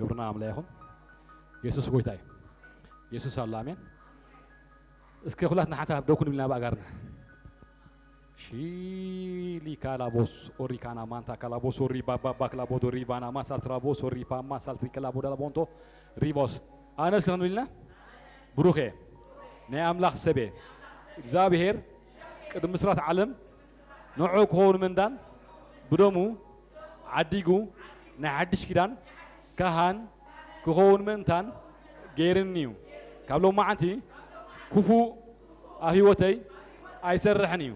ክብርና ኣምላኽ ይኹን። የሱስ ጎይታ እዩ። የሱስ ኣሎ። ኣሜን። እስከ ኩላትና ሓንሳብ ደው ክንብል ኢና ብኣጋርና። ሺሊ ካላቦስ ኦሪ ካና ማንታ ካላቦስ ኦሪ ባባባ ክላቦዶ ሪቫና ማሳልትራቦስ ኦሪ ፓማ ሳልትሪ ክላቦዳ ላቦንቶ ሪቮስ። ኣነ እስከ ክንብል ኢና። ብሩኽ እየ። ናይ ኣምላኽ ሰብ እየ። እግዚኣብሔር ቅድሚ ምስራት ዓለም ንዑ ክኸውን ምንዳን ብደሙ ዓዲጉ ናይ ሓድሽ ኪዳን ካህን ክኸውን ምእንታን ገይርኒ እዩ። ካብ ሎማዓንቲ ክፉእ ኣብ ህይወተይ ኣይሰርሕን እዩ።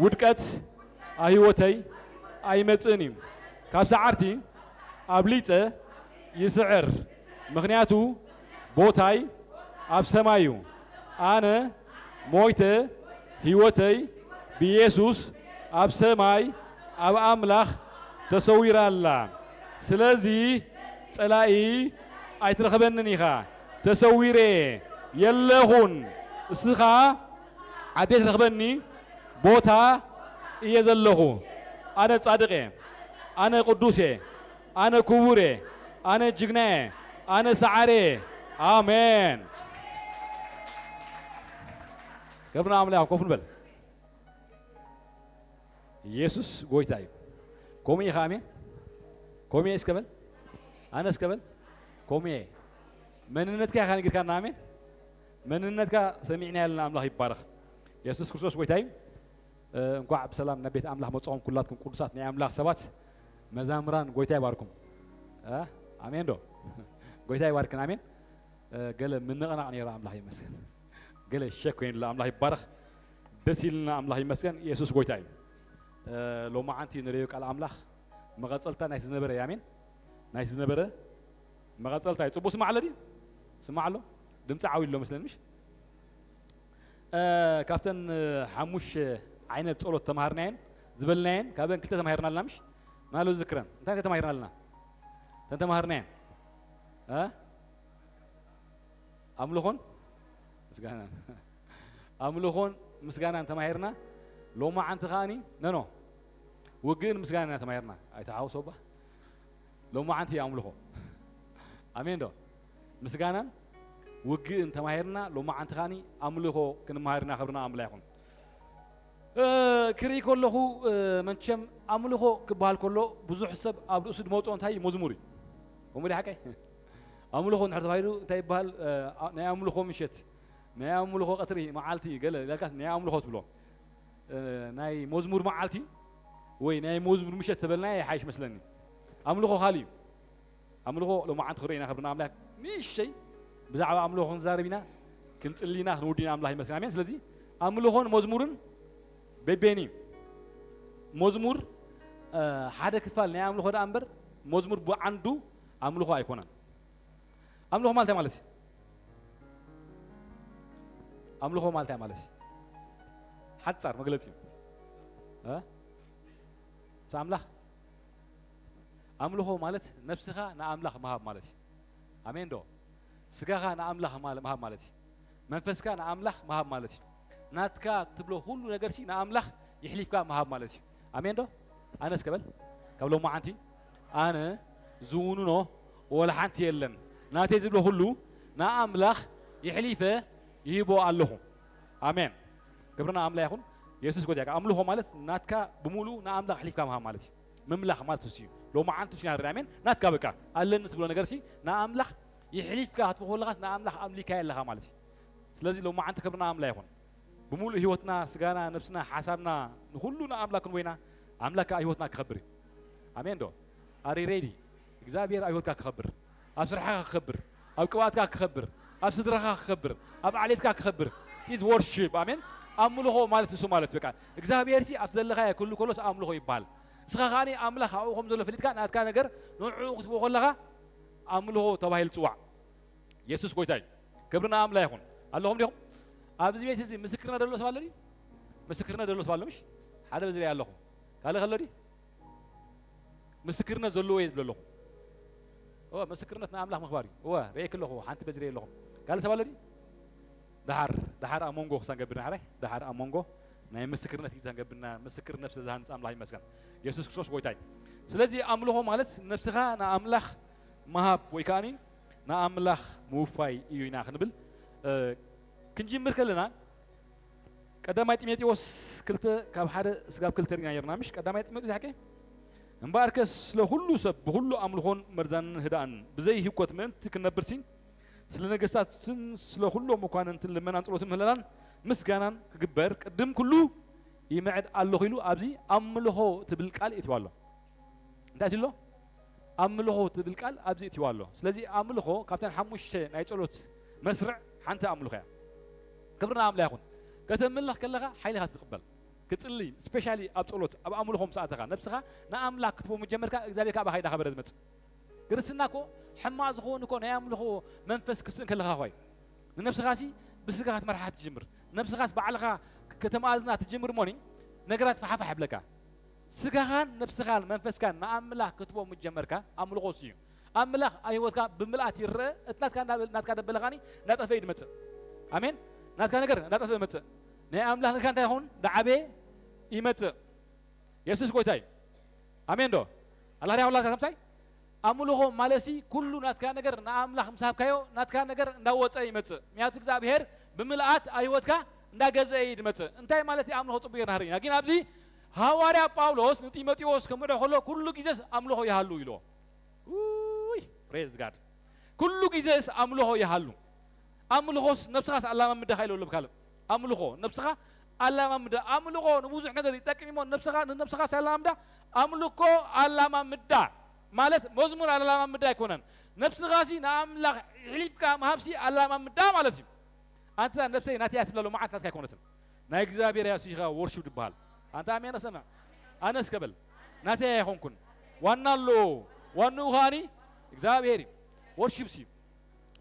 ውድቀት ኣብ ህይወተይ ኣይመጽእን እዩ። ካብ ሰዓርቲ ኣብሊጸ ይስዕር፣ ምኽንያቱ ቦታይ ኣብ ሰማይ እዩ። ኣነ ሞይተ፣ ህይወተይ ብኢየሱስ ኣብ ሰማይ ኣብ ኣምላኽ ተሰዊራ ኣላ። ስለዚ ጸላኢ ኣይትረኽበንን ኢኻ። ተሰዊረ የለኹን። እስኻ ኣዴ ትረኽበኒ ቦታ እየ ዘለኹ። ኣነ ጻድቕ እየ። ኣነ ቅዱስ እየ። ኣነ ክቡር እየ። ኣነ ጅግና እየ። ኣነ ሰዓረ እየ። ኣሜን። ክብርና ኣምላኽ ኮፍ ንበል። ኢየሱስ ጎይታ እዩ። ከምኡ ኢኻ። ኣሜን። ከምኡ እየ እስከ በል። ኣነ እስከ በል። ከምኡ እየ። መንነትካ ኢኻ ነጊርካና። ኣሜን። መንነትካ ሰሚዕና ያለና ኣምላኽ ይባረኽ። የሱስ ክርስቶስ ጎይታ እዩ። እ፣ እንኳዕ ብሰላም ናብ ቤት ኣምላኽ መጻኹም ኩላትኩም ቅዱሳት ናይ ኣምላኽ ሰባት መዛምራን ጎይታ ይባርኩም። እ፣ ኣሜን ዶ? ጎይታ ይባርክን። ኣሜን። እ፣ ገለ ምንቕናቕ ነይሩ ኣምላኽ ይመስገን። ገለ ሸክ ኮይኑላ ኣምላኽ ይባረኽ። ደስ ኢልና ኣምላኽ ይመስገን። የሱስ ጎይታ እዩ። እ፣ ሎማዓንቲ ንርእዮ ቃል ኣምላኽ መቐጸልታ ናይቲ ዝነበረ እዩ። ኣሜን። ናይቲ ዝነበረ መቐጸልታ እዩ። ጽቡቕ ስማዕ ኣሎ ድዩ? ስማዕ ኣሎ? ድምጺ ዓው ኢሎ መስለኒ ምሽ? እ፣ ካብተን፣ እ፣ ሓሙሽተ ዓይነት ጸሎት ተማሃርናየን ዝበልናየን፣ ካብአን ክልተ ተማሂርና ኣለና ምሽ? ማን ኣሎ ዝዝክረን? እንታይ እንታይ ተማሂርና ኣለና? እተን ተማሃርናየን? እ? ኣምልኾን ምስጋናን። ኣምልኾን ምስጋናን ተማሂርና። ሎማዓንቲ ከኣኒ፣ ኖ፣ ኖ። ውግእን ምስጋናን ኢና ተማሂርና። ኣይተሓውሶ እባ። ሎማዓንቲ ኣምልኾ። ኣሜን ዶ? ምስጋናን ውግእን ተማሂርና። ሎማዓንቲ ከኣኒ ኣምልኾ ክንመሃር ኢና። ክብርና ኣምላኽ ይኹን። እ፣ ክርኢ ከለኹ፣ እ፣ መቸም ኣምልኾ ክበሃል ከሎ ብዙሕ ሰብ ኣብ ርእሱ ዝመጽኦ እንታይ እዩ? መዝሙር እዩ። እሞ ድዩ ሓቀይ? ኣምልኾ እንድሕር ተባሂሉ እንታይ ይበሃል? እ፣ ኣ-፣ ናይ ኣምልኾ ምሸት፣ ናይ ኣምልኾ ቀትሪ፣ መዓልቲ፣ ገለ ኢልካስ ናይ ኣምልኾ ትብሎ። እ፣ ናይ መዝሙር መዓልቲ ወይ ናይ መዝሙር ምሸት ተበልና ይሓይሽ መስለኒ። ኣምልኾ ካልእ እዩ። ኣምልኾ ሎማዓንቲ ክርኢ ኢና። ክብርና ኣምላኽ። ንእሽተይ ብዛዕባ ኣምልኾ ክንዛረብ ኢና፣ ክንጽሊ ኢና፣ ክንውዲ ኢና። ኣምላኽ ይመስገን። ኣሜን። ስለዚ ኣምልኾን መዝሙርን በበይኑ እዩ። መዝሙር፣ እ፣ ሓደ ክፋል ናይ ኣምልኾ ደኣ እምበር መዝሙር ብዓንዱ ኣምልኾ ኣይኮነን። ኣምልኾ ማለት እንታይ ማለት እዩ? ኣምልኾ ማለት እንታይ ማለት እዩ? ሓጻር መግለጺ እዩ። እ? ምስ ኣምላኽ ኣምልኾ ማለት ነብስኻ ንኣምላኽ ምሃብ ማለት እዩ። ኣሜን ዶ? ስጋኻ ንኣምላኽ ማለ-፣ ምሃብ ማለት እዩ። መንፈስካ ንኣምላኽ ምሃብ ማለት እዩ። ናትካ ትብሎ ኩሉ ነገርሲ ንኣምላኽ የሕሊፍካ ምሃብ ማለት እዩ። ኣሜን ዶ? ኣነ እስከ በል፣ ካብ ሎማዓንቲ ኣነ ዝውንኖ ወላ ሓንቲ የለን። ናተይ ዝብሎ ኩሉ ንኣምላኽ የሕሊፈ ይህቦ ኣለኹ። ኣሜን። ክብርና ኣምላኽ ይኹን። የሱስ ጎይታ። ኣምልኾ ማለት ናትካ ብምሉኡ ንኣምላኽ ኣሕሊፍካ ምሃብ ማለት እዩ። ምምላኽ ማለት እሱ እዩ። ሎማዓንቲ እሱ ኢና ንርኢ። ኣሜን። ናትካ በቃ ኣለኒ ትብሎ ነገርሲ ንኣምላኽ የሕሊፍካ ክትቦ ከለኻስ ንኣምላኽ ኣምሊካዮ ኣለኻ ማለት እዩ። ስለዚ ሎማዓንቲ ክብርና ኣምላኽ ይኹን። ብምሉእ ህይወትና፣ ስጋና፣ ነብስና፣ ሓሳብና፣ ንኹሉ ንኣምላኽ ክንቦይና፣ ኣምላኽ ኣብ ህይወትና ክኸብር እዩ። ኣሜን ዶ? ኣሪ ሬዲ? እግዚኣብሔር ኣብ ህይወትካ ክኸብር፣ ኣብ ስራሕካ ክኸብር፣ ኣብ ቅብኣትካ ክኸብር፣ ኣብ ስድራኻ ክኸብር፣ ኣብ ዓሌትካ ክኸብር። ኢዝ ወርሺፕ። ኣሜን። ኣምልኾ ማለት ንሱ ማለት በቃ እግዚኣብሔር ሲ ኣብቲ ዘለኻዮ ክህሉ ከሎስ ኣምልኾ ይበሃል። ንስኻ ከኣ ኣምላኽ ኣብኡ ከም ዘሎ ፈሊጥካ ናትካ ነገር ንዕኡ ክትቦ ከለኻ ኣምልኾ ተባሂሉ ይጽዋዕ። የሱስ ጎይታ እዩ። ክብሪ ንኣምላኽ ይኹን። ኣለኹም ዲኹም? ኣብዚ ቤት እዚ ምስክርነት ደሎ ሰብ ኣሎ ድዩ? ምስክርነት ደሎ ሰብ ኣሎ ምሽ? ሓደ በዚ ላይ ኣለኹ። ካልእ ከሎ ድዩ? ምስክርነት ዘለዎ እየ ዝብለ ኣለኹ። እወ፣ ምስክርነት ንኣምላኽ ምኽባር እዩ። እወ፣ ርእየኪ ኣለኹ፣ ሓንቲ በዚ ላይ ኣለኹም። ካልእ ሰብ ኣሎ ድዩ? ደሓር፣ ደሓር ኣብ መንጎ ክሳን ገብርና፣ ሕራይ? ደሓር ኣብ መንጎ ናይ ምስክርነት ግዜ ገብርና፣ ምስክርነት ስለ ዝሃንጽ ኣምላኽ ይመስገን። የሱስ ክርስቶስ ጎይታ እዩ። ስለዚ ኣምልኾ ማለት ነብስኻ ንኣምላኽ ምሃብ ወይ ከኣኒ ንኣምላኽ ምውፋይ እዩ ኢና ክንብል፣ እ፣ ክንጅምር ከለና፣ ቀዳማይ ጢሞቴዎስ ክልተ ካብ ሓደ ስጋብ ክልተ ርኢና ነርና፣ ምሽ? ቀዳማይ ጢሞቴዎስ ሓቂ። "እምበኣርከስ ስለ ኩሉ ሰብ ብኹሉ ኣምልኾን መርዛንን ህዳእን ብዘይ ህኮት ምእንቲ ክንነብርሲ፣ ስለ ነገስታትን ስለ ኩሎም መኳንንትን ልመናን ጸሎትን ምህለላን ምስጋናን ክግበር ቅድም ኩሉ ይምዕድ ኣለኹ" ኢሉ ኣብዚ ኣምልኾ ትብል ቃል የእትዋ ኣሎ። እንታይ ኢሉ ኣሎ? ኣምልኾ ትብል ቃል ኣብዚ እትዋ ኣሎ። ስለዚ ኣምልኾ ካብተን ሓሙሽተ ናይ ጸሎት መስርዕ ሓንቲ ኣምልኾ እያ። ክብሪ ንኣምላኽ ይኹን። ከተምልኽ ከለኻ ሓይሊ ኢኻ ትቕበል። ክጽሊ፣ ስፔሻሊ ኣብ ጸሎት፣ ኣብ ኣምልኾ ምስ ኣተኻ፣ ነብስኻ ንኣምላኽ ክትቦ ምስ ጀመርካ፣ እግዚኣብሔር ከኣ ብኻይዳ ከበረ ዝመጽእ። ክርስትና እኮ ሕማቕ ዝኸውን እኮ ናይ ኣምልኾ መንፈስ ክትስእን ከለኻ እኮ እዩ። ንነብስኻሲ ብስጋ ክትመርሓ ትጅምር። ነብስኻስ ባዕልኻ ከተማእዝና ትጅምር እሞኒ፣ ነገራት ፋሓፋሕ ይብለካ። ስጋኻን ነብስኻን መንፈስካን ንኣምላኽ ክትቦ ምስ ጀመርካ፣ ኣምልኾ እሱ እዩ። ኣምላኽ ኣብ ህይወትካ ብምልኣት ይረአ፣ እቲ ናትካ እንዳበል-፣ ናትካ ደበለ ኻኒ እንዳጠፍአ እዩ ዝመጽእ። ኣሜን። ናትካ ነገር እንዳጠፍአ ይመጽእ። ናይ ኣምላኽ ነገርካ እንታይ ይኸውን? ዳዓበየ ይመጽእ። የሱስ ጎይታ እዩ። ኣሜን ዶ? ኣላርያ ወላድካ ከምሳይ? ኣምልኾ ማለትሲ ኩሉ ናትካ ነገር ንኣምላኽ ምስ ሃብካዮ፣ ናትካ ነገር እንዳወጸ ይመጽእ። ምክንያቱ እግዚኣብሔር ብምልኣት ኣብ ህይወትካ እንዳገዘአ እዩ ዝመጽእ። እንታይ ማለት እዩ ኣምልኾ? ጽቡቅ ጌርና ንርኢ ኢና። ግን ኣብዚ ሃዋርያ ጳውሎስ ንጢሞቴዎስ ከምዕዶ ከሎ፣ "ኩሉ ግዜስ ኣምልኾ ይሃሉ" ኢልዎ። ውይ፣ ፕሬዝ ጋድ። "ኩሉ ግዜስ ኣምልኾ ይሃሉ።" ኣምልኾስ ነብስኻስ ኣላማምዳ ኢልዎ ኣሎ ብካልእ። ኣምልኾ ነብስኻ ኣላማምዳ። ኣምልኾ ንብዙሕ ነገር ይጠቅም እሞ፣ ነብስኻ፣ ንነብስኻስ ኣላማምዳ። ኣምልኮ ኣላማምዳ ማለት መዝሙር ኣላማምዳ ኣይኮነን። ነብስኻሲ ንኣምላኽ ኣሕሊፍካ ምሃብሲ ኣላማምዳ ማለት እዩ። ኣንታ ነብሰይ ናተይ እያ ትብላ፣ ሎማዓንቲ ናትካ ኣይኮነትን። ናይ እግዚኣብሔር እያ፣ እሱ ኢኻ ወርሺፕ ዝበሃል። ኣንታ ኣሜን ኣሰምዕ። ኣነ እስከ በል፣ ናተይ ኣይኮንኩን። ዋና ኣለዎ። ዋንኡ ከኣኒ እግዚኣብሔር እዩ። ወርሺፕ ሲ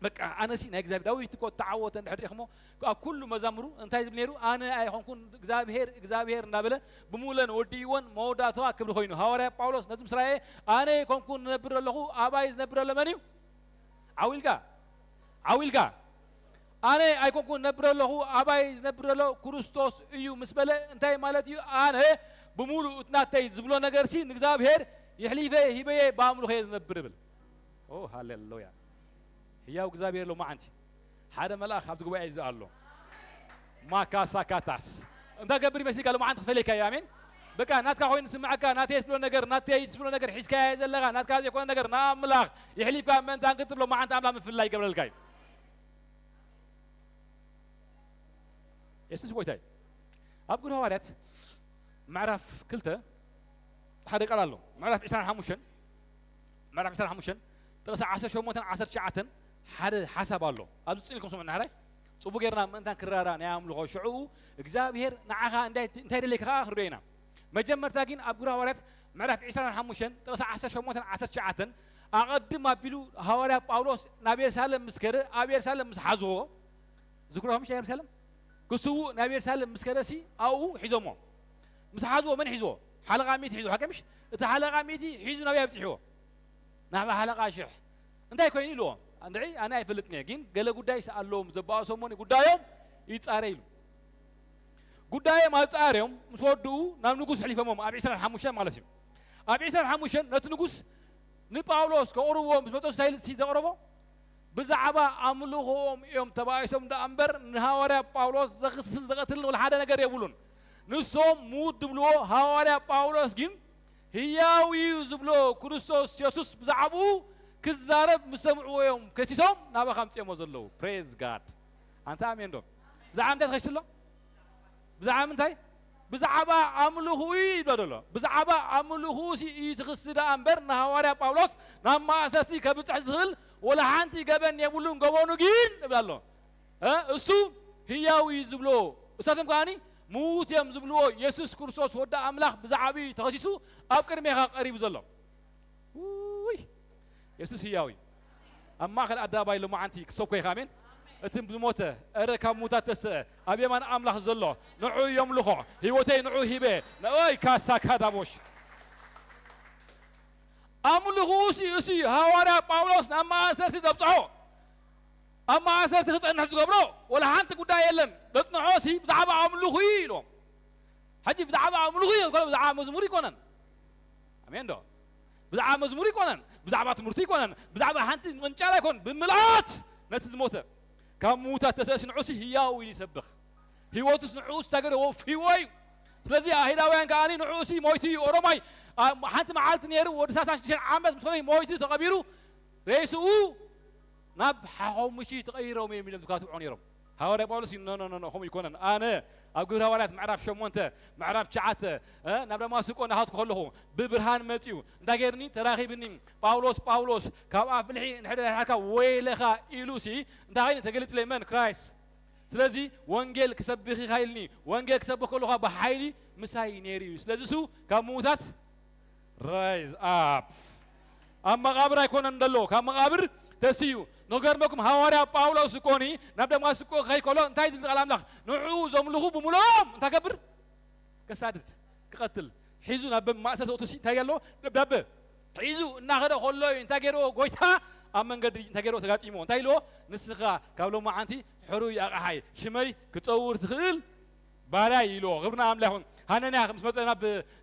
በቃ ኣነሲ ናይ እግዚኣብሔር፣ ዳዊት እኮ ተዓወተ እንድሕር ዲኹሞ፣ ኣብ ኩሉ መዛሙሩ እንታይ ዝብል ነይሩ? ኣነ ኣይኮንኩን፣ እግዚኣብሔር፣ እግዚኣብሔር እንዳበለ ብምሉእን ወዲእዎን መወዳእታዋ ክብሪ ኮይኑ። ሃዋርያ ጳውሎስ ነዚ ምስ ረኣየ፣ ኣነ ኣይኮንኩን ዝነብር ዘለኹ፣ ኣባይ ዝነብር ዘሎ መን እዩ? ዓው ኢልካ፣ ዓው ኢልካ። ኣነ ኣይኮንኩን ዝነብር ዘለኹ፣ ኣባይ ዝነብር ዘሎ ክርስቶስ እዩ ምስ በለ እንታይ ማለት እዩ? ኣነ ብምሉእ እቲ ናተይ ዝብሎ ነገርሲ ንእግዚኣብሔር የሕሊፈ ሂበየ ብኣምልኾ እየ ዝነብር ይብል። ኦ ሃሌሉያ። ህያው እግዚኣብሔር ሎማዓንቲ ሓደ መልኣኽ ኣብቲ ጉባኤ እዚ ኣሎ። ማካሳካታስ እንታይ ገብር ይመስልካ? ሎማዓንቲ ክፈልየካ እዩ። ኣሜን። በቃ ናትካ ኮይኑ ዝስምዓካ፣ ናተይ ትብሎ ነገር፣ ናተይ ትብሎ ነገር ሒዝካዮ ዘለኻ፣ ናትካ ዘይኮነ ነገር ንኣምላኽ የሕሊፍካ ምእንታን ክትብሎ፣ ሎማዓንቲ ኣምላኽ ምፍልላይ ይገብረልካ እዩ። የሱስ ጎይታ እዩ። ኣብ ግብሪ ሃዋርያት ምዕራፍ ክልተ ሓደ ቃል ኣሎ። ምዕራፍ ዕስራን ሓሙሽተን፣ ምዕራፍ ዕስራን ሓሙሽተን ጥቕሲ ዓሰርተ ሸሞንተን ዓሰርተ ትሽዓተን ሓደ ሓሳብ ኣሎ። ኣብዚ ጽን ኢልኩም ስምዑ፣ ንሓራይ ጽቡቕ ጌርና ምእንታን ክራራ ናይ ኣምልኾ። ሽዑ እግዚኣብሔር ንዓኻ እንታይ፣ እንታይ ደለካ ከኣ ክንሪኦ ኢና። መጀመርታ ግን ኣብ ግብሪ ሃዋርያት ምዕራፍ ዕስራን ሓሙሽተን ጥቕሲ ዓሰርተ ሸሞንተን ዓሰርተ ትሽዓተን ኣቐድም ኣቢሉ ሃዋርያ ጳውሎስ ናብ የሩሳሌም ምስ ከደ፣ ኣብ የሩሳሌም ምስ ሓዝዎ፣ ዝክርኹም ምሽ የሩሳሌም ክስውእ ናብ የሩሳሌም ምስ ከደሲ ኣብኡ ሒዞሞ። ምስ ሓዝዎ መን ሒዝዎ? ሓለቓ ሚእቲ ሒዝዎ። ሓቂ ምሽ? እቲ ሓለቓ ሚእቲ ሒዙ ናበይ ኣብጺሕዎ? ናብ ሓለቓ ሽሕ። እንታይ ኮይኑ ኢልዎ? እንድዒ ኣነ ኣይፈልጥን እየ፣ ግን ገለ ጉዳይ ኣለዎም ዘባእሶሞኒ ጉዳዮም ይጻረ ኢሉ። ጉዳዮም ኣጻርዮም ምስ ወድኡ ናብ ንጉስ ኣሕሊፎሞም ኣብ ዕስራን ሓሙሽተን ማለት እዩ። ኣብ ዕስራን ሓሙሽተን ነቲ ንጉስ ንጳውሎስ ከቕርብዎ ምስ መጹ እንታይ ኢሉ እቲ ዘቕረቦ? ብዛዕባ ኣምልኾኦም እዮም ተባኢሶም ደኣ እምበር ንሃዋርያ ጳውሎስ ዘኽስስን ዘቐትልን ወላ ሓደ ነገር የብሉን። ንሶም ምዉት ዝብልዎ፣ ሃዋርያ ጳውሎስ ግን ህያው እዩ ዝብሎ ክርስቶስ የሱስ ብዛዕባኡ ክዛረብ ምስ ሰምዕዎ እዮም ከሲሶም ናባኻ ኣምጺኦሞ ዘለዉ። ፕሬዝ ጋድ። ኣንታ ኣሜን ዶ? ብዛዕባ እንታይ ተኸሲሱ ኣሎ? ብዛዕባ ምንታይ? ብዛዕባ ኣምልኹ እዩ ይብሎ ዘሎ። ብዛዕባ ኣምልኹ ሲ እዩ ትኽሲ ደኣ እምበር ንሃዋርያ ጳውሎስ ናብ ማእሰርቲ ከብጽሕ ዝኽእል ወላ ሓንቲ ገበን የብሉን፣ ገበኑ ግን እብላ ኣሎ። እ፣ እሱ ህያው እዩ ዝብሎ፣ እሳቶም ከኣኒ ምዉት እዮም ዝብልዎ የሱስ ክርስቶስ ወዲ ኣምላኽ ብዛዕባኡ እዩ ተኸሲሱ ኣብ ቅድሜኻ ቀሪቡ ዘሎ። ውይ፣ የሱስ ህያው እዩ። ኣብ ማእከል ኣደባባይ ሎማዓንቲ ክሰብኮ ኢኻ፣ ኣሜን። እቲ ዝሞተ፣ እረ ካብ ምዉታት ተስአ፣ ኣብ የማን ኣምላኽ ዘሎ፣ ንዑ የምልኾ፣ ህይወተይ ንዑ ሂበ፣ ንኦይ ካሳ ካዳቦሽ። ኣምልኹ እሱ፣ እሱ እዩ ሃዋርያ ጳውሎስ ናብ ማእሰርቲ ዘብጽሖ። ኣብ ማእሰርቲ ክጸንሕ ዝገብሮ ወላ ሓንቲ ጉዳይ የለን። ዘጽንሖ ሲ ብዛዕባ ኣምልኹ እዩ ኢልዎም። ሕጂ ብዛዕባ ኣምልኹ እዩ፣ ብዛዕባ መዝሙር ኣይኮነን። ኣሜን ዶ? ብዛዕባ መዝሙር ኣይኮነን፣ ብዛዕባ ትምህርቲ ኣይኮነን፣ ብዛዕባ ሓንቲ ምቕንጫል ኣይኮነን። ብምልኣት ነቲ ዝሞተ ካብ ምዉታት ተሰእሲ ንዑሲ ህያው ኢሉ ይሰብኽ። ህይወቱስ ንዑስ ተገደ ወፍይዎ እዩ። ስለዚ ኣይሁዳውያን ከኣ ንዑሲ ሞይቱ እዩ። ኦሮማይ ሓንቲ መዓልቲ ነይሩ፣ ወዲ ሳሳ ሽዱሽተ ዓመት ምስ ኾነ ሞይቱ ተቐቢሩ፣ ሬስኡ ናብ ሓሙሽተ ተቐይሮም እዮም ኢሎም ዝካትዑ ነይሮም። ሃዋርያ ጳውሎስ እዩ፣ ኖ ኖ ኖ፣ ከምኡ ይኮነን። ኣነ ኣብ ግብረ ሃዋርያት ምዕራፍ ሸሞንተ፣ ምዕራፍ ትሽዓተ፣ እ፣ ናብ ደማስቆ እናኸድኩ ከለኹ ብብርሃን መጺኡ እንታይ ገይርኒ? ተራኺብኒ። ጳውሎስ፣ ጳውሎስ፣ ካብ ኣፍ ብልሒ ንሕደ ሓካ ወይለኻ ኢሉሲ እንታይ ኮይኑ ተገሊጽለይ? መን? ክራይስት። ስለዚ ወንጌል ክሰብኽ ኢልኒ፣ ወንጌል ክሰብኽ ከለኹ ብሓይሊ ምሳይ ነይሩ እዩ። ስለዚ እሱ ካብ ምዉታት ራይዝ ኣፕ። ኣብ መቓብር ኣይኮነን ዘሎ፣ ካብ መቓብር ተስዩ። ንክገርመኩም ሃዋርያ ጳውሎስ እኮኒ ናብ ደማስቆ ክኸይድ ከሎ እንታይ ዝብል ቃል ኣምላኽ? ንዕኡ ዘምልኹ ብምልኦም እንታይ ገብር? ከሳድድ፣ ክቐትል። ሒዙ ናብ ማእሰርቲ ወጥሲ እንታይ ኣሎ? ደብዳበ ሒዙ እናኸደ ከሎ እዩ እንታይ ገይርዎ? ጎይታ ኣብ መንገዲ እንታይ ገይርዎ? ተጋጢሞ። እንታይ ኢልዎ? ንስኻ ካብ ሎማዓንቲ ሕሩይ ኣቕሓይ ሽመይ ክጸውር ትኽእል ባርያ እዩ ኢልዎ። ክብሪ ንኣምላኽ ይኹን። ሃነንያ ምስ መጸ ናብ፣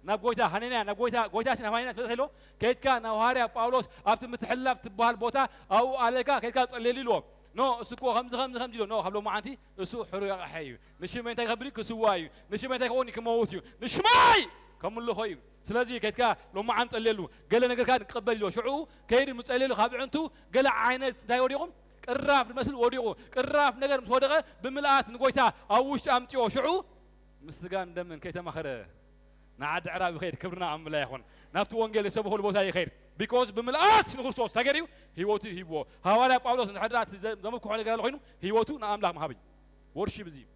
ናብ ጎይታ፣ ሃነንያ ናብ ጎይታ፣ ጎይታ ሲ ናብ ሃነንያ ምስ መጸ ኢልዎ፣ ከይድካ ናብ ሃዋርያ ጳውሎስ ኣብቲ ምትሕልላፍ ትበሃል ቦታ ኣብኡ ኣለካ፣ ከይድካ ጸልየሉ ኢልዎ። ኖ፣ እሱ እኮ ከምዚ፣ ከምዚ፣ ከምዚ ኢልዎ። ኖ፣ ካብ ሎማዓንቲ እሱ ሕሩይ ኣቕሓ እዩ። ንሽመይ እንታይ ክገብር እዩ? ክስዋ እዩ። ንሽመይ እንታይ ክኸውን እዩ? ክመውት እዩ። ንሽመይ ከምልኾ እዩ። ስለዚ ከይድካ ሎማዓንቲ ጸልየሉ። ገለ ነገርካ ክቕበል ኢልዎ። ሽዑ ከይዱ ምስ ጸልየሉ ካብ ኣዕንቱ ገለ ዓይነት እንታይ ወዲቑ? ቅራፍ ዝመስል ወዲቑ። ቅራፍ ነገር ምስ ወደቐ ብምልኣት ንጎይታ ኣብ ውሽጢ ኣምጽኦ። ሽዑ ምስ ስጋን ደምን ከይተማኸረ ንዓዲ ዕራብ ይኸይድ። ክብሪ ንኣምላኽ ይኹን። ናብቲ ወንጌል ዝሰበኹሉ ቦታ ይኸይድ። ቢኮዝ ብምልኣት ንክርስቶስ እንታይ ገይሩ እዩ? ህይወቱ ሂብዎ። ሃዋርያ ጳውሎስ ንሕድራት ዘመልክሖ ነገር ኣሎ ኮይኑ ህይወቱ ንኣምላኽ ምሃብ እዩ። ወርሺፕ እዚ እዩ።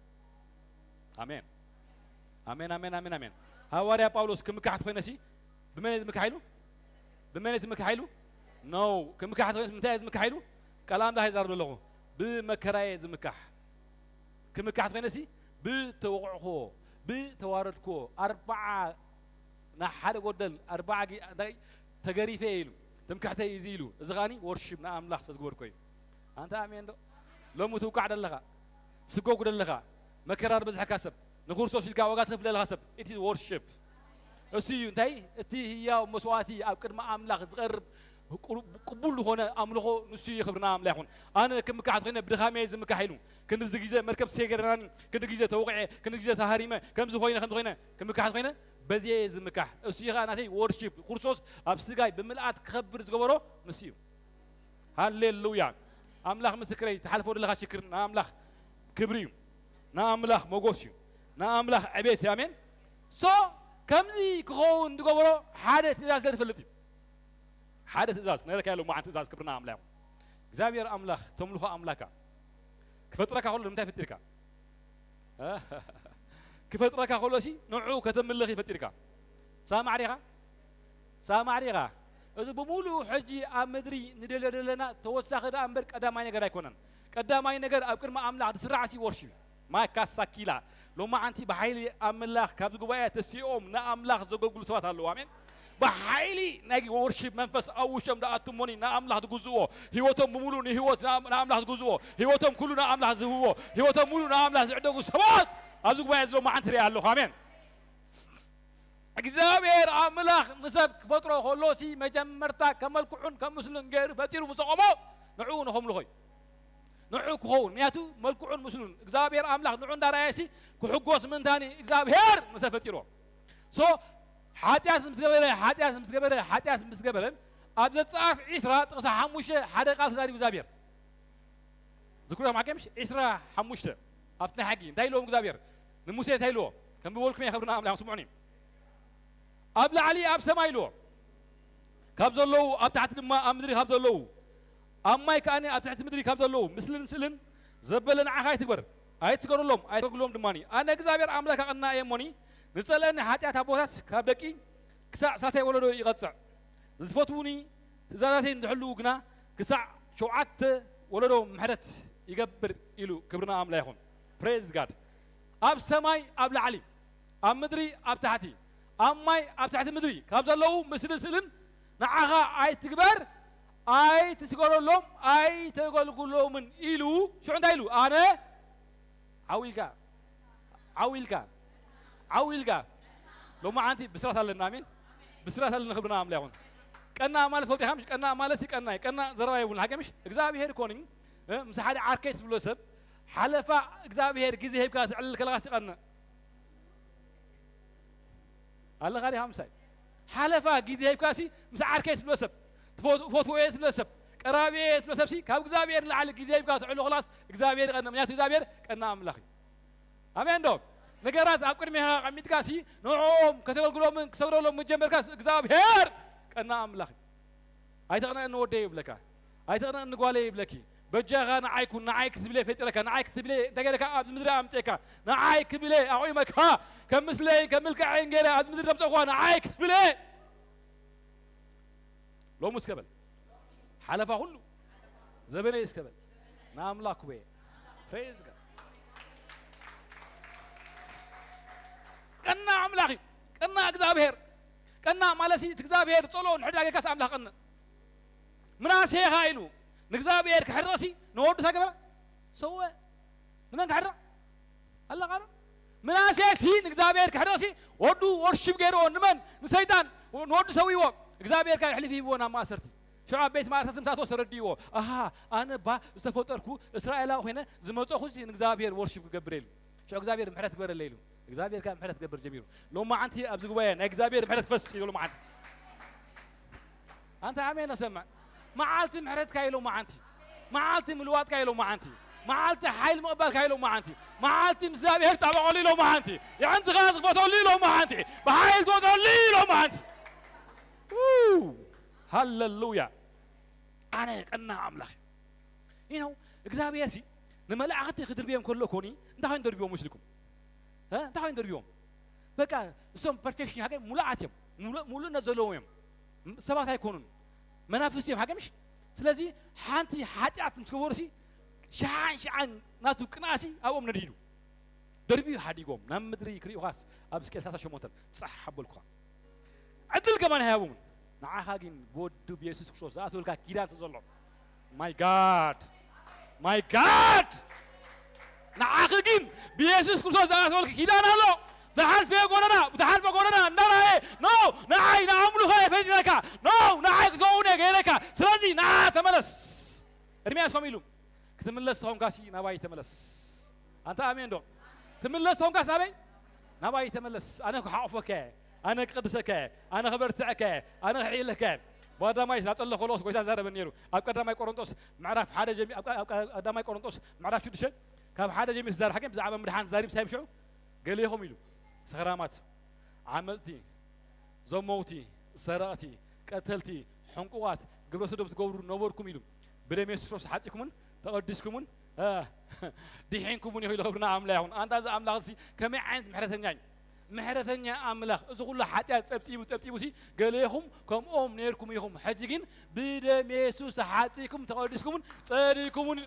ኣሜን። ኣሜን፣ ኣሜን፣ ኣሜን፣ ኣሜን። ሃዋርያ ጳውሎስ ክምካሕ ተኾይነሲ ብመን እዩ ዝምካሕ ኢሉ? ብመን እዩ ዝምካሕ ኢሉ? ኖ፣ ክምካሕ ተኾይነሲ ብምንታይ እዩ ዝምካሕ ኢሉ? ቃል ኣምላኽ ይዛረብ ኣለኹ። ብመከራየ ዝምካሕ። ክምካሕ ተኾይነሲ ብተወቕዕኹዎ፣ ብተዋረድኩዎ፣ ኣርባዓ ናይ ሓደ ጎደል ኣርባዓ ጊ-፣ እንታይ ተገሪፈ ኢሉ፣ ትምክሕተይ እዚ ኢሉ። እዚ ኸኣኒ ወርሺፕ ንኣምላኽ ስለ ዝገበርኮ እዩ። ኣንታ ኣሜን ዶ? ሎሚ ትውቃዕ ደለኻ፣ ስጎግ ደለኻ፣ መከራ ዝበዝሐካ ሰብ፣ ንክርስቶስ ኢልካ ዋጋ ትኸፍል ደለኻ ሰብ፣ it is worship። እሱ እዩ እንታይ? እቲ ህያው መስዋዕቲ ኣብ ቅድሚ ኣምላኽ ዝቐርብ ቅሩ-፣ ቅቡል ዝኾነ ኣምልኾ ንሱ እዩ። ክብሪ ንኣምላኽ ይኹን። ኣነ ክምካሕ ተኾይነ ብድኻመ እየ ዝምካሕ ኢሉ። ክንድዚ ግዜ መርከብ ሰጊረናኒ፣ ክንዲ ግዜ ተወቂዐ፣ ክንዲ ግዜ ተሃሪመ፣ ከምዚ ኮይነ፣ ከምዚ ኮይነ፣ ክምካሕ ተኾይነ በዚ እየ ዝምካሕ። እሱ እዩ ኸዓ ናተይ ወርሺፕ። ክርስቶስ ኣብ ስጋይ ብምልኣት ክኸብር ዝገበሮ ንሱ እዩ። ሃሌሉያ። ኣምላኽ ምስክረይ፣ ትሓልፎ ዘለኻ ሽክር ንኣምላኽ ክብሪ እዩ። ንኣምላኽ ሞጎስ እዩ። ንኣምላኽ ዕቤት እዩ። ኣሜን። ሶ ከምዚ ክኸውን ዝገበሮ ሓደ ትእዛዝ ስለ ዝፈልጥ እዩ። ሓደ ትእዛዝ ክነግረካ ኣለዎ። መዓን ትእዛዝ ክብርና ኣምላኽ ይኹን። እግዚኣብሔር ኣምላኽ ተምልኾ ኣምላካ ክፈጥረካ ከሎ ንምንታይ ፈጢርካ? ክፈጥረካ ከሎ ሲ ንዑ ከተምልኽ እዩ ፈጢርካ። ሰማዕ ዲኻ? ሰማዕ ዲኻ? እዚ ብምሉኡ ሕጂ ኣብ ምድሪ ንደልዮ ዘለና ተወሳኺ ደኣ እምበር ቀዳማይ ነገር ኣይኮነን። ቀዳማይ ነገር ኣብ ቅድሚ ኣምላኽ ዝስራዕ ሲ ወርሺፕ እዩ። ማይካ ሳኪላ ሎማዓንቲ ብሓይሊ ኣምላኽ ካብዚ ጉባኤ ተሲኦም ንኣምላኽ ዘገልግሉ ሰባት ኣለዉ። ኣሜን። ብሓይሊ ናይ ወርሺፕ መንፈስ ኣብ ውሽጦም ደኣቱ እሞኒ ንኣምላኽ ዝግዝእዎ፣ ህይወቶም ብምሉእ ንህይወት ንኣም-፣ ንኣምላኽ ዝግዝእዎ፣ ህይወቶም ኩሉ ንኣምላኽ ዝህብዎ፣ ህይወቶም ሙሉ ንኣምላኽ ዝዕደጉ ሰባት ኣብዚ ጉባኤ እዚ ሎማዓንቲ ሪኣ ኣለኹ። ኣሜን። እግዚኣብሔር ኣምላኽ ንሰብ ክፈጥሮ ከሎ ሲ መጀመርታ ከም መልክዑን ከም ምስሉን ገይሩ ፈጢሩ ምስ ኣቆሞ ንዕኡ ንኸምልኾ እዩ። ንዑ ክኸውን። ምክንያቱ መልክዑን ምስሉን እግዚኣብሔር ኣምላኽ ንዑ እንዳረኣየ ሲ ክሕጎስ ምእንታኒ እግዚኣብሔር ምሰ ፈጢርዎ። ሶ ሓጢኣት ምስ ገበረ፣ ሓጢኣት ምስ ገበረ፣ ሓጢኣት ምስ ገበረ ኣብ ዘጸኣት ዒስራ ጥቕሲ ሓሙሽተ ሓደ ቃል ተዛሪቡ እግዚኣብሔር። ዝክሩ ማዕቀምሽ ዒስራ ሓሙሽተ ኣብቲ ናይ ሓጊ እንታይ ኢልዎም እግዚኣብሔር ንሙሴ እንታይ ኢልዎ? ከም ዝበልኩም እየ ክብርና ኣምላኽ ስምዑኒ። ኣብ ላዕሊ ኣብ ሰማይ ኢልዎ ካብ ዘለዉ፣ ኣብ ታሕቲ ድማ ኣብ ምድሪ ካብ ዘለዉ፣ ኣብ ማይ ከኣኒ ኣብ ትሕቲ ምድሪ ካብ ዘለዉ ምስልን ስእልን ዘበለ ንዓኻ ኣይትግበር፣ ኣይትስገደሎም፣ ኣይተገልግሎም ድማ። ኣነ እግዚኣብሔር ኣምላኽ ኣቐና እየ እሞኒ ንጸልአኒ ሓጢኣት ኣቦታት ካብ ደቂ ክሳዕ ሳልሳይ ወለዶ ይቐጽዕ። ዝፈትዉኒ ትእዛዛተይ ንዝሕልዉ ግና ክሳዕ ሸውዓተ ወለዶ ምሕረት ይገብር ኢሉ። ክብርና ኣምላኽ ይኹን። ፕሬዝ ጋድ። ኣብ ሰማይ ኣብ ላዕሊ፣ ኣብ ምድሪ ኣብ ታሕቲ፣ ኣብ ማይ ኣብ ትሕቲ ምድሪ ካብ ዘለዉ ምስልን ስእልን ንዓኻ ኣይትግበር፣ ኣይትስገደሎም፣ ኣይተገልግሎምን ኢሉ። ሽዑ እንታይ ኢሉ? ኣነ ዓው ኢልካ፣ ዓው ኢልካ፣ ዓው ኢልካ። ሎማዓንቲ ብስራት ኣለና። ኣሜን። ብስራት ኣለና። ክብርና ኣምላኽ ይኹን። ቀና ማለት ፈልጢኻ ምሽ? ቀና ማለት ሲ ቀና እዩ። ቀና ዘረባ የብሉን። ሓቂ ምሽ? እግዚኣብሔር እኮ ነኝ። እ፣ ምስ ሓደ ዓርከይ ትብሎ ሰብ ሓለፋ እግዚኣብሔር ግዜ ሂብካ ትዕልል ከለኻ ሲ ቀንእ። ኣለኻ ዲኻ ምሳይ? ሓለፋ ግዜ ሂብካ ሲ ምስ ዓርከይ ትብሎ ሰብ፣ ትፈት-፣ ፈትዎ እየ ትብሎ ሰብ፣ ቀራቢ እየ ትብሎ ሰብ ሲ ካብ እግዚኣብሔር ንላዕሊ ግዜ ሂብካ ትዕልሎ ከለኻስ እግዚኣብሔር ይቐንእ። ምክንያቱ እግዚኣብሔር ቀና ኣምላኽ እዩ። ኣሜን ዶ? ነገራት ኣብ ቅድሜኻ ኣቐሚጥካ ሲ ንዕኦም ከተገልግሎምን ክሰግደሎም ምጀመርካስ እግዚኣብሔር ቀና ኣምላኽ እዩ። ኣይተቕንአኒ ወደይ ይብለካ። ኣይተቕንአኒ ጓለይ ይብለኪ። በጃኻ ንዓይ ኩን፣ ንዓይ ክትብለ ፈጢረካ፣ ንዓይ ክትብለ እንታይ ገይረካ ኣብዚ ምድሪ ኣምጺእካ፣ ንዓይ ክብለ ኣቑመካ፣ ከም ምስለይን ከም ምልክዐይን ገይረ ኣብዚ ምድሪ ዘምጸእኳ ንዓይ ክትብለ ሎሚ እስከ በል። ሓለፋ ኩሉ ዘበነይ እስከ በል። ንኣምላኽ ክበየ። Praise God። ቀና ኣምላኽ እዩ። ቀና እግዚኣብሔር። ቀና ማለት እቲ እግዚኣብሔር ጸልኦ እንድሕር ዳጌካስ ኣምላኽ ቀንእ። ምናሴ ኢኻ ኢሉ ንእግዚኣብሔር ክሕርቕሲ ንወዱ እንታይ ገበረ? ሰወ። ንመን ክሕርቕ? ኣለኻ ዶ? ምናሴ ሲ ንእግዚኣብሔር ክሕርቕሲ ወዱ ወርሺፕ ገይርዎ። ንመን? ንሰይጣን። ንወዱ ሰዊዎ። እግዚኣብሔር ካብ ሕሊፍ ሂብዎ ናብ ማእሰርቲ። ሽዑ ኣብ ቤት ማእሰርቲ ምሳቶ ተረዲእዎ። ኣሃ፣ ኣነ ባ ዝተፈጠርኩ እስራኤላዊ ኮይነ ዝመፀኹ ንእግዚኣብሔር ወርሺፕ ክገብር ኢሉ። ሽዑ እግዚኣብሔር ምሕረት ግበረለይ ኢሉ። እግዚኣብሔር ካብ ምሕረት ክገብር ጀሚሩ። ሎማዓንቲ ኣብዚ ጉባኤ ናይ እግዚኣብሔር ምሕረት ክፈስስ እዩ ሎማዓንቲ። ኣንታ ኣሜን ኣሰምዕ። መዓልቲ ምሕረትካ እዩ ሎማዓንቲ። መዓልቲ ምልዋጥካ እዩ ሎማዓንቲ። መዓልቲ ሓይል ምቕባልካ እዩ ሎማዓንቲ። መዓልቲ ምስ እግዚኣብሔር ጣበቐሉ እዩ ሎማዓንቲ። የዕንትኻ ዝኽፈተሉ እዩ ሎማዓንቲ። ብሓይል ትወፀሉ እዩ ሎማዓንቲ። ው! ሃለሉያ። ኣነ ቀና ኣምላኽ እዩ። You know፣ እግዚኣብሔር ሲ ንመላእኽቲ ክድርብዮም ከሎ ኮኒ እንታይ ኮይኑ ደርብዮም መስልኩም? እ? እንታይ ኮይኑ ደርብዮም? በቃ እሶም ፐርፌክሽን ሃገር ሙሉኣት እዮም። ሙሉ-፣ ሙሉእነት ዘለዎም እዮም። ም-፣ ሰባት ኣይኮኑን። መናፍስቲ እዮም ሃገር ምሽ? ስለዚ ሓንቲ ሓጢኣት ምስ ገበሩ ሲ ሸሓን ሸሓን ናቱ ቅንኣሲ ኣብኦም ነዲዱ። ደርብዩ ሓዲጎም ናብ ምድሪ ክርእዩኻስ ኣብ ሕዝቅኤል ሰላሳ ሸሞንተ ጻሕ ኣበልኩኻ። ዕድል ከማን ኣይሃቡን። ንዓኻ ግን ብወዱ ብየሱስ ክርስቶስ ዝኣተወልካ ኪዳን ስለ ዘሎ። My God! My God! ንዓኺ ግን ብየሱስ ክርስቶስ ዝኣተወልኪ ኪዳን ኣሎ። ዝሓልፈዮ ጎደና፣ ብዝሓልፈ ጎደና እንዳረኣየ፣ ኖ፣ ንዓይ ንኣምልኾ እየ ፈጢረካ። ኖ፣ ንዓይ ክትኸውን እየ ገይረካ። ስለዚ ንዓ ተመለስ። ኤርምያስ ከምኡ ኢሉ፣ ክትምለስ ተኾንካሲ ናባይ ተመለስ። ኣንታ ኣሜን ዶ? ትምለስ ተኾንካስ ናበይ? ናባይ ተመለስ። ኣነ ክሓቑፈካ እየ። ኣነ ክቕድሰካ እየ። ኣነ ክበርትዐካ እየ። ኣነ ክሕይለካ እየ። ብቐዳማይ ስለ ጸለኹ ከለኹስ ጎይታ ዛረበኒ ነይሩ። ኣብ ቀዳማይ ቆሮንጦስ ምዕራፍ ሓደ ጀሚ-፣ ኣብ ቀ-፣ ኣብ ቀ-፣ ቀዳማይ ቆሮንጦስ ምዕራፍ ሽዱሽተ ካብ ሓደ ጀሚሩ ዝዛረብ ሓኪም ብዛዕባ ምድሓን ዛሪብ ሳይብ ሽዑ ገሌኹም ኢሉ። ሰኽራማት፣ ዓመጽቲ፣ ዘመውቲ፣ ሰረቕቲ፣ ቀተልቲ፣ ሕንቁቓት፣ ግብረ ሰዶም ትገብሩ ነበርኩም ኢሉ። ብደም የሱስ ክርስቶስ ሓጺኩምን ተቐዲስኩምን፣ እ፣ ድሒንኩምን ኢኹ ኢሉ። ክብሪ ንኣምላኽ ይኹን። ኣንታ እዚ ኣምላኽ እዚ ከመይ ዓይነት ምሕረተኛ እዩ? ምሕረተኛ ኣምላኽ። እዚ ኩሉ ሓጢኣት ጸብጺቡ፣ ጸብጺቡ ሲ ገሌኹም ከምኦም ነይርኩም ኢኹም። ሕጂ ግን ብደም የሱስ ተሓጺኩም፣ ተቐዲስኩምን ጸዲቅኩምን።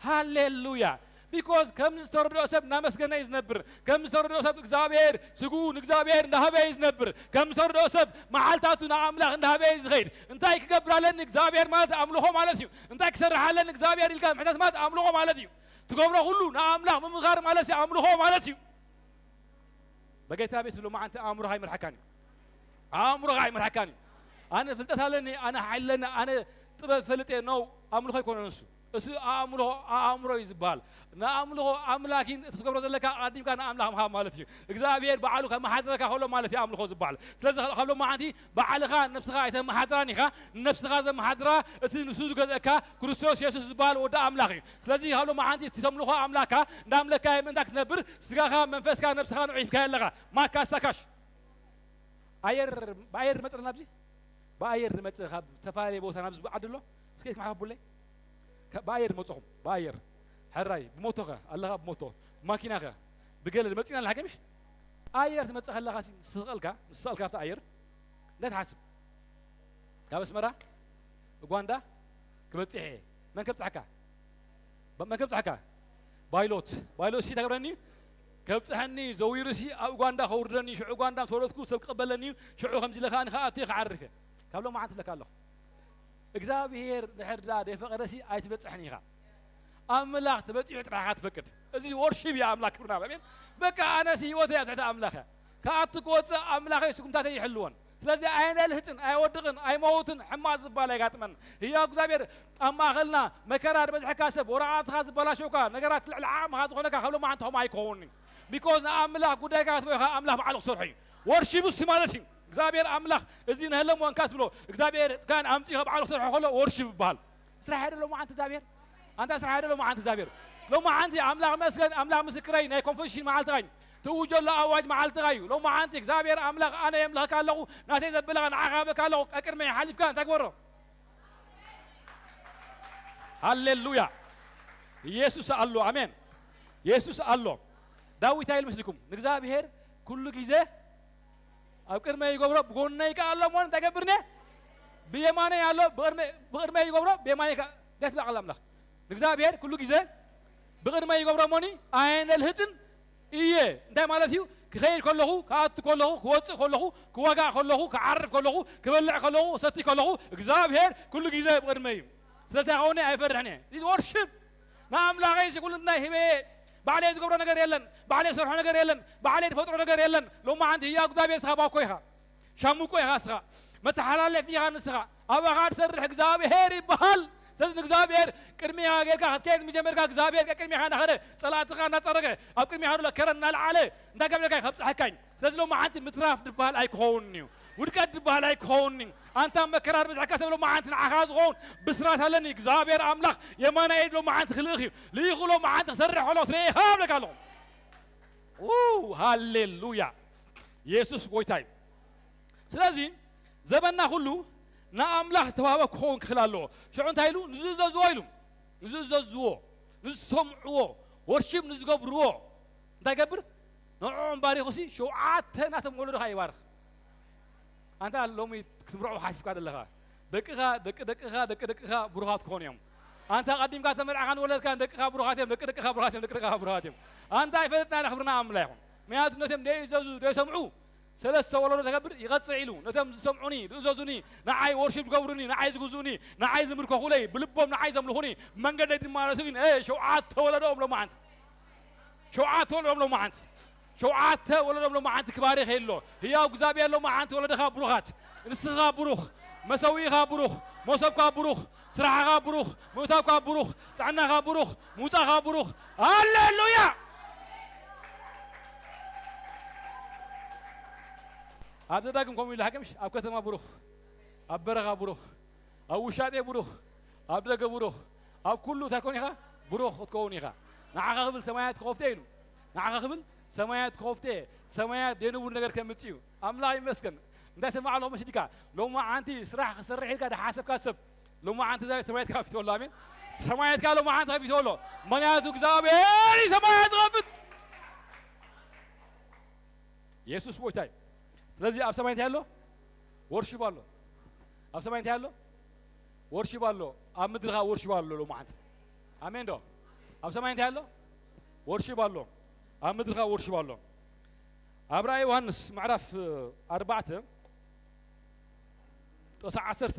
ሃሌሉያ። ቢኮዝ ከም ዝተረድኦ ሰብ እናመስገነ እዩ ዝነብር። ከም ዝተረድኦ ሰብ እግዚኣብሔር ስግኡ ንእግዚኣብሔር እንዳሃበ እዩ ዝነብር። ከም ዝተረድኦ ሰብ መዓልታቱ ንኣምላኽ እንዳሃበ እዩ ዝኸይድ። እንታይ ክገብር ኣለኒ እግዚኣብሔር ማለት ኣምልኾ ማለት እዩ። እንታይ ክሰርሕ ኣለኒ እግዚኣብሔር ኢልካ ምሕታት ማለት ኣምልኾ ማለት እዩ። ትገብሮ ኩሉ ንኣምላኽ ምምኻር ማለት እዩ፣ ኣምልኾ ማለት እዩ። በጌታ ቤት ብሎ መዓንቲ ኣእምሮኻ ኣይመርሓካን እዩ። ኣእምሮኻ ኣይመርሓካን እዩ። ኣነ ፍልጠት ኣለኒ፣ ኣነ ሓይሊ ኣለኒ፣ ኣነ ጥበብ ፈልጥ እየ ነው፣ ኣምልኾ ኣይኮነን እሱ። እሱ ኣእምሮ፣ ኣእምሮ እዩ ዝበሃል። ንኣምልኾ ኣምላኪን እቲ ትገብሮ ዘለካ ኣቐዲምካ ንኣምላኽ ምሃብ ማለት እዩ። እግዚኣብሔር ባዕሉ ከመሓድረካ ከሎ ማለት እዩ ኣምልኾ ዝበሃል። ስለዚ ካብ ሎማዓንቲ ባዕልኻ ነብስኻ ኣይተመሓድራን ኢኻ። ነብስኻ ዘመሓድራ እቲ ንሱ ዝገዝአካ ክርስቶስ የሱስ ዝበሃል ወዲ ኣምላኽ እዩ። ስለዚ ካብ ሎማዓንቲ እቲ ተምልኾ ኣምላኽካ እንዳምለካ ምእንታ ክትነብር ስጋኻ መንፈስካ ነብስኻ ንዑ ሂብካዮ ኣለኻ። ማካ ሳካሽ። ኣየር፣ ብኣየር ዝመጽእ ናብዚ? ብኣየር ዝመጽእ ካብ ዝተፈላለየ ቦታ ናብዚ ዓዲ ኣሎ? እስከ ኢድኩም ሓፉለይ። ከ-፣ ብኣየር ዝመጽኹም፣ ብኣየር። ሕራይ፣ ብሞቶኸ ኣለኻ፣ ብሞቶ። ብማኪናኸ? ብገለ መጺና ኣለና፣ ከምሽ? ኣየር ትመጽእ ከለኻ ሲ-፣ ምስ ተሰቐልካ፣ ምስ ተሰቐልካ ኣብቲ ኣየር፣ እንታይ ትሓስብ? ካብ ኣስመራ ኡጋንዳ ክበጽሕ እየ። መን ከብጽሓካ? ብ-፣ መን ከብጽሓካ? ባይሎት። ባይሎት ሲ ተገብረኒ? ከብጽሐኒ፣ ዘዊሩ ሲ ኣብ ኡጋንዳ ከውርደኒ፣ ሽዑ ኡጋንዳ ምስ ወረድኩ ሰብ ክቕበለኒ፣ ሽዑ ከምዚ ኢለ ከኣ ንኸኣቱ እየ ክዓርፍ እየ። ካብ ሎማዓንቲ እብለካ ኣለኹ። እግዚኣብሔር ድሕር ደኣ ደይፈቐደሲ ኣይትበጽሕን ኢኻ። ኣምላኽ ተበጺሑ ጥራሕ ኢኻ ትፈቅድ። እዚ ወርሺፕ እዩ ኣምላኽ ክብርና። ኣሜን። በቃ ኣነሲ ህይወተይ ኣብ ትሕቲ ኣምላኽ እያ። ክኣቱ ክወጽእ ኣምላኸይ ስጉምታተይ ይሕልወን። ስለዚ ኣይነልህፅን፣ ኣይወድቕን፣ ኣይመውትን፣ ሕማቕ ዝበሃል ኣይጋጥመን። ህያው እግዚኣብሔር ኣብ ማእኸልና መከራ ዝበዝሐካ ሰብ፣ ወረቓቕትኻ ዝበላሸውካ፣ ነገራት ልዕሊ ዓቕምኻ ዝኾነካ ካብ ሎማዓንቲ ከምኡ ኣይከውንን እዩ። ቢኮዝ ንኣምላኽ ጉዳይካ ክትበይኻ ኣምላኽ ባዕሉ ክሰርሖ እዩ። ወርሺፕ እሱ ማለት እዩ። እግዚኣብሔር ኣምላኽ እዚ ነህለሞ እንካ ትብሎ፣ እግዚኣብሔር ካን ኣምፂኻ ባዕሉ ክሰርሖ ከሎ ወርሺፕ ይበሃል። ስራሕ ዶ ሎማዓንቲ እግዚኣብሔር? ኣንታ ስራሕ ዶ ሎማዓንቲ እግዚኣብሔር? ሎማዓንቲ ኣምላኽ መስገን፣ ኣምላኽ ምስክረይ፣ ናይ ኮንፈሽን መዓልትኻ እዩ። ትእውጀሉ ኣዋጅ መዓልትኻ እዩ። ሎማዓንቲ እግዚኣብሔር ኣምላኽ ኣነ የምልኸካ ኣለኹ፣ ናተይ ዘበለኻ ንዓኻ ሃበካ ኣለኹ፣ ቀቅድመይ ሓሊፍካ እንታይ ግበሮ? ሃሌሉያ። ኢየሱስ ኣሎ። ኣሜን። ኢየሱስ ኣሎ። ዳዊት ኣይል ምስልኩም ንእግዚኣብሔር ኩሉ ግዜ ኣብ ቅድመ ይገብሮ፣ ብጎነይ ከኣ ኣሎ እሞ እንታይ ገብርኒ? ብየማነይ ኣሎ፣ ብቕድመ-፣ ብቕድመ ይገብሮ፣ ብየማነይ ከኣ እንታይ ትብል ቃል ኣምላኽ? ንእግዚኣብሔር ኩሉ ግዜ ብቕድመ ይገብሮ እሞኒ ኣየነልህፅን እየ። እንታይ ማለት እዩ? ክኸይድ ከለኹ፣ ክኣቱ ከለኹ፣ ክወፅእ ከለኹ፣ ክዋጋእ ከለኹ፣ ክዓርፍ ከለኹ፣ ክበልዕ ከለኹ፣ ክሰቲ ከለኹ እግዚኣብሔር ኩሉ ግዜ ብቕድመ እዩ። ስለዚ ከውኒ ኣይፈርሕን እየ። እዚ ወርሽፕ ንኣምላኸይ እዚ ኩሉ ናይ ህበየ ባዕለይ ዝገብሮ ነገር የለን፣ ባዕለይ ዝሰርሖ ነገር የለን፣ ባዕለይ ዝፈጥሮ ነገር የለን። ሎማዓንቲ ህያው እግዚኣብሔር ንስኻ ባኮ ኢኻ፣ ሻምቆ ኢኻ ንስኻ፣ መተሓላለፊ ኢኻ ንስኻ፣ ኣባኻ ዝሰርሕ እግዚኣብሔር ይበሃል። ስለዚ ንእግዚኣብሔር ቅድሚኻ ጌርካ ክትከይድ ምጀመርካ እግዚኣብሔር ቀቅድሚኻ እናኸደ ጸላእትኻ እናጸረገ ኣብ ቅድሚኻ ዘሎ ከረን እናልዓለ እንታይ ገብረካ እዩ? ከብጽሐካ እዩ። ስለዚ ሎማዓንቲ ምትራፍ ዝበሃል ኣይክኸውንን እዩ። ውድቀት ዝበሃል ኣይክኸውንን እዩ። ኣንታ መከራ ዝበዝሐካ ሰብ ሎማዓንቲ ንዓኻ ዝኸውን ብስራት ኣለኒ። እግዚኣብሔር ኣምላኽ የማናይ ኢድ ሎማዓንቲ ክልእኽ እዩ። ልኢኹ ሎማዓንቲ ክሰርሕ ከሎ ትርኢ ኢኻ እብለካ ኣለኹ። ው፣ ሃሌሉያ። የሱስ ጎይታ እዩ። ስለዚ ዘበንና ኩሉ ንኣምላኽ ዝተዋህበ ክኸውን ክኽእል ኣለዎ። ሽዑ እንታይ ኢሉ? ንዝእዘዝዎ ኢሉ። ንዝእዘዝዎ፣ ንዝሰምዕዎ፣ ወርሺፕ ንዝገብርዎ እንታይ ይገብር? ንዕኦም ባሪኹሲ ሸውዓተ ናቶም ወለዶ ኸዓ ይባርኽ። ኣንታ ሎሚ ክትምርዖ ሓሲብካ ዘለኻ፣ ደቅኻ፣ ደቂ ደቅኻ፣ ደቂ ደቅኻ ብሩኻት ክኾኑ እዮም። ኣንታ ቀዲምካ ተመርዓኻን ወለድካን ደቅኻ ብሩኻት እዮም፣ ደቂ ደቅኻ ብሩኻት እዮም፣ ደቂ ደቅኻ ብሩኻት እዮም። ኣንታ ኣይፈለጥና ኢና፣ ክብርና ኣምላኽ ይኹን። ምክንያቱ ነቶም ደይእዘዙ፣ ደይሰምዑ፣ ሰለስተ ወለዶ ተገብር ይቐጽዕ ኢሉ፣ ነቶም ዝሰምዑኒ፣ ዝእዘዙኒ፣ ንዓይ ወርሺፕ ዝገብሩኒ፣ ንዓይ ዝግዝኡኒ፣ ንዓይ ዝምርከኹለይ፣ ብልቦም ንዓይ ዘምልኹኒ፣ ብመንገደይ ዝመላለሱ ግን፣ ኤ፣ ሸውዓተ ወለዶኦም ሎማዓንቲ። ሸውዓተ ወለዶም ሎማዓንቲ። ሸውዓተ ወለዶም ሎማዓንቲ ክባርኽ የሎ። ህያው እግዚኣብሔር ሎማዓንቲ ወለድኻ ብሩኻት። ንስኻ ብሩኽ፣ መሰዊእኻ ብሩኽ፣ መሶብካ ብሩኽ፣ ስራሕኻ ብሩኽ፣ ምእታውካ ብሩኽ፣ ጥዕናኻ ብሩኽ፣ ምውጻእኻ ብሩኽ። ሃሌሉያ! ኣብ ዘዳግም ከምኡ ኢሉ ሓኪምሽ፣ ኣብ ከተማ ብሩኽ፣ ኣብ በረኻ ብሩኽ፣ ኣብ ውሻጤ ብሩኽ፣ ኣብ ደገ ብሩኽ፣ ኣብ ኩሉ እንታይ ኮን ኢኻ? ብሩኽ ክትከውን ኢኻ። ንዓኻ ክብል ሰማያት ክኸፍተ ኢሉ። ንዓኻ ክብል ሰማያት ክኸፍተ፣ ሰማያት ዘይንቡር ነገር ከምጽእ እዩ። ኣምላኽ ይመስገን። እንታይ ሰማዕ ኣለኹ መሲልካ? ሎማዓንቲ ስራሕ ክሰርሕ ኢልካ ዝሓሰብካ ሰብ፣ ሎማዓንቲ ዛይ ሰማያት ከፊቱ ኣሎ። ኣሜን። ሰማያትካ ሎማዓንቲ ከፊቱ ኣሎ። ምኽንያቱ እግዚኣብሔር እዩ ሰማያት ዝኸፍት። የሱስ ጎይታ እዩ። ስለዚ ኣብ ሰማይ እንታይ ኣሎ? ወርሺፕ ኣሎ። ኣብ ሰማይ እንታይ ኣሎ? ወርሺፕ ኣሎ። ኣብ ምድርኻ ወርሺፕ ኣሎ ሎማዓንቲ። ኣሜን ዶ? ኣብ ሰማይ እንታይ ኣሎ? ወርሺፕ ኣሎ። ኣብ ምድርኻ ወርሺፕ ኣሎ። ኣብ ራእይ ዮሃንስ ምዕራፍ ኣርባዕተ ጥቕሲ ዓሰርተ፣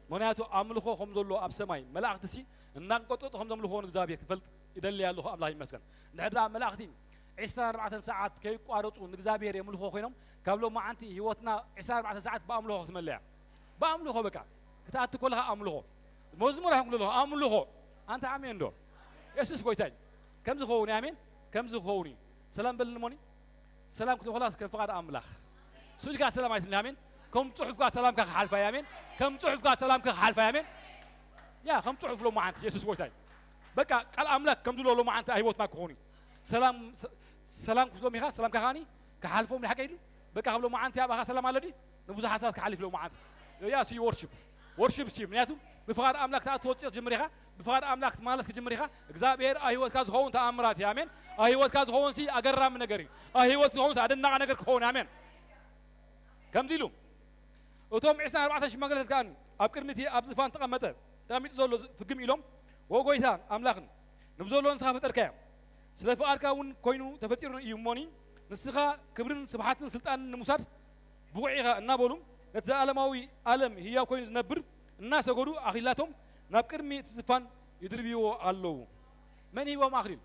ምኽንያቱ ኣምልኾ ከም ዘሎ ኣብ ሰማይ መላእኽቲ ሲ እናንቀጥቀጡ ከም ዘምልኾ ንእግዚኣብሔር ክፈልጥ ይደሊ ኣለኹ። ኣምላኽ ይመስገን። እንድሕር ደኣ መላእኽቲ ዕስራን ኣርባዕተን ሰዓት ከይቋረጹ ንእግዚኣብሔር የምልኾ ኮይኖም፣ ካብ ሎማዓንቲ ህይወትና ዕስራን ኣርባዕተን ሰዓት ብኣምልኾ ክትመልእ እያ። ብኣምልኾ በቃ ክትኣቱ ከለኻ ኣምልኾ። መዝሙር ኣይኮን ዘለኹ፣ ኣምልኾ። ኣንታ ኣሜን ዶ? የሱስ ጎይታ እዩ። ከምዚ ክኸውን እዩ፣ ኣሜን። ከምዚ ክኸውን እዩ። ሰላም በልኒ ሞኒ። ሰላም ክትበላ ከም ፍቓድ ኣምላኽ። ስኢልካ ሰላም ኣይትብልን፣ ኣሜን። ከም ጽሑፍካ ሰላምካ ክሓልፋ እዩ፣ ኣሜን። ከም ጽሑፍካ ሰላምካ ክሓልፋ እዩ፣ ኣሜን። ያ፣ ከም ጽሑፍ ሎማዓንቲ የሱስ ጎይታ እዩ። በቃ ቃል ኣምላኽ ከም ዝብሎ ሎማዓንቲ ኣብ ህይወትና ክኸውን እዩ። ሰላም፣ ሰ-፣ ሰላም ክትብሎም ኢኻ፣ ሰላምካ ከኣኒ ክሓልፎም ንሓቀ ኢሉ። በቃ ካብ ሎማዓንቲ ኣባኻ ሰላም ኣሎ ድዩ? ንብዙሓት ሰባት ክሓልፍ ሎማዓንቲ። ያ፣ ሲ ወርሺፕ። ወርሺፕ ሲ፣ ምክንያቱ ብፍቓድ ኣምላኽ ክትኣቱ ወፂእ ክትጅምር ኢኻ፣ ብፍቓድ ኣምላኽ ክትማለስ ክትጅምር ኢኻ። እግዚኣብሔር ኣብ ህይወትካ ዝኸውን ተኣምራት እዩ። ኣሜን። ኣብ ህይወትካ ዝኸውን ሲ ኣገራሚ ነገር እዩ። ኣብ ህይወት ዝኸውን ሲ ኣደናቂ ነገር ክኸውን። ኣሜን። ከምዚ ኢሉ፣ እቶም ዕስራን ኣርባዕተን ሽማግለታት ከኣ ኣብ ቅድሚ እቲ ኣብ ዝፋን ተቐመጠ፣ ተቐሚጡ ዘሎ ፍግም ኢሎም፣ "ወ ጎይታ ኣምላኽን፣ ንብዘሎ ንስኻ ፈጠርካዮ፣ ስለ ፍቓድካ እውን ኮይኑ ተፈጢሩ እዩ እሞኒ፣ ንስኻ ክብርን ስብሓትን ስልጣንን ንምውሳድ ብቑዕ ኢኻ" እናበሉ፣ ነቲ ዘለኣለማዊ ዓለም ህያው ኮይኑ ዝነብር እናሰገዱ ኣኽሊላቶም ናብ ቅድሚ እቲ ዝፋን ይድርብይዎ ኣለዉ። መን ሂቦም ኣኽሊል?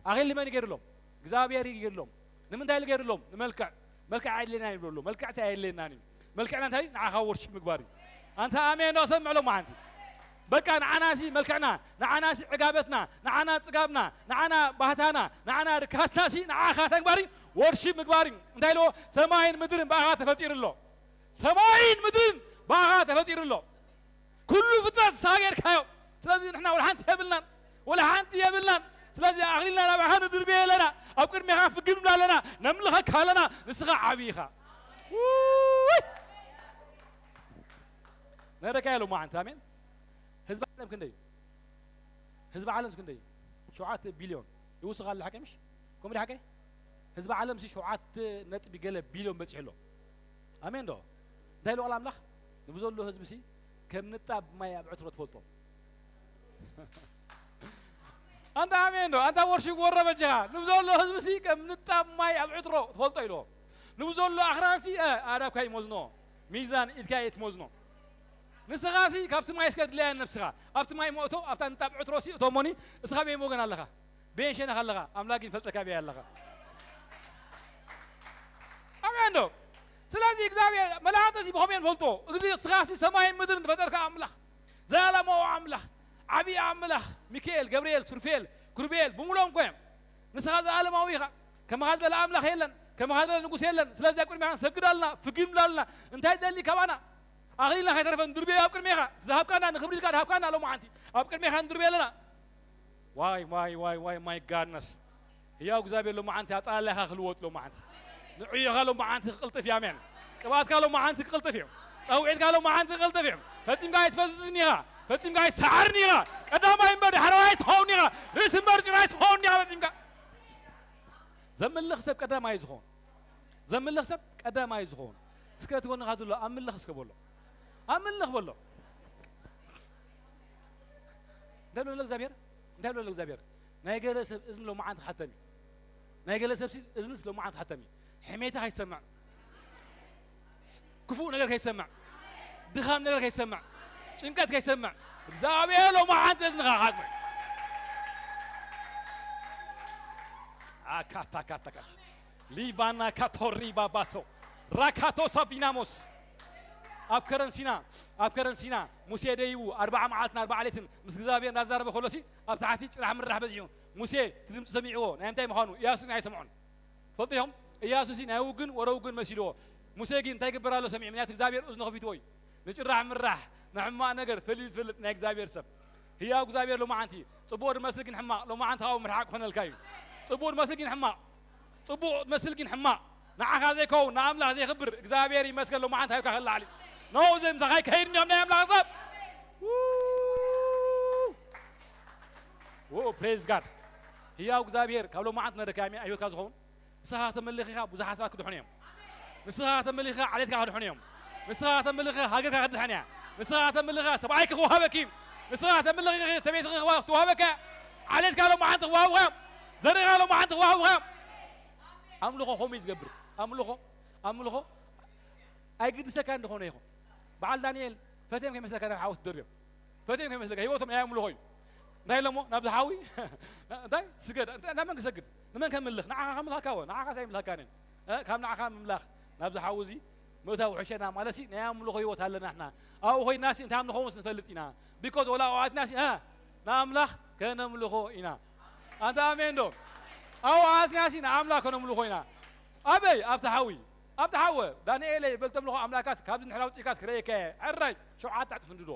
ኣኽሊል ንመን ይገይርሎም? እግዚኣብሔር ይገይርሎም። ንምንታይ ኢሉ ገይርሎም? ንመልክዕ። መልክዕ ኣየድልየናን ይብሎ ኣሎ። መልክዕ ኣየድልየናን እዩ። መልክዕና እንታይ? ንዓኻ ወርሺፕ ምግባር እዩ። ኣንታ ኣሜን ዶ? ሰምዕ ሎማዓንቲ። በቃ ንዓናሲ መልክዕና፣ ንዓናሲ ዕጋበትና፣ ንዓና ጽጋብና፣ ንዓና ባህታና፣ ንዓና ርካትናሲ ንዓኻ ተግባር እዩ። ወርሺፕ ምግባር እዩ። እንታይ ኢልዎ? ሰማይን ምድርን ብኣኻ ተፈጢሩ ኣሎ። ሰማይን ምድርን ብኣኻ ተፈጢሩ ኣሎ። ኩሉ ፍጥረት ንስኻ ጌርካዮ። ስለዚ ንሕና ወላ ሓንቲ የብልናን፣ ወላ ሓንቲ የብልናን። ስለዚ ኣኽሊልና ናባኻ ንድርብዮ ኣለና፣ ኣብ ቅድሜኻ ፍግም ንብላ ኣለና፣ ነምልኸካ ኣለና፣ ንስኻ ዓብዪ ኢኻ። ውይ! ነረካዮ ሎማዓንቲ፣ ኣሜን። ህዝቢ ዓለም ክንደይ እዩ? ህዝቢ ዓለም ክንደይ እዩ? ሸውዓተ ቢልዮን። ይውስኽ ኣሎ ሓቀይ ምሽ? ከምኡ ድዩ ሓቀይ? ህዝቢ ዓለምሲ ሸውዓተ ነጥቢ ገለ ቢልዮን በጺሑ ኣሎ። ኣሜን ዶ? እንታይ ኢሉ ቃል ኣምላኽ? ንብዘሎ ህዝብሲ ከም ንጣብ ማይ ኣብ ዕትሮ ትፈልጦ። ኣንታ ኣሜን ዶ? ኣንታ ወርሺፕ ወረ በጃኻ። ንብዘሎ ህዝብሲ ከም ንጣብ ማይ ኣብ ዕትሮ ትፈልጦ ኢልዎ። ንብዘሎ ኣኽራንሲ፣ እ፣ ኣእዳብካ ይመዝኖ። ሚዛን ኢድካ እየ ትመዝኖ። ንስኻሲ ካብቲ ማይ እስከ ድለያ ነብስኻ። ኣብቲ ማይ መእቶ፣ ኣብታ ንጣብ ዕትሮሲ እቶ እሞኒ፣ እስኻ በየን ወገን ኣለኻ? በየን ሸነኽ ኣለኻ? ኣምላኽ ግን ይፈልጠካ በየ ኣለኻ። ኣሜን ዶ? ስለዚ እግዚኣብሔር መላእኽትሲ ብኸመይ ንፈልጦ? እዚ እስኻሲ ሰማይን ምድርን ዝፈጠርካ ኣምላኽ፣ ዘላለማዊ ኣምላኽ፣ ዓብዪ ኣምላኽ፣ ሚካኤል፣ ገብርኤል፣ ሱርፌል፣ ኪሩቤል፣ ብምሉኦም እኮ እዮም። ንስኻ ዘላለማዊ ኢኻ። ከማኻ ዝበለ ኣምላኽ የለን፣ ከማኻ ዝበለ ንጉስ የለን። ስለዚ ኣብ ቅድሚኻ ንሰግድ ኣለና፣ ፍግም ንብል ኣለና። እንታይ ትደሊ ካባና? ኣኽሊልና ከይተረፈ ንድርብዮ ኣብ ቅድሜኻ። ዝሃብካና፣ ንኽብሪ ኢልካ ዝሃብካና ሎማዓንቲ ኣብ ቅድሜኻ ንድርብዮ ኣለና። ዋይ፣ ዋይ፣ ዋይ፣ ዋይ፣ ማይ ጋድነስ። ህያው እግዚኣብሔር ሎማዓንቲ ኣጠላላይኻ ክልወጥ ሎማዓንቲ። ንዕዮኻ ሎማዓንቲ ክቕልጥፍ እዩ፣ ኣሜን። ቅብኣትካ ሎማዓንቲ ክቕልጥፍ እዩ። ጸውዒትካ ሎማዓንቲ ክቕልጥፍ እዩ። ፈጺምካ ኣይትፈዝዝን ኢኻ። ፈጺምካ ኣይትሰዓርን ኢኻ። ቀዳማይ እምበር ዳሕረዋይ ኣይትኸውን ኢኻ። ርእሲ እምበር ጭራ ኣይትኸውን ኢኻ ፈጺምካ። ዘምልኽ ሰብ ቀዳማይ ዝኸውን። ዘምልኽ ሰብ ቀዳማይ ዝኸውን። እስከ እቲ ጎንኻ ዘሎ ኣምልኽ እስከ በሎ። ኣምልኽ በሎ። እንታይ ብሎ ኣሎ እግዚኣብሔር? እንታይ ብሎ ኣሎ እግዚኣብሔር? ናይ ገለ ሰብ እዝኒ ሎማዓንቲ ክሓተም እዩ። ናይ ገለ ሰብሲ እዝንስ ሎማዓንቲ ክሓተም እዩ። ሕሜታ ከይሰምዕ፣ ክፉእ ነገር ከይሰምዕ፣ ድኻም ነገር ከይሰምዕ፣ ጭንቀት ከይሰምዕ እግዚኣብሔር ሎማዓንቲ እዝንኻ ክሓትሞ እዩ። ኣካታ ካታ ካሽ ሊባና ካቶሪ ባባሶ ራካቶ ሳቢናሞስ። ኣብ ከረን ሲና፣ ኣብ ከረን ሲና ሙሴ ደይቡ ኣርባዓ መዓልትን ኣርባዓ ሌትን ምስ እግዚኣብሔር እናዛረበ ከሎሲ ኣብ ታሕቲ ጭራሕ ምራሕ በዚሑ። ሙሴ እቲ ድምፂ ሰሚዕዎ ናይ ምንታይ ምዃኑ እያሱ ግን ኣይሰምዖን። ፈልጡ ኢኹም? እያሱሲ ናይ ውግን ወረ ውግን መሲልዎ። ሙሴ ግን እንታይ ይግበር ኣሎ ሰሚዑ? ምክንያቱ እግዚኣብሔር እዝኑ ከፊትዎ እዩ። ንጭራሕ ምራሕ፣ ንሕማቕ ነገር ፈሊዩ ዝፈልጥ ናይ እግዚኣብሔር ሰብ። ህያው እግዚኣብሔር ሎማዓንቲ ጽቡቕ ድመስል ግን ሕማቕ፣ ሎማዓንቲ ካብኡ ምርሓቕ ክኾነልካ እዩ። ጽቡቕ ድመስል ግን ሕማቕ፣ ጽቡቕ ድመስል ግን ሕማቕ፣ ንዓኻ ዘይከውን፣ ንኣምላኽ ዘየኽብር፣ እግዚኣብሔር ይመስገን ሎማዓንቲ ሃብካ ከላዓል እዩ። ኖ፣ እዚ ምሳኻ ይከይድ እንዲዮም ናይ ኣምላኽ ሰብ። ው! ው! ፕሬዝ ጋድ። ህያው እግዚኣብሔር ካብ ሎማዓንቲ ነረካ ህይወትካ ዝኸውን ንስኻ ተመሊኽኻ ብዙሓት ሰባት ክድሕኑ እዮም። ንስኻ ተመሊኽኻ ዓሌትካ ክድሕኑ እዮም። ንስኻ ተመሊኽኻ ሃገርካ ክትድሕን እያ። ንስኻ ተመሊኽኻ ሰብኣይኪ ክወሃበኪ እዩ። ንስኻ ተመሊኽኺ ሰበይትኺ ክዋ-፣ ክትወሃበካ እያ። ዓሌትካ ሎማዓንቲ ክወሃቡኻ እዮም። ዘርእኻ ሎማዓንቲ ክወሃቡኻ እዮም። ኣምልኾ ከምኡ እዩ ዝገብር። ኣምልኾ፣ ኣምልኾ ኣይግድሰካ እንደኾነ ይኹን። በዓል ዳንኤል ፈትዮም ከይመስለካ ናብ ሓዊ ትደርብዮም። ፈትዮም ከይመስለካ ህይወቶም ናይ ኣምልኾ እዩ። እንታይ ኢሎሞ? ናብዚ ሓዊ እንታይ ስገድ። እንታይ፣ ናብ መን ክሰግድ? ንመን ከምልኽ? ንዓኻ ከምልኸካ ወ? ንዓኻስ ኣይምልኸካን እየ። እ፣ ካብ ንዓኻ ምምላኽ ናብዚ ሓዊ እዚ ምእታው ውሕሸና ማለት ሲ ናይ ኣምልኾ ህይወት ኣለና ንሕና። ኣብኡ ኮይናሲ እንታይ ኣምልኾ ምስ ንፈልጥ ኢና። ቢኮዝ ወላ ኣብኡ ኣትናሲ፣ እ፣ ንኣምላኽ ከነምልኾ ኢና። ኣንታ ኣሜን ዶ? ኣብኡ ኣትናሲ ንኣምላኽ ከነምልኾ ኢና። ኣበይ? ኣብቲ ሓዊ። ኣብቲ ሓወ። ዳንኤለይ በል ተምልኾ ኣምላካስ ካብዚ ንሕና ኣውጺእካስ ክረእየካ እየ። ሕራይ ሸውዓተ ዕጥፊ ንዶ።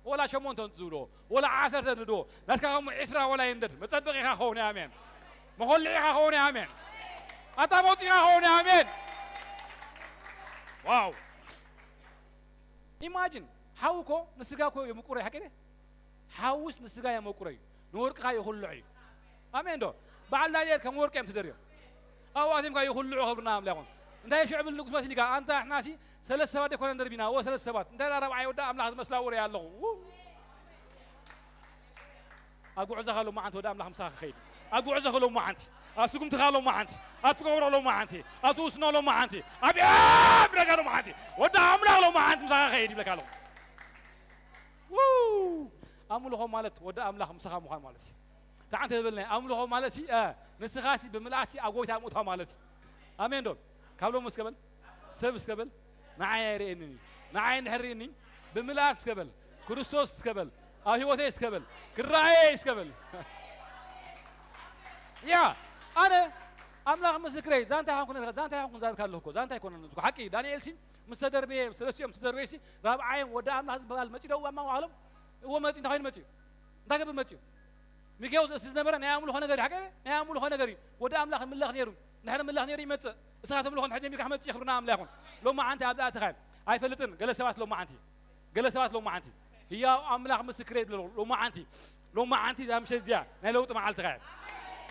ወላ ሸሞንተ ዝብልዎ፣ ወላ ዓሰርተ ንዶ፣ ናትካ ከምኡ ዒስራ ወላ ይንደድ፣ መጸበቒ ኢኻ ክኸውን እየ፣ ኣሜን። መኾልዒ ኢኻ ክኸውን እየ፣ ኣሜን። ኣታ መውጺእኻ ክኸውን እየ፣ ኣሜን። ዋው። ኢማጂን፣ ሓዊ እኮ ንስጋ እኮ የምቁሮ እዩ፣ ሓቂ ድየ? ሓውስ ንስጋ የመቁሮ እዩ፣ ንወርቅኻ ይኹልዖ እዩ። ኣሜን ዶ? በዓል ዳንኤል ከም ወርቂ እዮም ተደርዮም። ኣብኡ ኣትዮም ከኣ ይኹልዑ፣ ክብሪ ንኣምላኽ ይኹን። እንታይ ሽዑ ብል ንጉስ መሲልካ፣ ኣንታ ንሕናሲ ሰለስተ ሰባት ደይኮነን ደርቢና፣ እወ ሰለስተ ሰባት። እንታይ ደኣ ራብዓይ ወዲ ኣምላኽ ዝመስላ ወረ ኣለኹ። ው! ኣብ ጉዕዞኻ ሎማዓንቲ ወዲ ኣምላኽ ምሳኻ ክኸይድ። ኣብ ጉዕዞኻ ሎማዓንቲ፣ ኣብ ስጉምትኻ ሎማዓንቲ፣ ኣብ ትገብሮ ሎማዓንቲ፣ ኣብ ትውስኖ ሎማዓንቲ፣ ኣብ ኤፍረጋ ሎማዓንቲ፣ ወዲ ኣምላኽ ሎማዓንቲ ምሳኻ ክኸይድ ይብለካ ኣለኹ። ው! ኣምልኾ ማለት ወዲ ኣምላኽ ምሳኻ ምዃን ማለት እዩ። ተዓንተ ዝበልና ኣምልኾ ማለት ሲ፣ እ፣ ንስኻ ሲ ብምልኣት ሲ ኣብ ጎይታ ምእታው ማለት እዩ። ኣሜን ዶ? ካብ ሎም እስከ በል። ሰብ እስከ በል፣ ንዓይ ኣይርእየንን እዩ። ንዓይ እንድሕር ርእየኒ፣ ብምልኣት እስከ በል፣ ክርስቶስ እስከ በል፣ ኣብ ህይወተይ እስከ በል፣ ክረኣየ እስከ በል። ያ፣ ኣነ ኣምላኽ ምስክረይ፣ ዛንታ ይኹን፣ ዛንታ ይኹን ዛርካ ኣለኹ እኮ፣ ዛንታ ኣይኮነን እኮ። ሓቂ፣ ዳንኤል ሲ ምስ ተደርበየ፣ ሰለስቲኦም ምስ ተደርበየ ሲ፣ ራብዓዮም ወዲ ኣምላኽ ዝበሃል መጺኡ ደው ኣማ ዋዕሎም፣ እዎ መጺኡ፣ እንታይ ኮይኑ መጺኡ? እንታይ ገብር መጺኡ? ሚክያስ እቲ ዝነበረ ናይ ኣምልኾ ነገር እዩ፣ ሓቂ፣ ናይ ኣምልኾ ነገር እዩ። ወዲ ኣምላኽ ይምለኽ ነይሩ። እንድሕር ምለኽ ነይሩ ይመጽእ። እስኻ ተምልኾ እንድሕር ጀሚርካ ክመጽእ እዩ፣ ክብሪ ንኣምላኽ ይኹን። ሎማዓንቲ ኣብዚ ኣተኻ ኣይፈልጥን፣ ገለ ሰባት ሎማዓንቲ፣ ገለ ሰባት ሎማዓንቲ፣ ህያው ኣምላኽ ምስክረይ ይብለ ኣለኹ። ሎማዓንቲ፣ ሎማዓንቲ እዛ ምሸት እዚኣ ናይ ለውጢ መዓልትኻ እያ።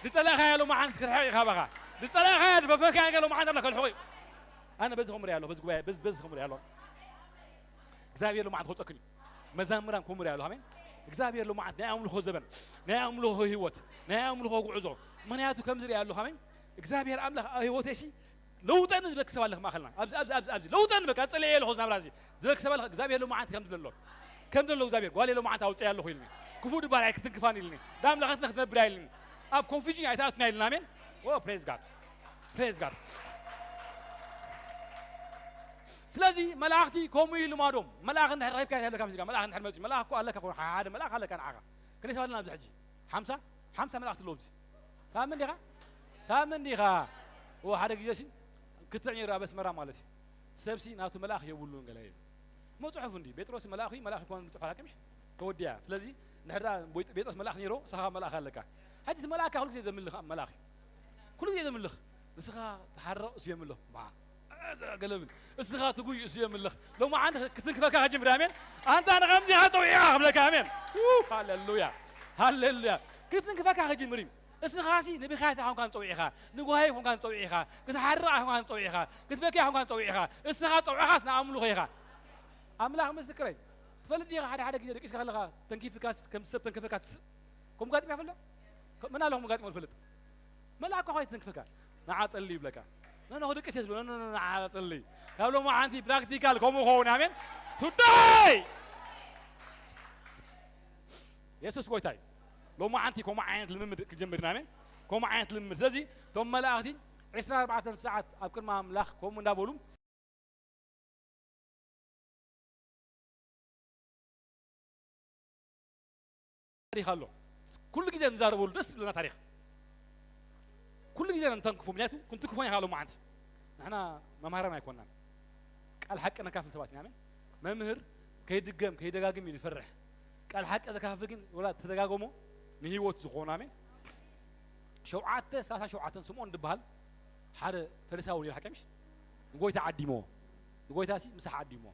ዝጸላእኻያ ሎማዓንቲ ክትርሕቕ ኢኻ ባኻ። ዝጸላእኻያ ዝፈፈንካያ ነገር ሎማዓንቲ ኣምላኽ ከልሕቖ እዩ። ኣነ በዚ ከምሪ ኣለኹ፣ በዚ ጉባኤ፣ በዚ፣ በዚ ከምሪ ኣለኹ። እግዚኣብሔር ሎማዓንቲ ክወፀክን እዩ። መዛምራን ኮምር ያሉ ኣሜን። እግዚኣብሔር ሎማዓንቲ ናይ ኣምልኾ ዘበን፣ ናይ ኣምልኾ ህይወት፣ ናይ ኣምልኾ ጉዕዞ። ምኽንያቱ ከምዚ ሪኣ ኣለኹ ኣሜን። እግዚኣብሔር ኣምላኽ ኣብ ህይወተይሲ ለውጠኒ ዝበክ ሰብ ኣለኽ ማእኸልና። ኣብዚ፣ ኣብዚ፣ ኣብዚ፣ ኣብዚ ለውጠኒ በቃ ጸለየ ኣለኹ ናብራ እዚ ዝበክ ሰብ ኣለኽ። እግዚኣብሔር ሎማዓንቲ ከም ዝብለ ኣሎ። ከም ዘሎ እግዚኣብሔር ጓል ሎማዓንቲ ኣውፅእ ኣለኹ ኢልኒ። ክፉእ ድባል ኣይክትንክፋን ኢልኒ። ዳምላኸት ነክትነብር ኢልኒ። ኣብ ኮንፊዥን ኣይትኣቱና ኢልና ኣሜን። ኦ ፕሬዝ ጋድ። ፕሬዝ ጋድ። ስለዚ መላእኽቲ ከምኡ እዩ ልማዶም። መልኣኽ እንድሕር ረኺብካ እንታይ ኣለካ ምስልካ? መልኣኽ እንድሕር መጺኡ፣ መልኣኽ እኮ ኣለካ እኮ፣ ሓደ መልኣኽ ኣለካ ንዓኻ። ክንደይ ሰባት ኣለና ኣብዚ ሕጂ? ሓምሳ? ሓምሳ መልኣኽቲ ኣለዉ ኣብዚ። ታምን ዲኻ? ታምን ዲኻ? ኦ፣ ሓደ ግዜ ሲ ክትዕ ነይሩ ኣብ ኣስመራ ማለት እዩ። ሰብሲ ናቱ መልኣኽ የብሉን ገለ እዩ። መጽሑፍ እንዲ ጴጥሮስ መልኣኽ እዩ፣ መልኣኽ ይኮን ጽሑፍ ሓላቂ ምሽ? ተወዲያ። ስለዚ እንድሕር ደኣ ቦይ-፣ ጴጥሮስ መልኣኽ ነይሩ፣ ንስኻ መልኣኽ ኣለካ። ሕጂ እቲ መልኣኽ ኩሉ ግዜ ዘምልኽ መልኣኽ እዩ። ኩሉ ግዜ ዘምልኽ። ንስኻ ተሓርቕ እሱ የምልኽ። ማ-፣ ገለምን። እስኻ ትጉይ እሱ የምልኽ። ሎማዓንቲ ክትንክፈካ ክጅምር፣ ኣሜን። ኣንታ ንኸምዚኻ ጸዊዕኻ ክብለካ፣ ኣሜን። ው፣ ሃሌሉያ። ሃሌሉያ። ክትንክፈካ ክጅምር እዩ። እስኻሲ ንብኻት ኣይኮንካን ጸዊዕኻ፣ ንጓሂ ኣይኮንካን ጸዊዕኻ፣ ክትሓርቕ ኣይኮንካን ጸዊዕኻ፣ ክትበኪ ኣይኮንካን ጸዊዕኻ። እስኻ ጸውዕኻስ ንኣምልኾ ኢኻ። ኣምላኽ ምስክረይ። ትፈልጥ ዲኻ ሓደ ሓደ ግዜ ደቂስካ ከለኻ ተንኪፍካስ ከም ሰብ ተንከፈካ ትስእ። ከም ጋጥም ይፈልጥ? ከ-፣ መን ኣለኹም ጋጥሞ ዝፈልጥ? መልኣክ እኳ ይተንክፈካ። ንዓ ጸሊ ይብለካ። ኖ፣ ኖ፣ ክድቅስ እየ ዝብሎ። ኖ፣ ኖ፣ ኖ፣ ንዓ ጸሊ። ካብ ሎማዓንቲ ፕራክቲካል ከምኡ ክኸውን፣ ኣሜን። ቱደይ! የሱስ ጎይታ እዩ። ሎማዓንቲ ከምኡ ዓይነት ልምምድ ክንጀምር ኢና፣ ኣሜን። ከምኡ ዓይነት ልምምድ። ስለዚ እቶም መላእኽቲ ዕስራን ኣርባዕተን ሰዓት ኣብ ቅድሚ ኣምላኽ ከምኡ እንዳበሉ ታሪኽ ኣሎ። ኩሉ ግዜ ንዛረበሉ ደስ ዝብለና ታሪኽ። ኩሉ ግዜ ነንተንክፎ፣ ምክንያቱ ክንትክፎ ኢና ሎማዓንቲ። ንሕና መምሃራን ኣይኮናን። ቃል ሓቂ ነካፍል ሰባት ኢና፣ ኣሜን። መምህር ከይድገም፣ ከይደጋግም እዩ ዝፈርሕ። ቃል ሓቂ ዘካፍል ግን ወላ ተደጋገሞ ንህይወት ዝኾኑ፣ ኣሜን። ሸውዓተ ሰላሳ ሸውዓተን ስምዖን ዝበሃል ሓደ ፈሪሳዊ ነይሩ፣ ሓቂ ምሽ? ንጎይታ ዓዲሞ። ንጎይታ ሲ ምሳሕ ዓዲሞ።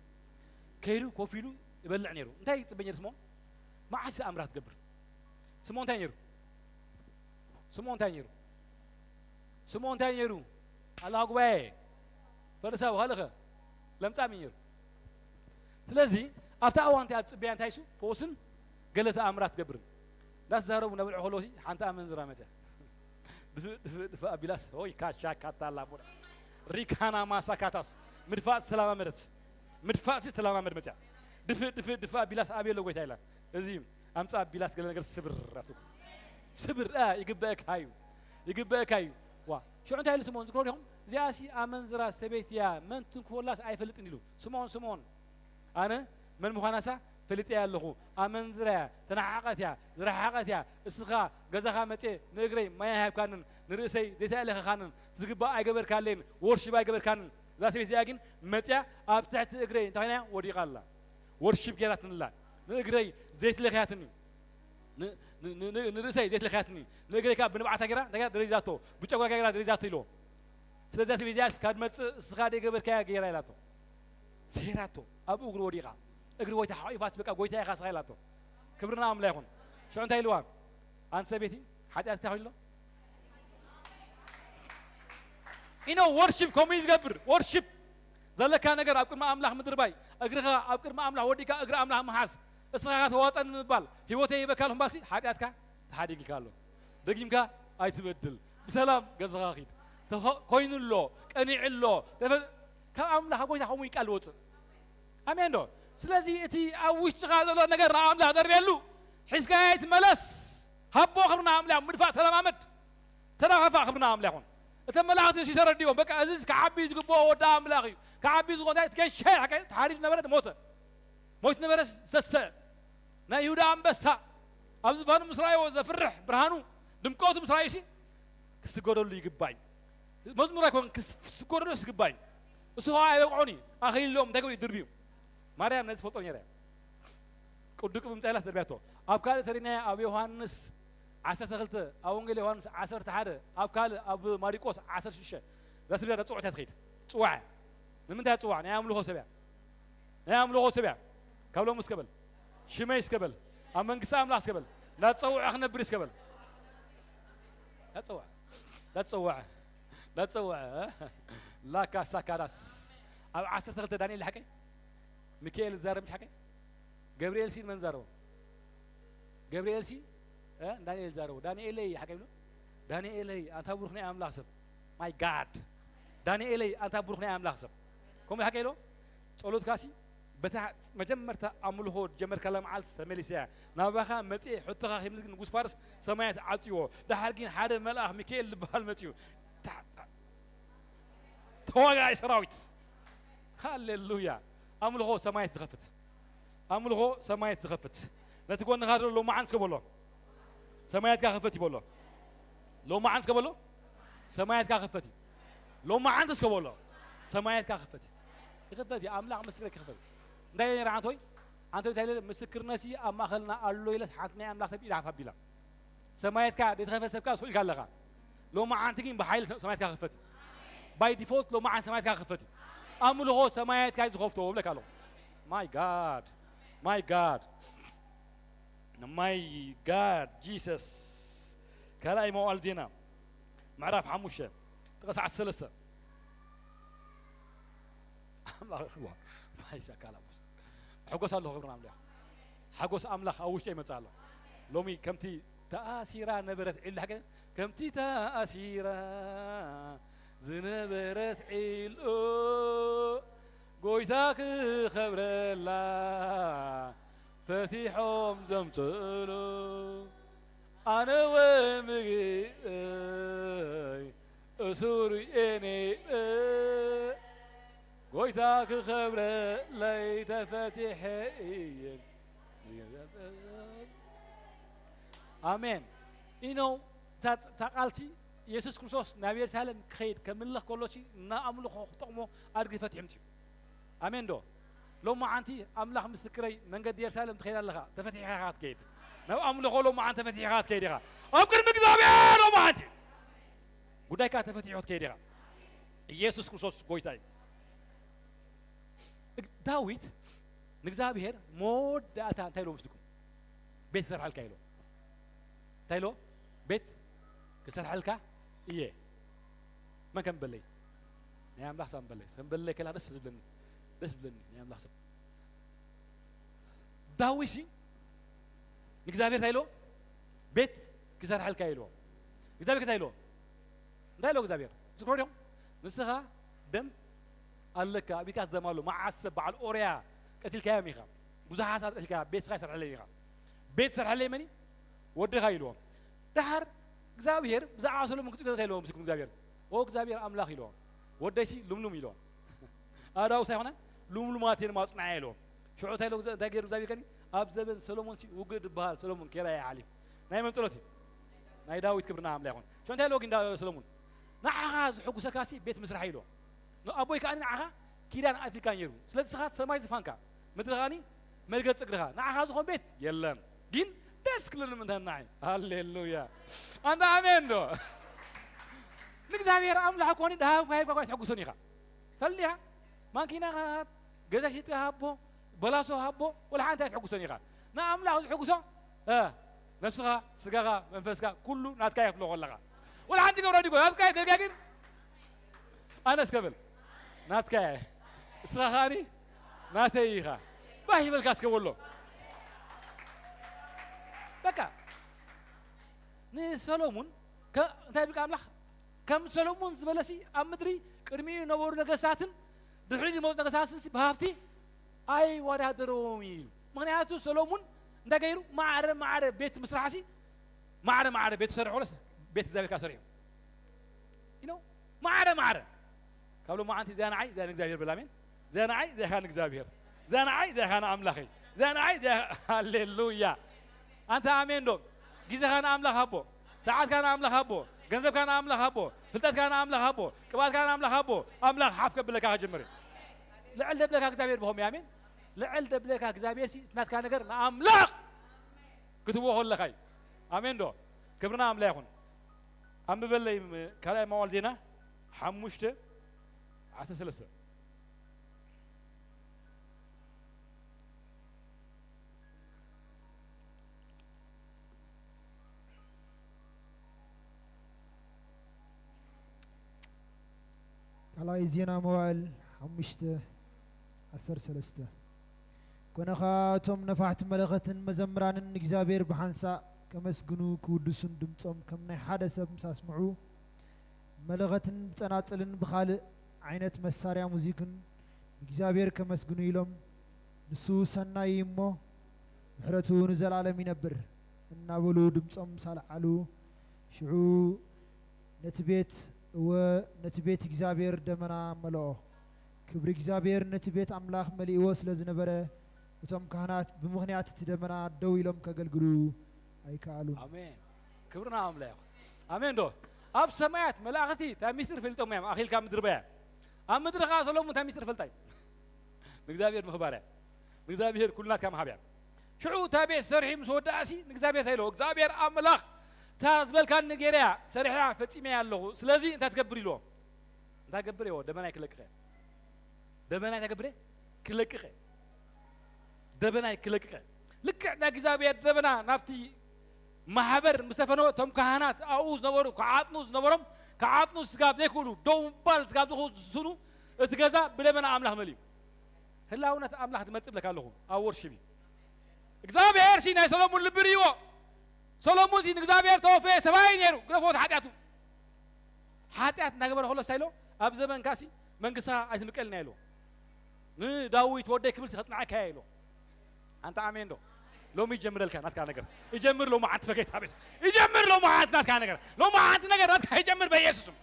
ከይዱ ኮፍ ኢሉ ይበልዕ ነይሩ። እንታይ ይጽበ ነይሩ ስምዖን? መዓስ ኣምራ ትገብር? ስምዖን እንታይ ነይሩ? ስምዖን እንታይ ነይሩ? ስምዖን እንታይ ነይሩ? ኣለኻ ጉባኤ? ፈሪሳዊ፣ ካልእኸ? ለምጻም እዩ ነይሩ። ስለዚ ኣብታ እዋን እቲኣ ዝጽበያ እንታይ እሱ? ፈውስን ገለ ተኣምራት ትገብርን። እንዳተዛረቡ እናበልዑ ከለዉ ሲ ሓንቲ ኣመንዝራ መጽያ። ድፍእ፣ ድፍእ፣ ድፍእ ኣቢላስ፣ ሆይ፣ ካሻ፣ ካታ፣ ላቦዳ። ሪካና፣ ማሳ፣ ካታስ። ምድፋእ ዝተለማመደት። ምድፋእ ሲ ዝተለማመደ መጽያ። ድፍእ፣ ድፍእ፣ ድፍእ ኣቢላስ፣ ኣበይ ኣሎ ጎይታ ኢላ። እዚ እዩ። ኣምጻ ኣቢላስ ገለ ነገር ስብር ኣብቲ። ስብር፣ አ፣ ይግበእካ እዩ። ይግበእካ እዩ። ዋ፣ ሽዑ እንታይ ኢሉ ስምዖን ዝክሮ ዲኹም? እዚኣ ሲ ኣመንዝራ ሰበይቲ እያ፣ መን ትንክፎላስ ኣይፈልጥን ኢሉ። ስምዖን፣ ስምዖን፣ ኣነ መን ምዃናሳ ፈሊጠያ ኣለኹ። ኣመንዝራ እያ፣ ተነሓሓቐት እያ፣ ዝረሓቐት እያ። እስኻ ገዛኻ መጼ ንእግረይ ማይ ኣይሃብካንን፣ ንርእሰይ ዘይተእለኸኻንን፣ ዝግባእ ኣይገበርካለይን፣ ወርሺፕ ኣይገበርካንን። እዛ ሰበይቲ እዚኣ ግን መጽያ ኣብ ትሕቲ እግረይ እንታይ ኮይና እያ? ወዲቓ ኣላ። ወርሺፕ ጌራትንላ። ንእግረይ ዘይትለኽያትኒ። ን-፣ ን-፣ ን-፣ ን-፣ ንርእሰይ ዘይትለኽያትኒ። ንእግረይ ከኣ ብንብዓታ ጌራ፣ እንታይ ጌራ? ደሪዛቶ። ብጨጓራ ጌራ ደሪዛቶ ኢልዎ። ስለዚ እዛ ሰበይቲ እዚኣስ ካብ መጽእ እስኻ ዘይገበርካያ ጌራ ኢላቶ። ስሒራቶ። ኣብ እግሩ ወዲቓ። እግሪ ጎይታ ሓቂፋስ በቃ ጎይታ ኢኻ እስኻ ኢላቶ። ክብሪ ንኣምላኽ ይኹን። ሽዑ እንታይ ኢልዋ? ኣንቲ ሰበይቲ፣ ሓጢኣትካ ኮይኑ ኣሎ? ኢኖ ወርሺፕ ከምኡ እዩ ዝገብር። ወርሺፕ ዘለካ ነገር ኣብ ቅድሚ ኣምላኽ ምድርባይ፣ እግርኻ ኣብ ቅድሚ ኣምላኽ ወዲእካ እግሪ ኣምላኽ ምሓዝ፣ እስኻ ተዋፀኒ ምባል፣ ህይወተይ ሂበካ ኣለኹ ምባልሲ ሓጢኣትካ ተሓዲግልካ ኣሎ። ደጊምካ ኣይትበድል። ብሰላም ገዛኻ ኺድ። ተኸ-፣ ኮይኑ ኣሎ፣ ቀኒዑ ኣሎ። ተፈ-፣ ካብ ኣምላኽ ጎይታ ከምኡ እዩ ቃል ዝወፅእ። ኣሜን ዶ? ስለዚ እቲ ኣብ ውሽጥኻ ዘሎ ነገር ንኣምላኽ ደርብየሉ። ሒዝካዮ ኣይትመለስ። ሃቦ ክብሪ ንኣምላኽ፣ ምድፋእ ተለማመድ። ተናፋፋ ክብሪ ንኣምላኽ ይኹን። እተን መላእኽቲ ንሱ ተረዲኦም፣ በቃ፣ እዚስ ክዓቢ ዝግብኦ ወዲ ኣምላኽ እዩ። ክዓቢ ዝግብኦ እንታይ? ትገሸ፣ ሓቀ፣ ተሓሪዱ ነበረ፣ ሞተ። ሞይቱ ነበረ፣ ዘሰ። ናይ ይሁዳ ኣንበሳ። ኣብ ዝፋኑ ምስ ረኣይዎ ዘፍርሕ ብርሃኑ፣ ድምቀቱ ምስ ረኣዩሲ፣ ክስገደሉ ይግባኝ። መዝሙር ኣይኮን፣ ክስ-፣ ክስገደሉ ይግባኝ። እሱ ኸዓ ኣይበቅዖን እዩ። ኣኽሊሎም እንታይ ገይሩ ይድርብዩ? ማርያም ነዚ ትፈልጦ ነይራ እያ። ቅዱቅ ብምንታይ ኢላስ ደርብያቶ። ኣብ ካልእ ተሪናዮ፣ ኣብ ዮሃንስ ዓሰርተ ክልተ፣ ኣብ ወንጌል ዮሃንስ ዓሰርተ ሓደ፣ ኣብ ካልእ፣ ኣብ ማሪቆስ ዓሰርተ ሽዱሽተ፣ እዛ ስም እዚኣ ትጽውዕ እያ ትኸይድ። ትጽዋዕ እያ። ንምንታይ ትጽዋዕ? ናይ ኣምልኾ ሰብ እያ። ናይ ኣምልኾ ሰብ እያ። ካብ ሎሚ እስከ በል። ሽመይ እስከ በል። ኣብ መንግስቲ ኣምላኽ እስከ በል። እንዳትጸውዐ ክነብር እስከ በል። እንዳትጸውዐ። እንዳትጸውዐ። እንዳትጸውዐ። ላካ ሳካዳስ። ኣብ ዓሰርተ ክልተ ዳንኤል ሓቀይ? ሚካኤል ዝዛረብ ምሽ ሓቀይ? ገብርኤል ሲ መን ዛረቦ? ገብርኤል ሲ፣ እ፣ ዳንኤል ዛረቦ። ዳንኤለይ ሓቀይ ብሎ? ዳንኤለይ፣ ኣንታ ብሩኽ ናይ ኣምላኽ ሰብ። My God። ዳንኤለይ፣ ኣንታ ብሩኽ ናይ ኣምላኽ ሰብ። ከምኡ ሓቀይ ኢሎ? ጸሎትካ ሲ፣ በታ መጀመርታ ኣምልኾ ጀመርካላ መዓልቲ ተመሊሰ እያ። ናባኻ መጽኤ፣ ሕቶኻ ከይምልስ ግን ንጉስ ፋርስ ሰማያት ዓጽይዎ። ደሓር ግን ሓደ መልኣኽ ሚካኤል ዝበሃል መጽዩ። ታ-፣ ታ-፣ ተዋጋኣይ ሰራዊት። ሃሌሉያ። ኣምልኾ ሰማያት ዝኸፍት። ኣምልኾ ሰማያት ዝኸፍት። ነቲ ጎንኻ ዘሎ ሎማዓን እስከ በሎ። ሰማያትካ ክፈት ይበሎ። ሎማዓን እስከ በሎ። ሰማያትካ ክፈት እዩ። ሎማዓን እስከ በሎ። ሰማያትካ ክፈት እዩ። ይኽፈት እዩ። ኣምላኽ ምስክረይ ክኽፈት እዩ። እንታይ ኢለ ነይረ ዓንቶይ? ዓንቶይ እንታይ ኢለ? ምስክርነትሲ ኣብ ማእኸልና ኣሎ ኢለስ ሓንቲ ናይ ኣምላኽ ሰብ ኢዳ ሓፍ ኣቢላ። ሰማያትካ ዘይተኸፈተ ሰብካ ስቕ ኢልካ ኣለኻ። ሎማዓንቲ ግን ብሓይሊ ሰ-፣ ሰማያትካ ክፈት እዩ። By default ሎማዓን ሰማያትካ ክፈት እዩ። ኣምልኾ ሰማያትካ እዩ ዝኸፍቶ እብለካ ኣለኹ። My God. My God. My God. Jesus. ካልኣይ መዋዕል ዜና ምዕራፍ ሓሙሽተ ጥቕሲ ዓሰርተ ሰለስተ። ኣምላኽ፣ ዋ፣ ማይ ሻካላቦስ። ሕጎስ ኣለኹ፣ ክብሪ ንኣምላኽ። ሓጎስ ኣምላኽ ኣብ ውሽጠይ ይመጽእ ኣሎ። ሎሚ ከምቲ ተኣሲራ ነበረት ዒሉ ሓቀ-፣ ከምቲ ተኣሲራ ዝነበረት ዒሉ ጎይታ ክኸብረላ ፈቲሖም ዘምጽእሉ ኣነ ወምግእይ እሱር እየ ነይረ፣ ጎይታ ክኸብረለይ ተፈቲሐ እየ። ኣሜን። ኢኖ፣ እታ ቃልሲ የሱስ ክርስቶስ ናብ የሩሳሌም ክኸይድ ከምልኽ ከሎሲ ንኣምልኾ ክጠቕሞ ኣድጊ ፈቲሑ ምጽኡ። ኣሜን ዶ? ሎማዓንቲ ኣምላኽ ምስክረይ፣ መንገዲ የሩሳሌም ትኸይድ ኣለኻ፣ ተፈቲሕኻ ኢኻ ትከይድ። ናብ ኣምልኾ ሎማዓንቲ ተፈቲሕኻ ትከይድ ኢኻ። ኣብ ቅድሚ እግዚኣብሔር ሎማዓንቲ ጉዳይካ ተፈቲሑ ክትከይድ ኢኻ። ኢየሱስ ክርስቶስ ጎይታ እዩ። እግ-፣ ዳዊት ንእግዚኣብሔር መወዳእታ እንታይ ኢሎ መስልኩም? ቤት ክሰርሓልካ ኢሎ። እንታይ ኢሎ? ቤት ክሰርሓልካ እየ። መን ከም በለይ? ናይ ኣምላኽ ሳም በለይ። ከም በለይ ከላ ደስ ዝብለኒ። ደስ ዝብለኒ ናይ ኣምላኽ ሰብ። ዳዊት ሲ ንእግዚኣብሔር እንታይ ኢሎ? ቤት ክሰርሓልካ ኢሎ። እግዚኣብሔር እንታይ ኢሎ? እንታይ ኢሎ እግዚኣብሔር? ትዝክሮ ዲኹም? ንስኻ ደም ኣለካ፣ ኣብ ኢድካስ ደም ኣሎ። መዓስ ሰብ በዓል ኦርያ ቀቲልካዮም ኢኻ። ብዙሓት ሰባት ቀቲልካ፣ ቤት ስኻ ይሰርሐለይ ኢኻ። ቤት ሰርሐለይ መን እዩ? ወድኻ ኢልዎ። ደሓር እግዚኣብሔር ብዛዕባ ሰሎሞን ክጽገ እንታይ ኢልዎ? ምስኩም እግዚኣብሔር። ኦ እግዚኣብሔር ኣምላኽ ኢልዎ። ወደይሲ ልምሉም ኢልዎ። ኣዳውስ ኣይኮነን? ልምሉማት እየን ማጽናዕያ ኢልዎ። ሽዑ እንታይ ኢልዎ? እንታይ ገይሩ እግዚኣብሔር ከኒ? ኣብ ዘበን ሰሎሞን ሲ ውግእ ዝበሃል ሰሎሞን ኬራ ይሓሊፍ። ናይ መን ጸሎት እዩ? ናይ ዳዊት ክብርና ኣምላኽ ይኹን። ሽዑ እንታይ ኢልዎ ግን ዳ-፣ ሰሎሞን? ንዓኻ ዝሕጉሰካ ሲ ቤት ምስራሕ ኢልዎ። ንኣቦይ ከኣ ንዓኻ ኪዳን ኣትልካ ነይሩ። ስለዚ ንስኻ ሰማይ ዝፋንካ፣ ምድሪ ከኣ መርገጽ እግርኻ። ንዓኻ ዝኾን ቤት የለን። ግን ደስ ክልል ምንተና እዩ። ሃሌሉያ። ኣንታ ኣሜን ዶ? ንእግዚኣብሔር ኣምላኽ እኮ ንድሃብካ ሂብካ እኳ ኣይትሕጉሶን ኢኻ። ተልያ ማንኪና ሃብ፣ ገዛ ሂብካ ሃቦ፣ በላሶ ሃቦ፣ ወላ ሓንቲ ኣይትሕጉሶን ኢኻ። ንኣምላኽ ዝሕጉሶ፣ እ፣ ነፍስኻ፣ ስጋኻ፣ መንፈስካ፣ ኩሉ ናትካ እየ ክትብሎ ከለኻ። ወላ ሓንቲ ገብረ ዲጎ፣ ናትካ እየ ተልካ ግን፣ ኣነ እስከ ብል፣ ናትካ እየ። እስኻ ኸኣኒ ናተይ ኢኻ። ባህ ይበልካ እስከ በሎ። በቃ፣ ንሰሎሙን ከ-፣ እንታይ ይብል ኣምላኽ? ከም ሰሎሙን ዝበለሲ ኣብ ምድሪ ቅድሚኡ ዝነበሩ ነገስታትን ድሕሪ ዝመፁ ነገስታትን ሲ ብሃብቲ ኣይወዳደርዎም እዩ። ምኽንያቱ ሰሎሙን እንታይ ገይሩ? ማዕረ ማዕረ ቤት ምስራሕ ሲ ማዕረ ማዕረ ቤት ሰሪሑ፣ ቤት እግዚኣብሔር ከኣ ሰሪሑ። You know? ማዕረ ማዕረ። ካብ ሎማዓንቲ እዚኣ ንዓይ፣ እዚኣ ንእግዚኣብሔር በል። ኣሜን። እዚኣ ንዓይ፣ እዚኣ ኸኣ ንእግዚኣብሔር። እዚኣ ንዓይ፣ እዚኣ ኸኣ ንኣምላኸይ። እዚኣ ንዓይ፣ እዚኣ፣ ሃሌሉያ። ኣንታ ኣሜን ዶ? ግዜኻ ንኣምላኽ ሃቦ። ሰዓትካ ንኣምላኽ ሃቦ። ገንዘብካ ንኣምላኽ ሃቦ። ፍልጠትካ ንኣምላኽ ሃቦ። ቅብኣትካ ንኣምላኽ ሃቦ። ኣምላኽ ሓፍ ከብለካ ክጅምር እዩ። ልዕል ደብለካ እግዚኣብሔር ብሆም እዩ። ኣሜን። ልዕል ደብለካ እግዚኣብሔር ሲ ናትካ ነገር ንኣምላኽ ክትብዎ ከለኻ እዩ። ኣሜን ዶ? ክብርና ኣምላኽ ይኹን። ኣንብበለይ ካልኣይ መዋዕል ዜና ሓሙሽተ ዓሰርተ ሰለስተ። ካልኣይ ዜና መዋዕል ሓሙሽተ ዓሰርተ ሰለስተ። ኮነ ኸኣ እቶም ነፋሕቲ መለኸትን መዘምራንን ንእግዚኣብሔር ብሓንሳእ ከመስግኑ ክውድሱን ድምጾም ከም ናይ ሓደ ሰብ ምስ ኣስምዑ፣ መለኸትን ብጸናጽልን ብኻልእ ዓይነት መሳርያ ሙዚክን ንእግዚኣብሔር ከመስግኑ ኢሎም፣ ንሱ ሰናይ እዩ እሞ ምሕረቱ ንዘለኣለም ይነብር እናበሉ ድምጾም ምስ ኣልዓሉ፣ ሽዑ ነቲ ቤት፣ እወ፣ ነቲ ቤት እግዚኣብሔር ደመና መለኦ። ክብሪ እግዚኣብሔር ነቲ ቤት ኣምላኽ መሊእዎ ስለ ዝነበረ፣ እቶም ካህናት ብምኽንያት እቲ ደመና ደው ኢሎም ከገልግሉ ኣይከኣሉን። ኣሜን። ክብርና ኣምላኽ ይኹን። ኣሜን ዶ? ኣብ ሰማያት መላእኽቲ እታ ሚስጥር ፈልጦም እዮም፣ ኣኺልካ ምድሪ በያ። ኣብ ምድሪ ኸኣ ሰሎሙን እታ ሚስጥር ፈልጣ እዩ። ንእግዚኣብሔር ምኽባር እያ። ንእግዚኣብሔር ኩሉ ናትካ ምሃብ እያ። ሽዑ እታ ቤት ሰሪሑ ምስ ወደኣሲ ንእግዚኣብሔር እንታይ ኢልዎ? እግዚኣብሔር ኣምላኽ እታ ዝበልካኒ ገይረ እያ፣ ሰሪሐ እያ፣ ፈጺመ እያ ኣለኹ። ስለዚ እንታይ ትገብር ኢልዎ? እንታይ ገብር እዮ? ደመና ይክለቅኸ። ደመና እንታይ ገብር እየ? ክለቅኸ። ደበና ይክለቅቀ። ልክዕ ናይ እግዚኣብሔር ደበና ናብቲ ማሕበር ምስ ተፈነወ፣ እቶም ካህናት ኣብኡ ዝነበሩ ክዓጥኑ ዝነበሮም ክዓጥኑ ስጋብ ዘይክእሉ፣ ደው ምባል ስጋብ ዝኽስኑ፣ እቲ ገዛ ብደበና ኣምላኽ መሊኡ። ህላውነት ኣምላኽ ትመጽእ እብለካ ኣለኹ ኣብ ወርሺፕ እዩ። እግዚኣብሔር ሲ ናይ ሰሎሙን ልቢ ርእይዎ። ሰሎሙን ሲ ንእግዚኣብሔር ተወፈየ ሰብኣይ ነይሩ፣ ግደፎ እቲ ሓጢኣቱ። ሓጢኣት እናገበረ ከሎ እንታይ ኢሎ? ኣብ ዘመንካ ሲ መንግስታ ኣይትምቀልና ኢሎ። ንዳዊት ወደይ ክብል ሲ ከጽንዓካ እየ ኢሎ። ኣንታ ኣሜን ዶ? ሎሚ ይጀምረልካ ናትካ ነገር። ይጀምር ሎማዓንቲ በጌታ ቤት። ይጀምር ሎማዓንቲ ናትካ ነገር። ሎማዓንቲ ነገር ናትካ ይጀምር በኢየሱስም።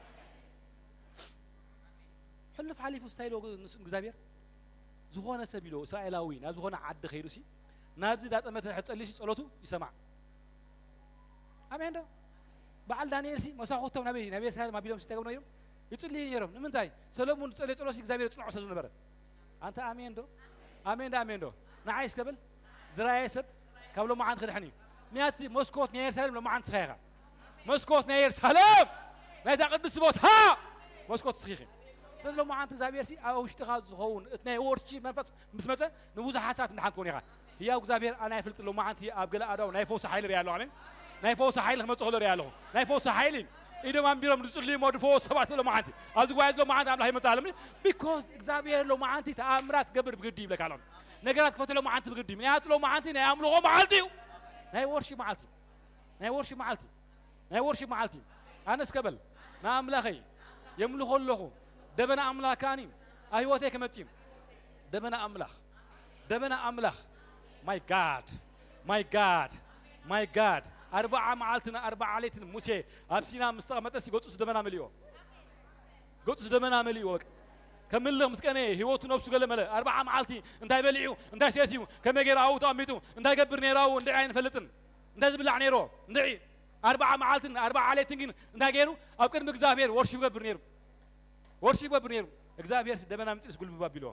ሕሉፍ ሓሊፉ እንታይ ኢሎ ንስ-፣ እግዚኣብሔር? ዝኾነ ሰብ ኢሎ እስራኤላዊ ናብ ዝኾነ ዓዲ ከይዱ ሲ፣ ናብዚ ዳጠመተ ክጸሊ ሲ ጸሎቱ ይሰማዕ። ኣሜን ዶ? በዓል ዳንኤል ሲ መሳኹቶም ናበይ፣ ናብ የሩሳሌም ኣቢሎም ሲ እንታይ ገብሩ ነይሮም? ይጽልዩ ነይሮም። ንምንታይ? ሰሎሙን ዝጸለየ ጸሎት ሲ እግዚኣብሔር ጽንዖ ስለ ዝነበረ። ኣንታ ኣሜን ዶ? ኣሜን ዶ? ኣሜን ዶ? ንዓይ እስከ በል። ዝረኣየ ሰብ ካብ ሎማዓንቲ ክድሕን እዩ። ምክንያቱ መስኮት ናይ የሩሳሌም ሎማዓንቲ ንስኻ ኢኻ። መስኮት ናይ የሩሳሌም ናይታ ቅድስቲ ቦታ መስኮት ንስኺ ኢኺ። ስለዚ ሎማዓንቲ እግዚኣብሔር ሲ ኣብ ውሽጥኻ ዝኸውን እቲ ናይ ወርሺፕ መንፈስ ምስ መጸ ንብዙሓት ሰባት ምድሓን ትኾን ኢኻ። ህያው እግዚኣብሔር ኣነ ኣይፈልጥን ሎማዓንቲ ኣብ ገለ ኣእዳው ናይ ፈውሲ ሓይሊ ርእየ ኣለኹ። ኣሜን። ናይ ፈውሲ ሓይሊ ክመጽእ ከሎ ርእየ ኣለኹ። ናይ ፈውሲ ሓይሊ ኢዶም ኣንቢሮም ዝጽልዩ እሞ ዝፈወሱ ሰባት ሎማዓንቲ ኣብዚ ጉባኤ እዚ ሎማዓንቲ ኣምላኽ ይመጽእ ኣሎ። ቢኮዝ እግዚኣብሔር ሎማዓንቲ ተኣምራት ክገብር ብግዲ ይብለካ ኣሎ። ነገራት ክፈትሕ ሎማዓንቲ ብግዲ እዩ። ምክንያቱ ሎማዓንቲ ናይ ኣምልኾ መዓልቲ እዩ። ናይ ወርሺፕ መዓልቲ እዩ። ናይ ወርሺፕ መዓልቲ እዩ። ናይ ወርሺፕ መዓልቲ እዩ። ኣነ እስከ በል ንኣምላኸይ የምልኾ ኣለኹ። ደበና ኣምላኽ ከኣኒ ኣብ ህይወተይ ክመጽእ እዩ። ደበና ኣምላኽ፣ ደበና ኣምላኽ። My God, my God, my God። ኣርብዓ መዓልትን ኣርብዓ ለይትን ሙሴ ኣብ ሲና ምስ ተቐመጠ ሲ ገጹ ደመና መሊኦ። ገጹ ደመና መሊኡ በቃ። ከምልኽ ምስ ቀነየ ህይወቱ ነብሱ ገለ መለ። ኣርብዓ መዓልቲ እንታይ በሊዑ፣ እንታይ ሰትዩ፣ ከመይ ገይሩ ኣብኡ ተቐሚጡ፣ እንታይ ገብር ነይሩ ኣብኡ እንድዒ ኣይንፈልጥን። እንታይ ዝብላዕ ነይሩ እንድዒ። ኣርብዓ መዓልትን ኣርብዓ ዓሌትን ግን እንታይ ገይሩ? ኣብ ቅድሚ እግዚኣብሔር ወርሺፕ ገብር ነይሩ። ወርሺፕ ገብር ነይሩ። እግዚኣብሔር ሲ ደመና ምጽእስ ጉልብብ ኣቢልዎ።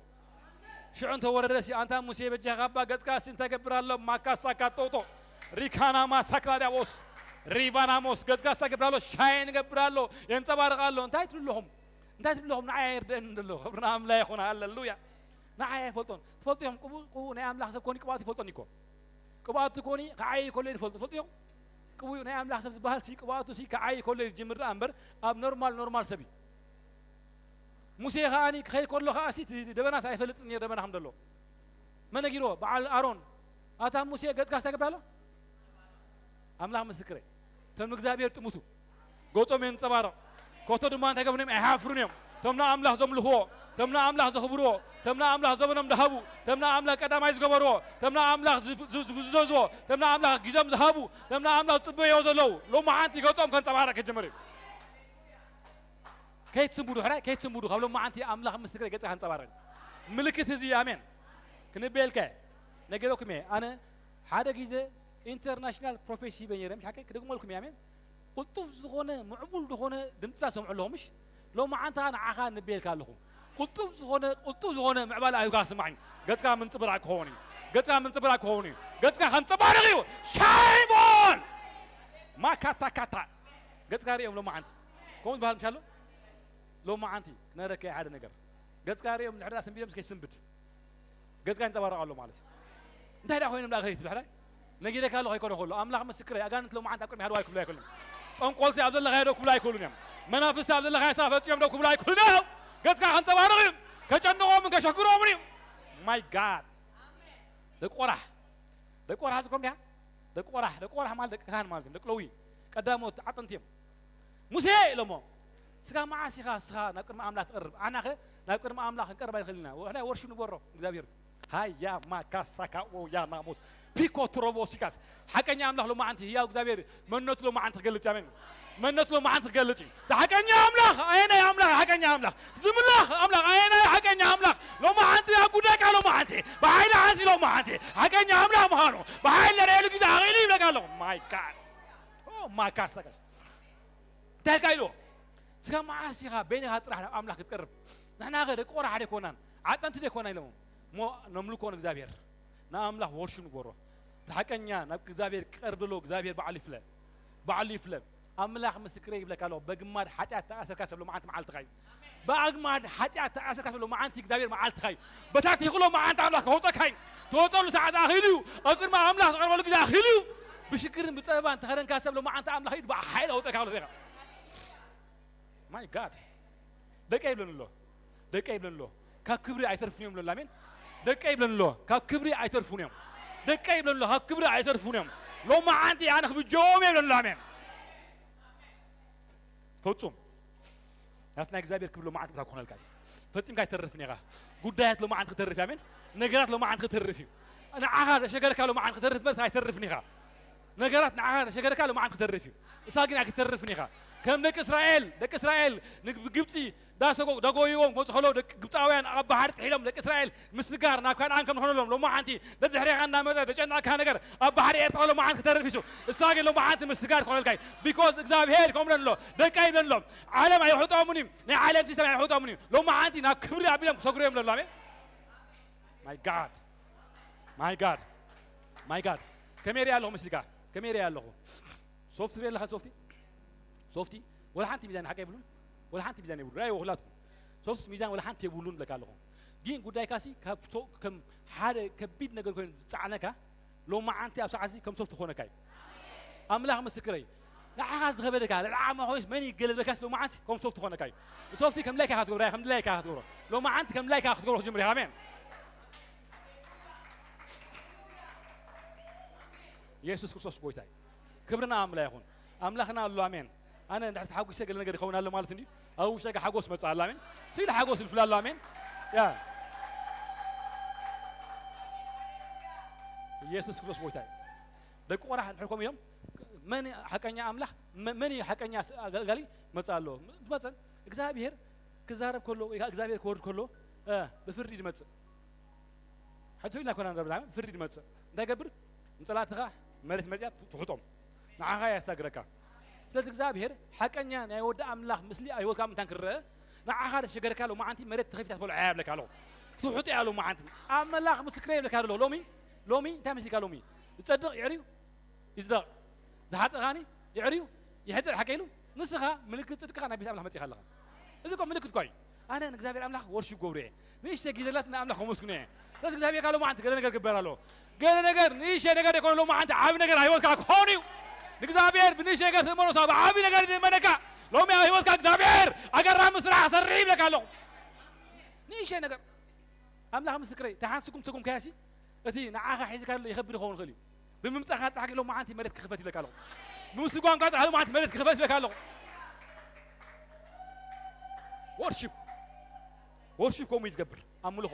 ሽዑ እንተ ወረደ ሲ ኣንታ ሙሴ በጃኻ እባ ገጽካ ሲ እንታይ ገብር ኣሎ? ማካሳካ ጦጦ ሪካና ማሳክላ ዲያቦስ ሪቫናሞስ ገጽካ እንታይ ገብር ኣሎ? ሻይን ገብር ኣሎ፣ የንጸባርቕ ኣሎ። እንታይ ትብሉ ኣለኹም? እንታይ ትብሉ ኣለኹም? ንዓይ ኣይርደእን ዘሎ። ክብርና ኣምላኽ ይኹን። ሃሌሉያ። ንዓይ ኣይፈልጦን። ትፈልጡ ኢኹም? ቅቡእ፣ ቅቡእ ናይ ኣምላኽ ሰብ ኮኒ ቅብኣቱ ይፈልጦን እኮ። ቅብኣቱ ኮኒ ክዓይ ከሎ ይፈልጡ። ትፈልጡ ኢኹም? ቅቡእ ናይ ኣምላኽ ሰብ ዝበሃል ሲ ቅብኣቱ ሲ ክዓይ ከሎ ይጅምር ደኣ እምበር ኣብ ኖርማል፣ ኖርማል ሰብ እዩ። ሙሴ ከኣኒ ክኸይድ ከሎ ከኣ ሲ እቲ ደበናስ ኣይፈልጥን ነይሩ ደበና ከም ዘሎ። መን ነጊርዎ? በዓል ኣሮን። ኣታ ሙሴ ገጽካ እንታይ ገብር ኣሎ? ኣምላኽ ምስክረይ። እቶም ንእግዚኣብሔር ጥምቱ ገጾም የንጸባርቕ። ኮቶ ድማ እንታይ ገብሩ እዮም? ኣይሓፍሩን እዮም። እቶም ንኣምላኽ ዘምልኽዎ፣ እቶም ንኣምላኽ ዘኽብርዎ፣ እቶም ንኣምላኽ ዘበኖም ዝሃቡ፣ እቶም ንኣምላኽ ቀዳማይ ዝገበርዎ፣ እቶም ንኣምላኽ ዝፍ-፣ ዝ-፣ ዝግዘዝዎ፣ እቶም ንኣምላኽ ግዜኦም ዝሃቡ፣ እቶም ንኣምላኽ ዝጽበይዎ ዘለዉ፣ ሎማዓንቲ ገጾም ከንጸባርቕ ክጅምር እዩ። ከይትስንብዱ ሕራይ ከይትስንብዱ ካብ ሎማዓንቲ ኣምላኽ ምስክረይ ገጽካ ከንጸባርቕ ምልክት እዚ ኣሜን ክንበየልካ ነገረኩም እየ ኣነ ሓደ ግዜ ኢንተርናሽናል ፕሮፌሲ ሂበ ነይረ ምሽ ሓቀይ ክደግመልኩም እየ ኣሜን ቅልጡፍ ዝኾነ ምዕቡል ዝኾነ ድምፂ ሰምዑ ኣለኹ ምሽ ሎማዓንቲ ንዓኻ ንበየልካ ኣለኹ ቅልጡፍ ዝኾነ ቅልጡፍ ዝኾነ ምዕባለ ኣዩካ ስማዕ ገፅካ ምንፅብራቅ ክኸውን እዩ ገፅካ ምንፅብራቅ ክኸውን እዩ ገፅካ ከንፀባርቕ እዩ ሻይቦን ማካታ ካታ ገፅካ ሪኦም ሎማዓንቲ ከምኡ ዝበሃል ምሽ ኣሎ ሎማዓንቲ ክነረከ ሓደ ነገር ገፅካ ሪኦም ንሕዳ ስንቢዶም እስከ ስንብድ ገፅካ ይንፀባረቕ ኣሎ ማለት እዩ እንታይ ዳ ኮይኖም ዳ ከይትብል ሕራይ ነጊረካ ኣለኹ ኣይኮነ ከሎ ኣምላኽ ምስክረይ ኣጋንንት ሎማዓንቲ ኣብ ቅድሚ ሃድዋ ኣይክብሉ ኣይክእሉን ጠንቆልቲ ኣብ ዘለኻዮ ዶ ክብሉ ኣይክእሉን እዮም መናፍስቲ ኣብ ዘለኻዮ ስራ ፈፂሞም ዶ ክብሉ ኣይክእሉን እዮም ገፅካ ከንፀባርቕ እዩ ከጨንቖምን ከሸግሮምን እዩ ማይ ጋድ ደቂ ቆራሕ ደቂ ቆራሕ ዝኮም ድያ ደቂ ቆራሕ ደቂ ቆራሕ ማለት ደቂ ካህን ማለት እዩ ደቂ ለዊ ቀዳሞት ዓጥንቲ እዮም ሙሴ ኢሎሞ ስጋ መዓስ ኢኻ ስኻ ናብ ቅድሚ ኣምላኽ ትቐርብ ኣናኸ ናብ ቅድሚ ኣምላኽ ክንቀርብ ኣይንኽእል ኢና ናይ ወርሺ ንበሮ እግዚኣብሔር ሃያ ማካሳካ ኦያ ናሞስ ፒኮ ትሮቦሲካስ ሓቀኛ ኣምላኽ ሎማዓንቲ ህያው እግዚኣብሔር መንነቱ ሎማዓንቲ ክገልጽ ኣሜን መንነቱ ሎማዓንቲ ክገልጽ እዩ ሓቀኛ ኣምላኽ ኣየናይ ኣምላኽ ሓቀኛ ኣምላኽ ዝምላኽ ኣምላኽ ኣየናይ ሓቀኛ ኣምላኽ ሎማዓንቲ ኣብ ጉዳይካ ሎማዓንቲ ብሓይሊ ዓንሲ ሎማዓንቲ ሓቀኛ ኣምላኽ ምዃኑ ብሓይሊ ረእየሉ ግዜ ኣኽኢሉ ይብለካ ኣለኹ ማይ ጋድ ማካሳካስ እንታይ ኢልካ ኢልዎ ስጋ መዓስ ኢኻ በይንኻ ጥራሕ ናብ ኣምላኽ ክትቀርብ ንሕና ኸ ደቂ ቆራ ሓደ ኣይኮናን ዓጠንቲ ዶ ኣይኮና ኢሎም እሞ ነምልኮ ንእግዚኣብሔር ንኣምላኽ ወርሺ ንግበሮ እቲ ሓቀኛ ናብ እግዚኣብሔር ክቀርብ ዘሎ እግዚኣብሔር ባዕሉ ይፍለ ባዕሉ ይፍለ ኣምላኽ ምስክረ ይብለካ ኣለኹ በግማድ ሓጢኣት ተኣሰርካ ሰብ ሎማዓንቲ መዓልትኻ እዩ ብኣግማድ ሓጢኣት ተኣሰርካ ሰብ ሎማዓንቲ እግዚኣብሔር መዓልትኻ እዩ በታቲኹ ሎማዓንቲ ኣምላኽ ከውፀካ እዩ ትወፀሉ ሰዓት ኣኺሉ እዩ ኣብ ቅድሚ ኣምላኽ ዝቐርበሉ ግዜ ኣኺሉ እዩ ብሽግርን ብፀበባን ተኸደንካ ሰብ ሎማዓንቲ ኣምላኽ እዩ ብሓይል ኣውፀካ ኣሎ ዜኻ ማይ ጋድ ደቀ ይብለን ኣሎ ደቀ ይብለን ኣሎ ካብ ክብሪ ኣይተርፉን እዮም ብለላ ኣሜን ደቀ ይብለን ኣሎ ካብ ክብሪ ኣይተርፉን እዮም ደቀ ይብለን ኣሎ ካብ ክብሪ ኣይተርፉን እዮም ሎማዓንቲ ኣነ ክብጀዎም እየ ብለላ ኣሜን ፈጹም ናትና እግዚኣብሔር ክብሎ መዓት ምታ ክኾነልካ እዩ ፈጺምካ ኣይተርፍን ኢኻ ጉዳያት ሎማዓንቲ ክተርፍ ኣሜን ነገራት ሎማዓንቲ ክተርፍ እዩ ንዓኻ ዘሸገርካ ሎማዓንቲ ክተርፍ በስ ኣይተርፍን ኢኻ ነገራት ንዓኻ ዘሸገርካ ሎማዓንቲ ክተርፍ እዩ እሳ ግን ኣይክተርፍን ኢኻ ከም ደቂ እስራኤል ደቂ እስራኤል ንግብፂ ዳሰጎ ዳጎይዎም ክመፁ ከለዉ ደቂ ግብፃውያን ኣብ ባሕሪ ጥሒሎም ደቂ እስራኤል ምስጋር ናብ ካንኣን ከም ንኾነሎም ሎማዓንቲ ደድሕሬኻ እናመፀ ደጨናካ ነገር ኣብ ባሕሪ ኤርትራ ሎማዓንቲ ክተርፍ እዩ እሳ ግን ሎማዓንቲ ምስጋር ክኾነልካ እዩ ቢኮዝ እግዚኣብሄር ከምኡ ኣሎ ደቂ ኣይብለሎም ዓለም ኣይውሕጦምን እዩ ናይ ዓለም ሲስተም ኣይውሕጦምን እዩ ሎማዓንቲ ናብ ክብሪ ኣቢሎም ክሰግሩ እዮም ለሎ ኣሜን my god my god my god ከመይ ሪኣ ኣለኹ መስልካ ከመይ ሪኣ ኣለኹ ሶፍት ሪኣ ኣለኻ ሶፍቲ ሶፍቲ ወላ ሓንቲ ሚዛን ሓቂ የብሉን ወላ ሓንቲ ሚዛን የብሉ ራይ ወላትኩም ሶፍት ሚዛን ወላ ሓንቲ የብሉን ብለካ ኣለኹ ግን ጉዳይ ካሲ ካብ ከም ሓደ ከቢድ ነገር ኮይኑ ዝፀዓነካ ሎማዓንቲ ኣብ ሰዓት እዚ ከም ሶፍት ክኾነካ እዩ ኣምላኽ ምስክረይ ንዓኻ ዝኸበደካ ልዕሊ ዓቕማ ኮይስ መን ይገለበካስ ሎማዓንቲ ከም ሶፍት ክኾነካ እዩ ሶፍቲ ከም ላይካ ክትገብሮ ከም ላይካ ክትገብሮ ሎማዓንቲ ከም ላይካ ክትገብሮ ክጅምር ኢኻ ኣሜን የሱስ ክርስቶስ ጎይታ እዩ ክብርና ኣምላ ይኹን ኣምላኽና ኣሎ ኣሜን ኣነ እንድሕር ተሓጒሰ ገለ ነገር ይኸውን ኣሎ ማለት እንድዩ ኣብ ውሽጠ ሓጎስ መፅእ ኣሎ ኣሜን ስኢሉ ሓጎስ ይልፍል ኣሎ ኣሜን ያ ኢየሱስ ክርስቶስ ጎይታ እዩ ደቂ ቆራሕ እንድሕር ከምኡ እዮም መን ሓቀኛ ኣምላኽ መን ሓቀኛ ኣገልጋሊ መፅእ ኣሎ መፀን እግዚኣብሔር ክዛረብ ከሎ ወይ እግዚኣብሔር ክወርድ ከሎ ብፍርዲ ድመፅእ ሕቶ ኢልና ኮና ንዘርብ ፍርዲ ድመፅእ እንታይ ገብር ንፀላትኻ መሬት መፅያ ትሕጦም ንዓኻ ያሳግረካ ስለዚ እግዚኣብሔር ሓቀኛ ናይ ወዲ ኣምላኽ ምስሊ ኣይወልካ ምንታን ክረአ ንዓኻ ደሸገርካ ሎማዓንቲ መሬት ተኸፊታ ትበልዖ እያ ብለካ ኣለኹ ትውሕጦ እያ ሎማዓንቲ ኣምላኽ ምስክረ ይብለካ ኣሎ ሎሚ ሎሚ እንታይ መስሊካ ሎሚ ዝፀድቕ ይዕርዩ ይፅደቕ ዝሓጥእ ኸዓኒ ይዕርዩ ይሕጥእ ሓቀ ኢሉ ንስኻ ምልክት ፅድቅኻ ናብ ቤት ኣምላኽ መፂእኻ ኣለኻ እዚ እኮ ምልክት እኳ እዩ ኣነ ንእግዚኣብሔር ኣምላኽ ወርሺ ገብሩ እየ ንእሽተ ግዜ ዘላት ንኣምላኽ ከመስግኖ እየ ስለዚ እግዚኣብሔር ካብ ሎማዓንቲ ገለ ነገር ግበር ኣሎ ገለ ነገር ንእሽተ ነገር የኮነ ሎማዓንቲ ዓብ ነገር ኣብ ህይወትካ ክኾን እዩ ንእግዚኣብሔር ብንእሽተ ነገር ትእመኖ ሳብ ዓብ ነገር ይእመነካ ሎሚ ኣብ ህይወትካ እግዚኣብሔር ኣገራሚ ስራሕ ክሰርሕ ይብለካ ኣለኹ ንእሽተ ነገር ኣምላኽ ምስክረይ ተሓንስኩም ሰኩም ከያሲ እቲ ንዓኻ ሒዝካ ዘሎ ይኸብድ ይኸውን ይኽእል እዩ ብምምፃኻ ጥራሕ ግን ሎማዓንቲ መሬት ክኽፈት ይብለካ ኣለኹ ብምስጓምካ ጥራሕ ሎማዓንቲ መሬት ክኽፈት ይብለካ ኣለኹ ወርሺፕ ወርሺፕ ከምኡ እዩ ዝገብር ኣምልኾ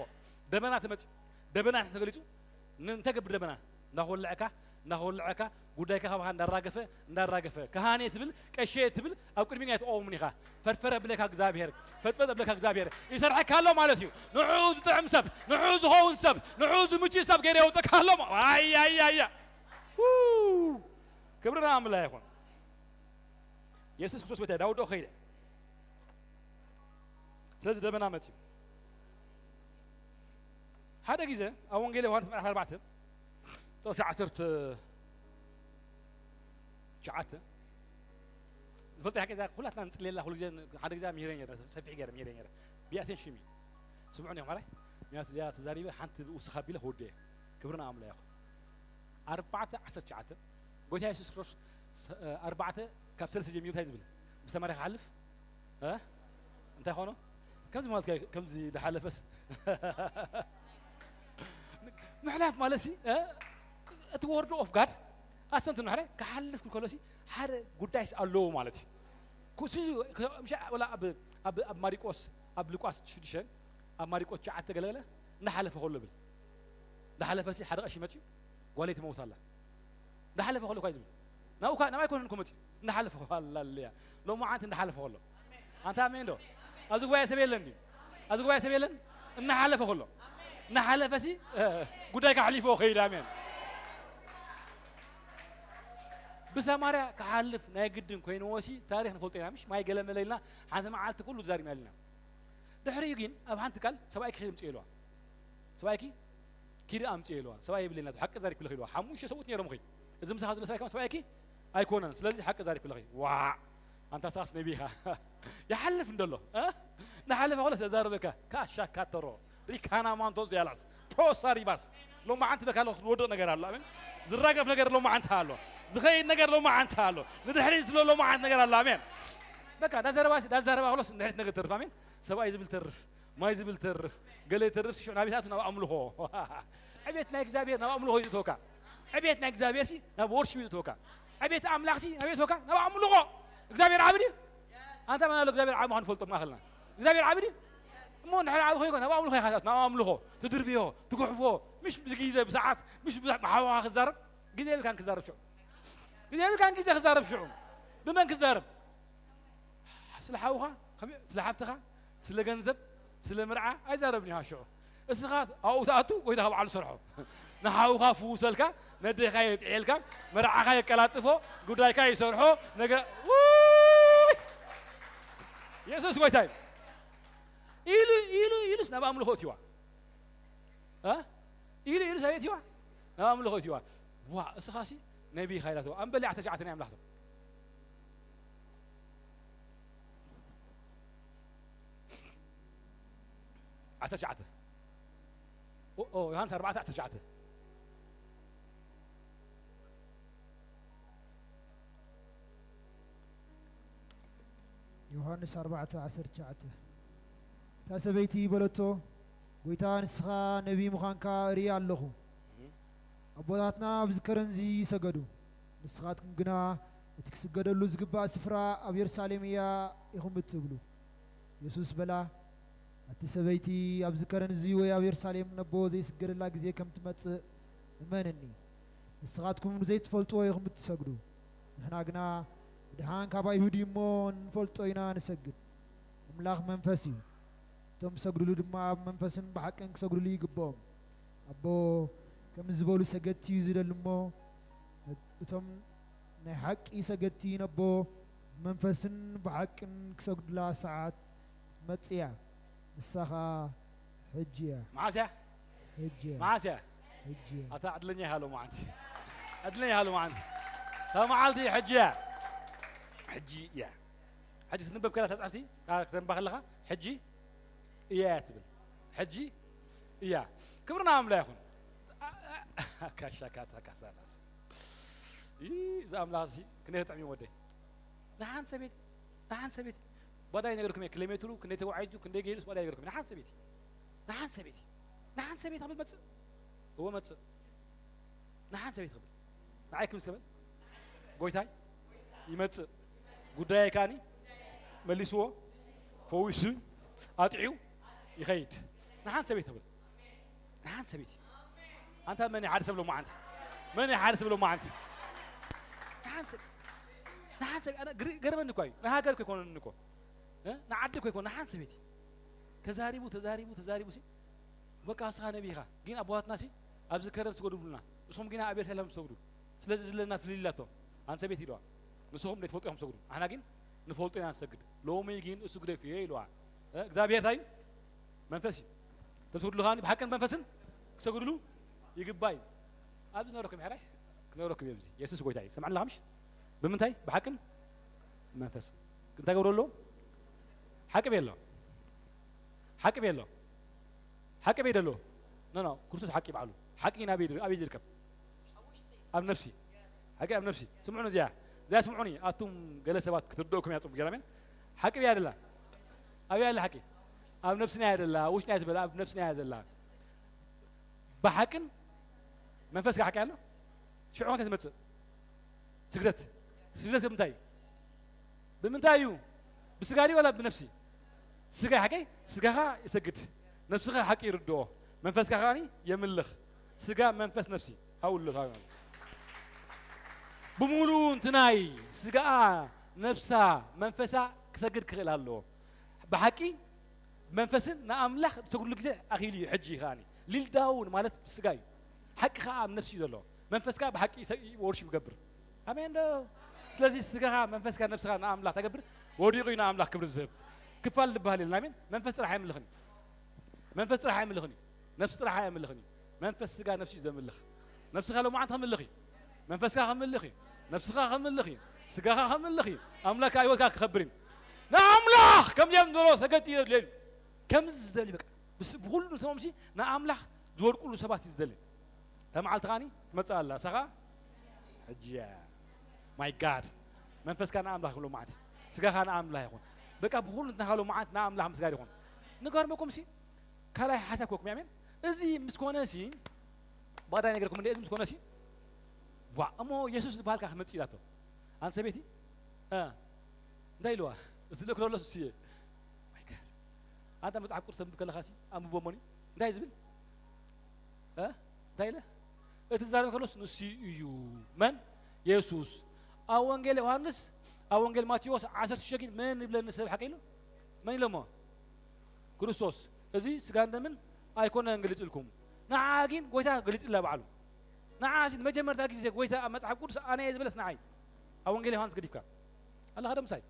ደበና ተመፅዩ ደበና ተገሊፁ እንታይ ገብር ደበና እንዳኸወልዐካ እንዳኸወልዐካ ጉዳይካ ካባኻ እንዳራገፈ እንዳራገፈ፣ ካህኔ ትብል፣ ቀሼ ትብል፣ ኣብ ቅድሚና ኣይትቆውምን ኢኻ። ፈርፈር ኣብለካ እግዚኣብሔር፣ ፈጥፈጥ ኣብለካ እግዚኣብሔር ይሰርሐካ ኣሎ ማለት እዩ። ንዕኡ ዝጥዕም ሰብ፣ ንዕኡ ዝኸውን ሰብ፣ ንዕኡ ዝምችእ ሰብ ገይረ የውፀካ ኣሎ። ኣይ ኣይ ኣይ ኣይ። ክብሪ ንኣምላኽ ይኹን። የሱስ ክርስቶስ ቤታ ዳውዶ ኸይደ። ስለዚ ደመና መፅዩ። ሓደ ግዜ ኣብ ወንጌል ዮሃንስ ምዕራፍ ኣርባዕተ ጥቕሲ ዓሰርተ ትሽዓተ ንፈልጦ ሓቂ እዛ ኩላትና ንፅልየላ ኩሉ ግዜ ሓደ ግዜ ምሂረ ነረ ሰፊሕ ገይረ ምሂረ ነረ ብያቴን ሽሚ ስምዑኒ ኢኹም ኣራይ ምክንያቱ እዚኣ ተዛሪበ ሓንቲ ውስኻ ቢለ ክወደ እየ ክብሪ ንኣምላ ይኹን ኣርባዕተ ዓሰርተ ትሽዓተ ጎይታ የሱስ ክርስቶስ ኣርባዕተ ካብ ሰለስተ ጀሚሩ እንታይ ዝብል ብሰማርያ ክሓልፍ እንታይ ኾኖ ከምዚ ማለት ከምዚ ዝሓለፈስ ምሕላፍ ማለት ሲ እቲ ወርዶ ኦፍ ጋድ ኣሰንት ንሕረ ክሓልፍ ክከሎ ሲ ሓደ ጉዳይስ ኣለዎ ማለት እዩ ኩሱ ወላ ኣብ ማሪቆስ ኣብ ሉቃስ ሽዱሽተ ኣብ ማሪቆስ ትሽዓተ ገለገለ እናሓለፈ ከሎ ብል እናሓለፈ ሲ ሓደ ቀሺ መፅዩ ጓለይ ትመውት ኣላ እንዳሓለፈ ከሎ ኳይ ዝብል ናብኡ ኳ ናባይ ኮነ ንኮ መፅዩ እንዳሓለፈ ሃላሉያ ሎማዓንቲ እንዳሓለፈ ከሎ ኣንታ ኣሜን ዶ ኣብዚ ጉባኤ ሰብ የለን ድዩ ኣብዚ ጉባኤ ሰብ የለን እናሓለፈ ከሎ እናሓለፈ ሲ ጉዳይ ካሕሊፎ ከይድ ኣሜን ብሰማርያ ክሓልፍ ናይ ግድን ኮይንዎ ሲ ታሪክ ንፈልጦ ኢና ምሽ ማይ ገለመለ ኢልና ሓንቲ መዓልቲ ኩሉ ተዛሪብና ኢልና ድሕሪኡ ግን ኣብ ሓንቲ ቃል ሰብኣይ ክሒድ ምፅኡ ኢልዋ ሰብኣይኪ ኪዲ ኣምፅኡ ኢልዋ ሰብኣይ የብለና ሓቂ ዛሪብ ክልኽ ኢልዋ ሓሙሽተ ሰብኡት ነይሮም ኺ እዚ ምሳኻ ዘሎ ሰብኣይ ከማ ሰብኣይኪ ኣይኮነን ስለዚ ሓቂ ዛሪብ ክልኺ ዋ ኣንታ ሳስ ነቢ ኢኻ ይሓልፍ እንደሎ እ? እናሓለፈ ከሎ ዘዛረበካ ካሻ ካተሮ ሪካና ማንቶ ዝያላስ ፕሮሳ ሪባስ ሎማዓንቲ ደካ ኣለኹ ዝወድቕ ነገር ኣሎ ኣሜን ዝራገፍ ነገር ሎማዓንቲ ኣሎ ዝኸይድ ነገር ሎማዓንቲ ኣሎ ንድሕሪት ዝብሎ ሎማዓንቲ ነገር ኣሎ ኣሜን በቃ ዳዘረባ ዳዘረባ ከሎስ ንድሕሪት ነገር ተርፍ ኣሜን ሰብኣይ ዝብል ተርፍ ማይ ዝብል ተርፍ ገለ ተርፍ ሽዑ ናብ ቤት ኣቱ ናብ ኣምልኾ ዕቤት ናይ እግዚኣብሔር ናብ ኣምልኾ እዩ ዝእትወካ ዕቤት ናይ እግዚኣብሔር ሲ ናብ ወርሽፕ እዩ ዝእትወካ ዕቤት ኣምላኽ ሲ ናብ ቤት ወካ ናብ ኣምልኾ እግዚኣብሔር ዓብድ እዩ ኣንታ መን ኣሎ እግዚኣብሔር ዓብ ምዃኑ ፈልጦ ማእኸልና እግዚኣብሔር ዓብድ እዩ እሞ እንድሕር ዓብ ኮይኮ ናብ ኣምልኾ ኢኻ ናብ ኣምልኾ ትድርብዮ ትጉሕፎ ምሽ ብግዜ ብሰዓት ምሽ ብሓዋኻ ክዛረብ ግዜ የብልካን ክዛረብ ሽዑ ግዜ የብልካን ግዜ ክዛረብ ሽዑ ብመን ክዛረብ ስለ ሓውኻ ስለ ሓፍትኻ ስለ ገንዘብ ስለ ምርዓ ኣይዛረብን ኢኻ ሽዑ እስኻ ኣብኡ ትኣቱ ወይ ካብ ዓሉ ሰርሖ ንሓውኻ ፍውሰልካ ነዴኻ የጥዕልካ መርዓኻ የቀላጥፎ ጉዳይካ ይሰርሖ ነገ የሱስ ጎይታ እዩ ኢሉ ኢሉ ኢሉስ ናብ ኣምልኾ እትዋ ኢሉ ኢሉ ሰበይትዋ ናብ ኣምልኾ እትዋ ዋ እስኻሲ ነቢ ኢኻ ኢላትዋ ኣምበሊ ዓሰርተ ትሽዓተ ናይ ኣምላኽ ዓሰርተ ትሽዓተ ዮሃንስ ኣርባዕተ ዓሰርተ ትሽዓተ ዮሃንስ ኣርባዕተ ዓሰርተ ትሽዓተ እታ ሰበይቲ በለቶ፣ ጐይታ፣ ንስኻ ነቢይ ምዃንካ እርኢ ኣለኹ። ኣቦታትና ኣብዚ ከረንዚ ይሰገዱ፣ ንስኻትኩም ግና እቲ ክስገደሉ ዝግባእ ስፍራ ኣብ የሩሳሌም እያ ኢኹም እትብሉ። የሱስ በላ፣ ኣቲ ሰበይቲ፣ ኣብዚ ከረንዚ ወይ ኣብ የሩሳሌም ነቦ ዘይስገደላ ግዜ ከም ትመጽእ እመንኒ። ንስኻትኩም ንዘይትፈልጥዎ ኢኹም እትሰግዱ፣ ንሕና ግና ብድሓን ካብ ኣይሁድ እዩ እሞ ንፈልጦ ኢና ንሰግድ። ኣምላኽ መንፈስ እዩ፣ እቶም ዝሰግድሉ ድማ ብመንፈስን ብሓቅን ክሰግድሉ ይግብኦም። ኣቦ ከምዚ ዝበሉ ሰገድቲ እዩ ዝደሊ እሞ፣ እቶም ናይ ሓቂ ሰገድቲ ነቦ ብመንፈስን ብሓቅን ክሰግዱላ ሰዓት ትመጽእ እያ፣ ንሳ ኸኣ ሕጂ እያ። መዓስ እያ? ሕጂ እያ። መዓስ እያ? ሕጂ እያ። ኣታ ዕድለኛ ኢኻ ሎማዓንቲ። ዕድለኛ ኢኻ ሎማዓንቲ። እታ መዓልቲ ሕጂ እያ። ሕጂ እያ። ሕጂ ትንበብ ከላ እታ ጻሕፍቲ፣ እታ ክተንባ ከለኻ ሕጂ እያ እያ ትብል። ሕጂ እያ። ክብሪ ንኣምላኽ ይኹን። ካሻ ካታ ካሳላስ። ይህ፣ እዚ ኣምላኽ እዚ ክንደይ ክጥዕም እዩ ወደይ። ንሓንቲ ሰበይቲ፣ ንሓንቲ ሰበይቲ። ባዳ ይነገርኩም እየ፣ ኪሎ ሜትሩ ክንደይ ተጓዒዙ፣ ክንደይ ገይሩስ ባዳ ይነገርኩም እየ። ንሓንቲ ሰበይቲ። ንሓንቲ ሰበይቲ። ንሓንቲ ሰበይቲ ክብል መጽእ። እወ መጽእ። ንሓንቲ ሰበይቲ ክብል። ንዓይ ክምስ ክብል። ጎይታይ ይመጽእ። ጉዳይ ከኣኒ መሊስዎ፣ ፈዊሱ፣ ኣጥዕዩ ይኸይድ። ንሓንቲ ሰበይቲ ክብል። ንሓንቲ ሰበይቲ። ኣንታ መን እዩ ሓደ ሰብ ሎማዓንቲ? መን እዩ ሓደ ሰብ ሎማዓንቲ? ንሓንሰብ ኣነ ግር- ገርመኒ እኳ እዩ። ንሃገር እኮ ኣይኮነኒ እኮ እ? ንዓዲ እኮ ኣይኮነ ንሓንሰብ ቤት ተዛሪቡ ተዛሪቡ ተዛሪቡ ሲ በቃ እስኻ ነቢ ኢኻ። ግን ኣቦታትና ሲ ኣብዚ ከረን ስገዱ ብሉና፣ ንስኹም ግና ኣብ ቤተልሔም ትሰግዱ። ስለዚ እዚ ለና ፍልልይ ኣላቶ። ኣንሰ ቤት ኢልዋ ንስኹም ዘይትፈልጡ ኢኹም ትሰግዱ፣ ኣሕና ግን ንፈልጦ ኢና ንሰግድ። ሎሚ ግን እሱ ግደፍዮ ኢልዋ። እ፣ እግዚኣብሔር እንታይ እዩ? መንፈስ እዩ። ተትውድሉ ከኣኒ ብሓቅን መንፈስን ክሰግድሉ ይግባእ እዩ። ኣብዚ ክነግረኩም ሕራይ ክነግረኩም እየ። ኣብዚ የሱስ ጎይታ እዩ። ሰምዓኒ ኣለኻ ምሽ? ብምንታይ? ብሓቅን መንፈስ። እንታይ ገብሮ ኣለዎ? ሓቂ ቤሎ ሓቂ ቤሎ ሓቂ ቤደሎ ኖ ኖ ክርስቶስ ሓቂ ባዕሉ ሓቂ ግን ኣበይ ድር- ኣበይ ዝርከብ? ኣብ ነፍሲ ሓቂ ኣብ ነፍሲ። ስምዑኒ እዚኣ እዚኣ ስምዑኒ ኣቱም ገለ ሰባት ክትርድእኩም እያ ጽቡቅ ጌራ ኣሜን። ሓቂ ብያ ደላ ኣበይ ኣላ ሓቂ? ኣብ ነፍስና እያ ደላ ውሽጥና እያ ዝበላ ኣብ ነፍስና እያ ዘላ። ብሓቅን መንፈስ ሓቂ ኣሎ ሽዑ እንታይ ትመጽእ? ስግደት ስግደት ብምንታይ እዩ? ብምንታይ እዩ? ብስጋ ድዩ ወላ ብነፍሲ? ስጋ ሓቀይ ስጋኻ ይሰግድ ነፍስኻ ሓቂ ይርድኦ መንፈስካ ከዓኒ የምልኽ። ስጋ መንፈስ ነፍሲ ሃውሎ ብሙሉ እንትናይ ስጋኣ ነፍሳ መንፈሳ ክሰግድ ክኽእል ኣለዎ። ብሓቂ መንፈስን ንኣምላኽ ዝሰግድሉ ግዜ ኣኺሉ እዩ። ሕጂ ከዓኒ ሊል ዳውን ማለት ስጋ እዩ። ሓቂ ከዓ ኣብ ነፍሲ እዩ ዘሎ። መንፈስካ ብሓቂ ወርሺፕ ይገብር። ኣሜን ዶ? ስለዚ ስጋኻ መንፈስካ ነፍስኻ ንኣምላኽ ተገብር ወዲቑ እዩ ንኣምላኽ ክብሪ ዝህብ። ክፋል ዝበሃል የለን። ኣሜን። መንፈስ ጥራሕ ኣይምልኽን እዩ። መንፈስ ጥራሕ ኣይምልኽን እዩ። ነፍሲ ጥራሕ ኣይምልኽን እዩ። መንፈስ ስጋ ነፍሲ እዩ ዘምልኽ። ነፍስኻ ሎማዓንቲ ከምልኽ እዩ። መንፈስካ ከምልኽ እዩ። ነፍስኻ ከምልኽ እዩ። ስጋኻ ከምልኽ እዩ። ኣምላክ ህይወትካ ክኸብር እዩ። ንኣምላኽ ከም ጀም ዘሎ ሰገድ እዩ ዘድልየሉ። ከምዚ ዝደሊ በቃ ብስ- ብኩሉ ነቶም ሲ ንኣምላኽ ዝወድቁሉ ሰባት እዩ ዝደሊ። እታ መዓልቲ ከዓኒ ትመጽእ ኣላ። እሳ ኸዓ ሕጂ እያ። ማይ ጋድ መንፈስካ ንኣምላኽ ይኹን። ሎማዓንቲ ስጋኻ ንኣምላኽ ይኹን። በቃ ብኩሉ እንተናኻ ሎማዓንቲ ንኣምላኽ ምስጋድ ይኹን። ንገርመኩም ሲ ካልኣይ ሓሳብ ኮኩም ኣሜን። እዚ ምስ ኮነ ሲ ባዳ ነገርኩም እንደ እዚ ምስ ኮነ ሲ ዋ እሞ የሱስ ዝበሃልካ ክመጽእ ኢላቶ። ኣንተ ሰበይቲ እ፣ እንታይ ኢልዋ? እዚ ልእክሎ ኣሎ ሱስየ። ማይ ጋድ። ኣንታ መጽሓፍ ቅዱስ ተንብብ ከለኻ ሲ ኣንብቦ እሞኒ እንታይ ዝብል እ? እንታይ ኢለ እቲ ዝዛረብ ከሎስ ንሱ እዩ። መን? የሱስ። ኣብ ወንጌል ዮሃንስ ኣብ ወንጌል ማቴዎስ ዓሰርተ ሽዱሽተ ግን መን ይብለኒ ሰብ ሓቂ ኢሉ? መን ኢሎሞ? ክርስቶስ። እዚ ስጋን ደምን ኣይኮነን ገሊጽልኩም፣ ንዓ ግን ጎይታ ገሊጽላ ባዕሉ። ንዓ ሲ ንመጀመርታ ግዜ ጎይታ ኣብ መጽሓፍ ቅዱስ ኣነ እየ ዝበለስ ንዓይ ኣብ ወንጌል ዮሃንስ ገዲፍካ ኣለኻ ዶ ምሳይ?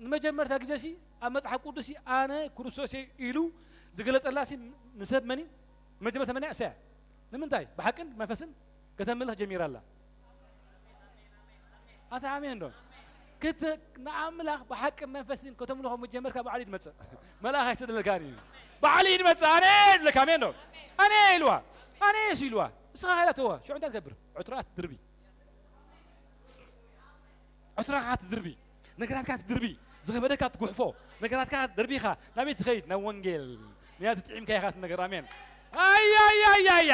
ንመጀመርታ ግዜ ሲ ኣብ መጽሓፍ ቅዱስ ሲ ኣነ ክርስቶስ እየ ኢሉ ዝገለጸላ ሲ ንሰብ መን እዩ? ንመጀመርታ መን እያ? እሳ እያ። ንምንታይ? ብሓቅን መንፈስን ከተምልኽ ጀሚራ ኣላ። ኣታ ኣሜን ዶ? ክት ንኣምላኽ ብሓቂ መንፈስን ከተምልኾ ምስ ጀመርካ ባዕሉ ይድመጽእ። መልኣኽ ኣይሰደለካን እዩ። ባዕሉ ይድመጽእ። ኣነ ይብለካ ኣሜን ዶ? ኣነ ኢልዋ። ኣነ የሱ ኢልዋ። እስኻ ኸይዳ ተወ። ሽዑ እንታይ ትገብር? ዕትሮኣ ትድርቢ። ዕትሮኻ ትድርቢ። ነገራትካ ትድርቢ። ዝኸበደካ ትጉሕፎ። ነገራትካ ደርቢኻ ናበይ ትኸይድ? ናብ ወንጌል። ምክንያቱ ጥዒምካ ኢኻ እቲ ነገር። ኣሜን። ኣያያያያ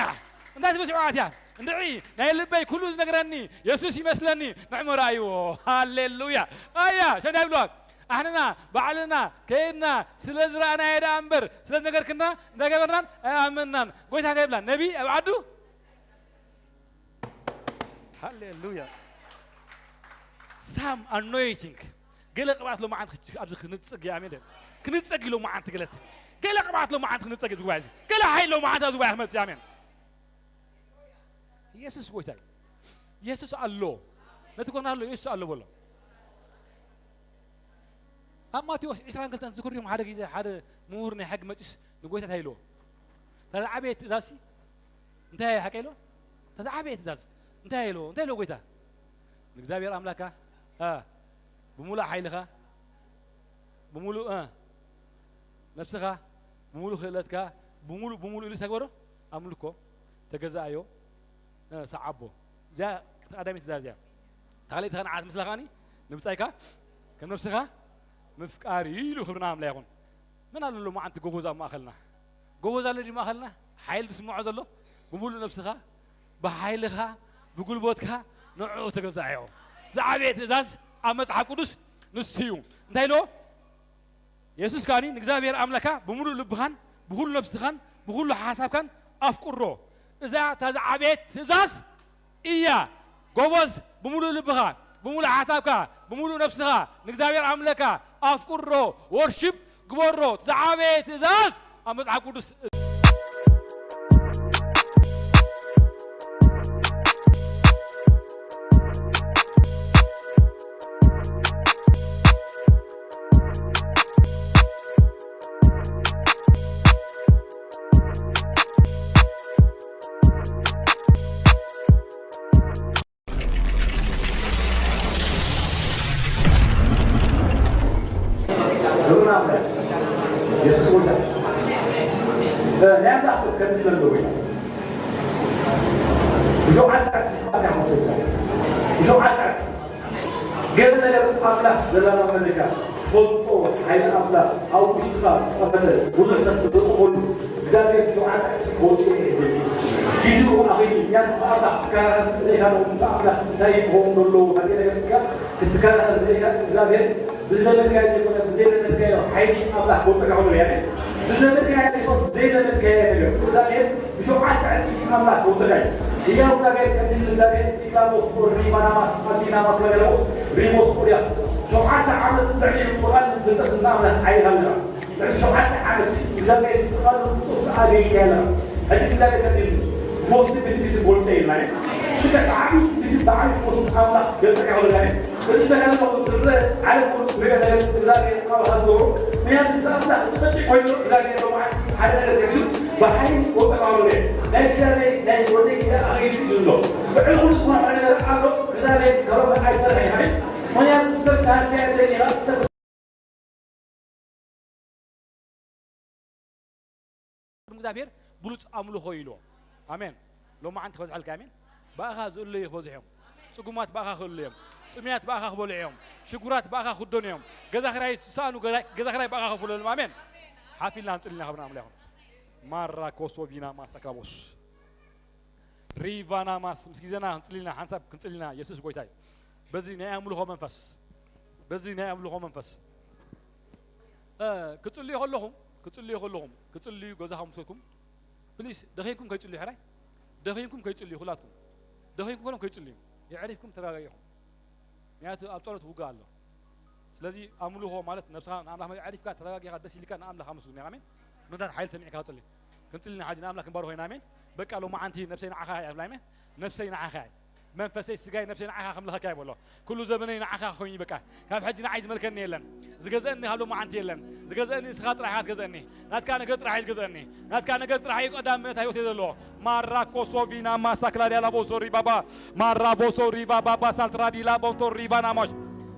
እንታይ ትብል ሽዑ ኣትያ? እንድዒ ናይ ልበይ ኩሉ ዝነግረኒ የሱስ ይመስለኒ። ንዕሞ ረኣይዎ። ሃሌሉያ። ኣያ ሸንዳ ይብልዋ ኣሕንና ባዕልና ከይድና ስለ ዝረኣናዮ ደኣ እምበር ስለ ዝነገርክና እንዳገበርናን ኣይኣመንናን። ጎይታ እንታይ ይብላ? ነቢ ኣብ ዓዱ ሃሌሉያ። ሳም ኣኖይቲንግ ገለ ቅብኣት ሎማዓንቲ ክጅ- ኣብዚ ክንጸግ እዩ። ኣሜን። ክንጸግ እዩ ሎማዓንቲ ገለት ገለ ቅብኣት ሎማዓንቲ ክንጸግ እዩ። ጉባኤ እዚ ገለ ሓይል ሎማዓንቲ ኣብዚ ጉባኤ ክመጽእ እዩ። ኣሜን። ኢየሱስ ጎይታ እዩ። ኢየሱስ ኣሎ። ነቲ ኮና ኣሎ ኢየሱስ ኣሎ በሎ። ኣብ ማቴዎስ ዕስራን ክልተን ትዝክሩ ዲኹም? ሓደ ግዜ ሓደ ምሁር ናይ ሕጊ መጺኡስ ንጎይታ እንታይ ኢልዎ? እታ ዝዓበየት ትእዛዝ ሲ እንታይ እያ ሓቀ ኢልዎ? እታ ዝዓበየት ትእዛዝ እንታይ ኢልዎ? እንታይ ኢልዎ ጎይታ? ንእግዚኣብሔር ኣምላካ እ፣ ብምሉእ ሓይልኻ ብምሉእ እ፣ ነፍስኻ ብምሉእ ክእለትካ ብምሉእ ብምሉእ ኢሉ ተግበሮ። ኣምልኮ ተገዛኣዮ። እ፣ ሰዓቦ። እዚኣ እቲ ቀዳመይቲ ትእዛዝ እያ። ካልኣይቲ ኸዓ ንዓት ምስላ ኸዓኒ ንብጻይካ ከም ነብስኻ ምፍቃር እዩ ኢሉ። ክብርና ኣምላ ይኹን። መን ኣሎ ሎማዓንቲ ጎበዝ ኣብ ማእኸልና? ጎበዝ ኣሎ ድዩ ማእኸልና? ሓይል ዝስምዖ ዘሎ ብምሉእ ነብስኻ ብሓይልኻ ብጉልበትካ ንዕኡ ተገዛእዮ። ዝዓበየ ትእዛዝ ኣብ መጽሓፍ ቅዱስ ንሱ እዩ። እንታይ ኢልዎ? የሱስ ከዓኒ ንእግዚኣብሔር ኣምላካ ብምሉእ ልብኻን ብኹሉ ነብስኻን ብኹሉ ሓሳብካን ኣፍቅሮ። እዛ እታ ዝዓበየት ትእዛዝ እያ። ጎበዝ፣ ብምሉእ ልብኻ፣ ብምሉእ ሓሳብካ፣ ብምሉእ ነፍስኻ ንእግዚኣብሔር ኣምለካ ኣፍቅሮ፣ ወርሺፕ ግበሮ። ዝዓበየ ትእዛዝ ኣብ መጽሓፍ ቅዱስ። የሱስ ወዳ ናይ ኣምላኽ ሰብ ከምዚ ኢሎም ዶ ወይ ብዙሓት ብዙሓት ገለ ነገር ኣምላኽ ዘላና መለካ ትፈልጦ ሓይሊ ኣምላኽ ኣብ ውሽጥኻ ዝቐመጠ ብዙሕ ሰብ ትፈልጦ ከሉ እግዚኣብሔር ሸውዓተ ክወፅኡ ይሕግዝ። ግዜኡ ኣኺሉ እኛን ብኣምላኽ ክከራኸር እንተደሊኻ ምስ ኣምላኽ እንታይ ክኸውን ዘለዎ ካልእ ነገር ክትከራኸር እንተደሊኻ እግዚኣብሔር ብዝለመድካዮ ዘይኮነ ብዘይለመድካዮ ሓይሊ ኣምላኽ ክወፅካ ከሎ እያ። ብዝለመድካዮ ዘይኮነ ብዘይለመድካዮ ነገር እግዚኣብሔር ብሸውዓተ ዕፅፊ ኣምላኽ ክወፅካ እዩ። ህያው እግዚኣብሔር ከምቲ እግዚኣብሔር ዲክላቦስ ኦር ሪማናማስ ኣቢናማስ ለገለቦስ ሪሞስ ኦርያስ ሸውዓተ ዓመት ልዕሊ ቁርኣን ፍልጠት እንዳ ኣምላኽ ሓይልካ ኣለካ። ልዕሊ ሸውዓተ ዓመት እግዚኣብሔር ዝጥቓሉ ቅዱስ ኣገልግል ኣለካ። ሕጂ እግዚኣብሔር ከምዚ ሞሲ ብትንቢት ጎልፀ ኢልና እዩ። ልክዕ ብዓብዩ ትንቢት ብዓብዩ ሞሲ ኣምላኽ ገልፀ ይኸውልካ እዩ። እዚ ተጋድሎ ዝረአ ዓለም እውን ዝሪኦ ነገር እግዚኣብሔር ኣባኻ ዝገብሮ። ምክንያቱ እዚ ኣምላኽ ዝቐጭ ኮይኑ እግዚኣብሔር ሎምዓንቲ ሓደ ነገር ከቢዱ ብሓይሊ ወጠቃሉ ርአ። ናይ እግዚኣብሔር ናይ ወደይ ግዜ ኣኺሉ እዩ ዘሎ። ብዕልኹ ዝኾነ ሓደ ነገር ኣሎ። እግዚኣብሔር ካብ ኣይሰርሐ ይሓይሽ። ምክንያቱ ሰብ ካህን ዘየለ ጌራ ሰብ ቅድሚ እግዚኣብሔር ብሉጽ ኣምልኾ ኢልዎ። ኣሜን። ሎማዓንቲ ክበዝሐልካ። ኣሜን። ብኣኻ ዝእለዩ ክበዝሑ እዮም። ጽጉማት ብኣኻ ክእለዩ እዮም። ጥሙያት ብኣኻ ክበልዑ እዮም። ሽጉራት ብኣኻ ክደኑ እዮም። ገዛ ክራይ ዝሰኣኑ ገዛ ክራይ ብኣኻ ክኽፈለሎም። ኣሜን። ሓፊልና ንጽልና ክብርና ኣምላኽ ይኹን። ማራ ኮሶ ቪና ማሳክራቦስ ሪቫና ማስ ምስ ግዜና ክንጽልና ሓንሳብ ክንጽልና የሱስ ጎይታ እዩ። በዚ ናይ ኣምልኾ መንፈስ በዚ ናይ ኣምልኾ መንፈስ እ፣ ክጽልዩ ከለኹም ክጽልዩ ከለኹም ክጽልዩ ገዛኹም ምስ ከድኩም ፕሊስ ደኺምኩም ከይጽልዩ ሕራይ ደኺምኩም ከይጽልዩ ኩላትኩም ደኺምኩም ከለኹም ከይጽልዩ የዕሪፍኩም ተረጋጊኹም። ምክንያቱ ኣብ ጸሎት ውግእ ኣሎ። ስለዚ ኣምልኾ ማለት ነብስኻ ንኣምላኽ መ- ኣዕሪፍካ ተረጋጊኻ ደስ ኢልካ ንኣምላኽ ኣመስግን። ኣሜን። ምድር ሓይል ሰሚዕካ ጸሊ ክንጽልና ሓጂ ንኣምላኽ ክንባርኾ ኢና። ኣሜን። በቃ ሎማዓንቲ ነብሰይ ንዓኻ እያ ብላ። ኣሜን። ነብሰይ ንዓኻ እያ መንፈሰይ ስጋይ ነብሰይ ንዓኻ ከምልኸካ ይበሎ። ኩሉ ዘበነይ ንዓኻ ኮይኑ በቃ ካብ ሕጂ ንዓይ ዝመልከኒ የለን። ዝገዘእኒ ካብ ሎማዓንቲ የለን። ዝገዘእኒ ንስኻ ጥራሕ ኢኻ ትገዘእኒ። ናትካ ነገር ጥራሕ እዩ ዝገዘእኒ። ናትካ ነገር ጥራሕ እዩ ቀዳምነት ህይወተይ ዘለዎ። ማራ ኮሶ ቪና ማሳክላ ዲያላ ቦሶ ሪባባ ማራ ቦሶ ሪባ ባባ ሳልትራ ዲላ ቦንቶ ሪባ ናሞሽ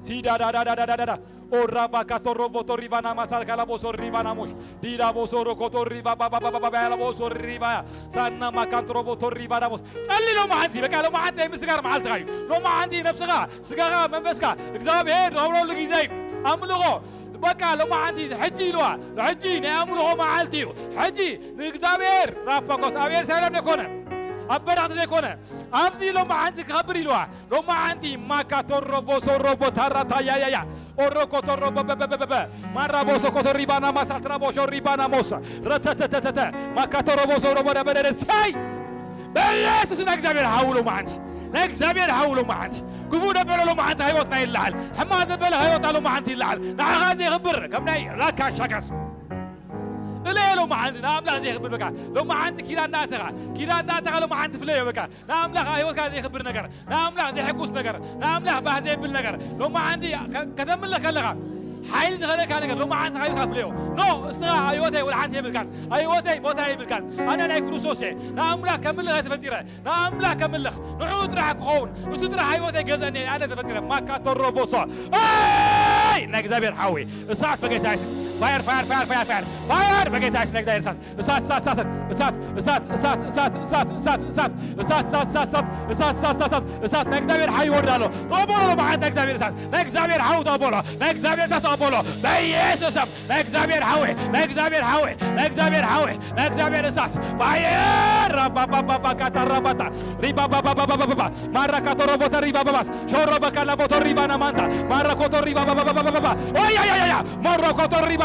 ሲዳ ዳ ዳ ዳ ዳ ዳ ዳ ኦራ ባካ ቶሮ ቦቶ ሪባ ናማ ሳልካላ ቦሶ ሪባ ናሞሽ ዲዳ ቦሶ ሮኮቶ ሪባ ባባ ባባ ባባ ያላ ቦሶ ሪባ ሳና ማካንትሮ ቦቶ ሪባ ናሞስ ጸሊ ሎማዓንቲ በቃ ሎማዓንቲ ናይ ምስጋር መዓልትኻ እዩ። ሎማዓንቲ ነብስኻ ስጋኻ መንፈስካ እግዚኣብሔር ዝኸብረሉ ግዜ እዩ። ኣምልኾ በቃ ሎማዓንቲ ሕጂ ኢልዋ። ሕጂ ናይ ኣምልኾ መዓልቲ እዩ። ሕጂ ንእግዚኣብሔር ራፋኮስ ኣብ ኤርሳሌም ዘይኮነ ኣብ በረኽቲ ዘይኮነ ኣብዚ ሎማዓንቲ ክኸብር ኢልዋ። ሎማዓንቲ ማካ ቶሮቦ ሶሮቦ ታራታ ያያያ ኦሮኮ ቶሮቦ በበበበበ ማራቦ ሶኮቶ ሪባና ማሳትራቦ ሾ ሪባና ሞሳ ረተተተተተ ማካ ቶሮቦ ሶሮቦ ደበደደ ሳይ በኢየሱስ ናይ እግዚኣብሔር ሓው ሎማዓንቲ ናይ እግዚኣብሔር ሓው ሎማዓንቲ ክፉእ ዘበለ ሎማዓንቲ ህይወትና ይለዓል። ሕማቕ ዘበለ ህይወትና ሎማዓንቲ ይለዓል። ንዓኻ ዘየኽብር ከም ናይ ራካ ሻካስ እለ ሎማዓንቲ ንኣምላኽ ዘየኽብር በቃ ሎማዓንቲ ኪዳን እንዳእተኻ ኪዳን እንዳእተኻ ሎማዓንቲ ፍለዮ በቃ ንኣምላኽ ህይወትካ ዘየኽብር ነገር ንኣምላኽ ዘየሕጉስ ነገር ንኣምላኽ ባህ ዘየብል ነገር ሎማዓንቲ ከ- ከተምልኽ ከለኻ ሓይሊ ዝኸለካ ነገር ሎማዓንቲ ካብ ህይወትካ ፍለዮ። ኖ እስኻ ህይወተይ ወላ ሓንቲ የብልካን። ህይወተይ ቦታ የብልካን። ኣነ ናይ ክርስቶስ እየ። ንኣምላኽ ከምልኽ እየ ተፈጢረ። ንኣምላኽ ከምልኽ ንዕኡ ጥራሕ ክኸውን እሱ ጥራሕ ህይወተይ ገዘኒ ኣነ ተፈጢረ ማካ ተሮቦሶ ኣይ ናይ እግዚኣብሔር ሓዊ እሳት በጌታ ይስም ፋየር ፋየር ፋየር ፋየር ፋየር ፋየር በጌታ ይስም ናይ እግዚኣብሔር እሳት እሳት እሳት እሳት እሳት እሳት እሳት እሳት እሳት እሳት እሳት እሳት እሳት እሳት እሳት እሳት እሳት እሳት እሳት ናይ እግዚኣብሔር ሓዊ ይወርድ ኣሎ። ተቐበሎ በዓል ናይ እግዚኣብሔር እሳት ናይ እግዚኣብሔር ሓዊ ተቐበሎ ናይ እግዚኣብሔር እሳት ተቐበሎ በኢየሱስ ስም ናይ እግዚኣብሔር ሓዊ ናይ እግዚኣብሔር ሓዊ ናይ እግዚኣብሔር ሓዊ ናይ እግዚኣብሔር እሳት ፋየር ራባባባባካታራባታ ሪባባባባባባ ማራካቶሮቦተ ሪባባባስ ሾሮበካላቦቶ ሪባና ማንታ ማራኮቶ ሪባባባባባባ ኦያያያያ ማራኮቶ ሪባ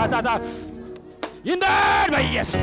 ሻካታታ። ይንደድ በኢየሱስ፣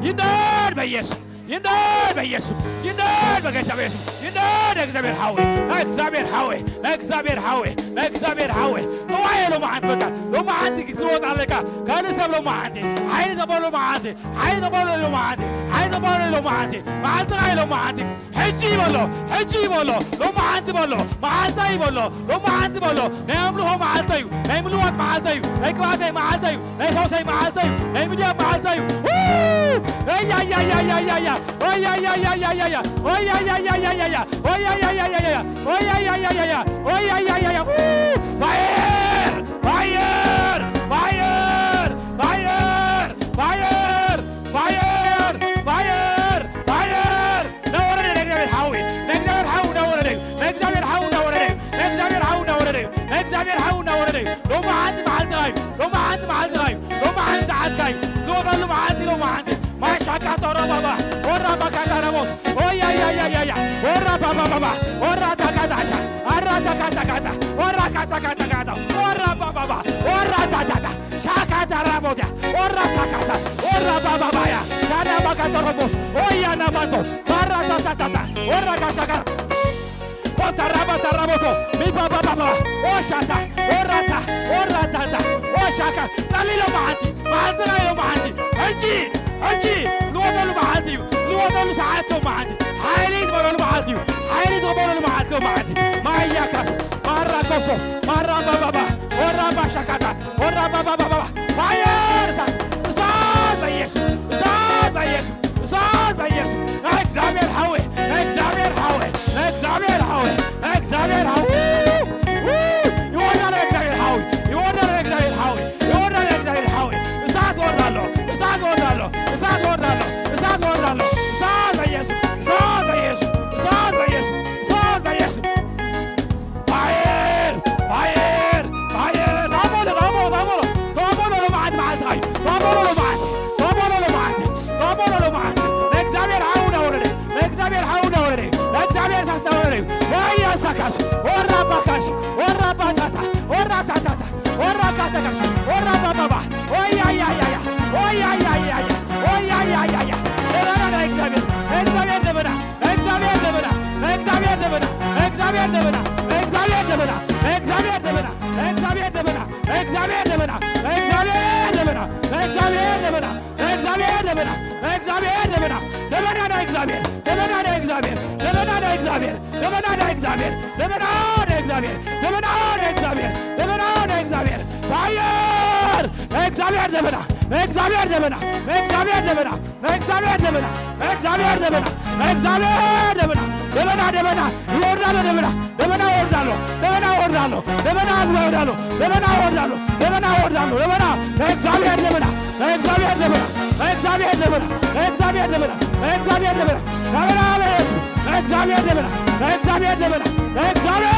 ይንደድ በኢየሱስ፣ ይንደድ በኢየሱስ፣ ይንደድ በጌታ በኢየሱስ፣ ይንደድ። ናይ እግዚኣብሔር ሓዊ፣ ናይ እግዚኣብሔር ሓዊ፣ ናይ እግዚኣብሔር ሓዊ፣ ናይ እግዚኣብሔር ሓዊ። ጽዋየ ሎማዓንቲ በቃ፣ ሎማዓንቲ ክትወጣ ኣለካ። ካልእ ሰብ ሎማዓንቲ፣ ሓይሊ ተቐበል ሎማዓንቲ፣ ሓይሊ ተቐበል ሎማዓንቲ፣ ሓይሊ ተቐበል ሎማዓንቲ፣ መዓልትኻ እዩ ሎማዓንቲ። ሕጂ በሎ፣ ሕጂ በሎ፣ ሎማዓንቲ በሎ፣ መዓልታ እዩ በሎ፣ ሎማዓንቲ በሎ። ናይ ኣምልኾ መዓልታ እዩ፣ ናይ ምልዋጥ መዓልታ እዩ፣ ናይ ቅባተይ መዓልታ እዩ፣ ናይ ፈውሰይ መዓልታ እዩ፣ ናይ ምድያብ መዓልታ እዩ። ው! ኣያያያያያያ! ኣያያያያያያ! ኣያያያያያያ! ኣያያያያያያ! ኣያያያያያ! ኣያያያያ! ው! ፋየር! ፋየር! ፋየር! ፋየር! ፋየር! ፋየር! ፋየር! ፋየር! እናወረደ ናይ እግዚኣብሔር ሓዊ፣ ናይ እግዚኣብሔር ሓዊ እናወረደ እዩ። ናይ እግዚኣብሔር ሓዊ እናወረደ እዩ። ናይ እግዚኣብሔር ሓዊ እናወረደ እዩ። ናይ እግዚኣብሔር ሓዊ እናወረደ እዩ። ሎማዓንቲ መዓልትኻ እዩ። ሎማዓንቲ መዓልትኻ እዩ። ሎማዓንቲ ሰዓትካ እዩ። ዝወጣሉ መዓልቲ ሎማዓንቲ። ማሻካ ተረባባ፣ ወራ ባካ ተረቦስ፣ ኦያያያያያ፣ ወራ ባባባባ፣ ወራ ታካታሻ፣ ኣራ ታካታካታ፣ ወራ ካታካታካታ፣ ወራ ባባባ፣ ወራ ታታታ፣ ሻካታ ራቦትያ፣ ኦራ ታካታ፣ ኦራ ባባባያ፣ ሻና ማካተሮቦስ፣ ኦያና ማንቶ፣ ባራ ታታታታ፣ ኦራ ካሻካራ፣ ኦታ ራባ ታራቦቶ፣ ሚባባባባ፣ ኦሻታ፣ ኦራታ፣ ኦራታታ፣ ኦሻካ፣ ጸሊሎ መዓልቲ፣ መዓልቲ ናይሎ መዓልቲ፣ ሕጂ፣ ሕጂ፣ ልወጠሉ መዓልቲ እዩ፣ ልወጠሉ ሰዓት ሎ መዓልቲ፣ ሓይሊ ዝበለሉ መዓልቲ እዩ፣ ሓይሊ ዝበለሉ መዓልቲ ሎ መዓልቲ፣ ማያካስ፣ ማራ ኮሶ፣ ማራ ባባባ፣ ኦራ ባሻካታ፣ ኦራ ባባባባ፣ ፋየር እሳት፣ እሳት በኢየሱስ፣ እሳት በኢየሱስ፣ እሳት በኢየሱስ፣ ናይ እግዚኣብሔር ሓዊ፣ ናይ እግዚኣብሔር ሓዊ፣ ናይ እግዚኣብሔር ሓዊ፣ ናይ እግዚኣብሔር ሓዊ፣ ው! ይወርዳል ናይ እግዚኣብሔር ሓዊ፣ ይወርዳል ናይ እግዚኣብሔር ሓዊ፣ ይወርዳል ናይ እግዚኣብሔር ሓዊ፣ እሳት ወርዳሎ፣ እሳት ወርዳሎ፣ እሳት ወርዳሎ፣ እሳት ወርዳሎ፣ እሳት በኢየሱስ፣ እሳት በኢየሱስ፣ እሳት በኢየሱስ፣ እሳት በኢየሱስ። ፋየር! ፋየር! ፋየር! ዳቦሎ፣ ዳቦሎ፣ ዳቦሎ! ዳቦሎ ሎማዓንቲ መዓልትኻ እዩ። ዳቦሎ ሎማዓንቲ፣ ዳቦሎ ሎማዓንቲ፣ ዳቦሎ ሎማዓንቲ። ናይ እግዚኣብሔር ሓዊ ነው። ደበና፣ እግዚአብሔር ደበና፣ እግዚአብሔር ደበና፣ እግዚአብሔር ደበና፣ እግዚአብሔር ደበና፣ እግዚአብሔር ደበና፣ እግዚአብሔር ደበና፣ እግዚአብሔር ደበና፣ እግዚአብሔር ደበና፣ እግዚአብሔር ደበና፣ ደበና ነው እግዚአብሔር፣ ደበና ነው እግዚአብሔር፣ ደበና ነው እግዚአብሔር፣ ደበና ነው እግዚአብሔር፣ ደበና ነው እግዚአብሔር፣ ደበና ነው እግዚአብሔር፣ ደበና ነው እግዚአብሔር። ፋየር! እግዚአብሔር ደበና፣ እግዚአብሔር ደበና፣ እግዚአብሔር ደበና፣ እግዚአብሔር ደበና፣ እግዚአብሔር ደበና፣ እግዚአብሔር ደበና፣ ደበና፣ ደበና፣ ይወርዳል ደበና፣ ደበና እወርዳለሁ፣ ደበና እወርዳለሁ፣ ደበና እወርዳለሁ፣ ደበና እወርዳለሁ፣ ደበና እወርዳለሁ፣ ደበና፣ እግዚአብሔር ደበና፣ እግዚአብሔር ደበና፣ እግዚአብሔር ደበና፣ እግዚአብሔር ደበና፣ እግዚአብሔር ደበና፣ ደበና በኢየሱስ፣ እግዚአብሔር ደበና፣ እግዚአብሔር ደበና፣ እግዚአብሔር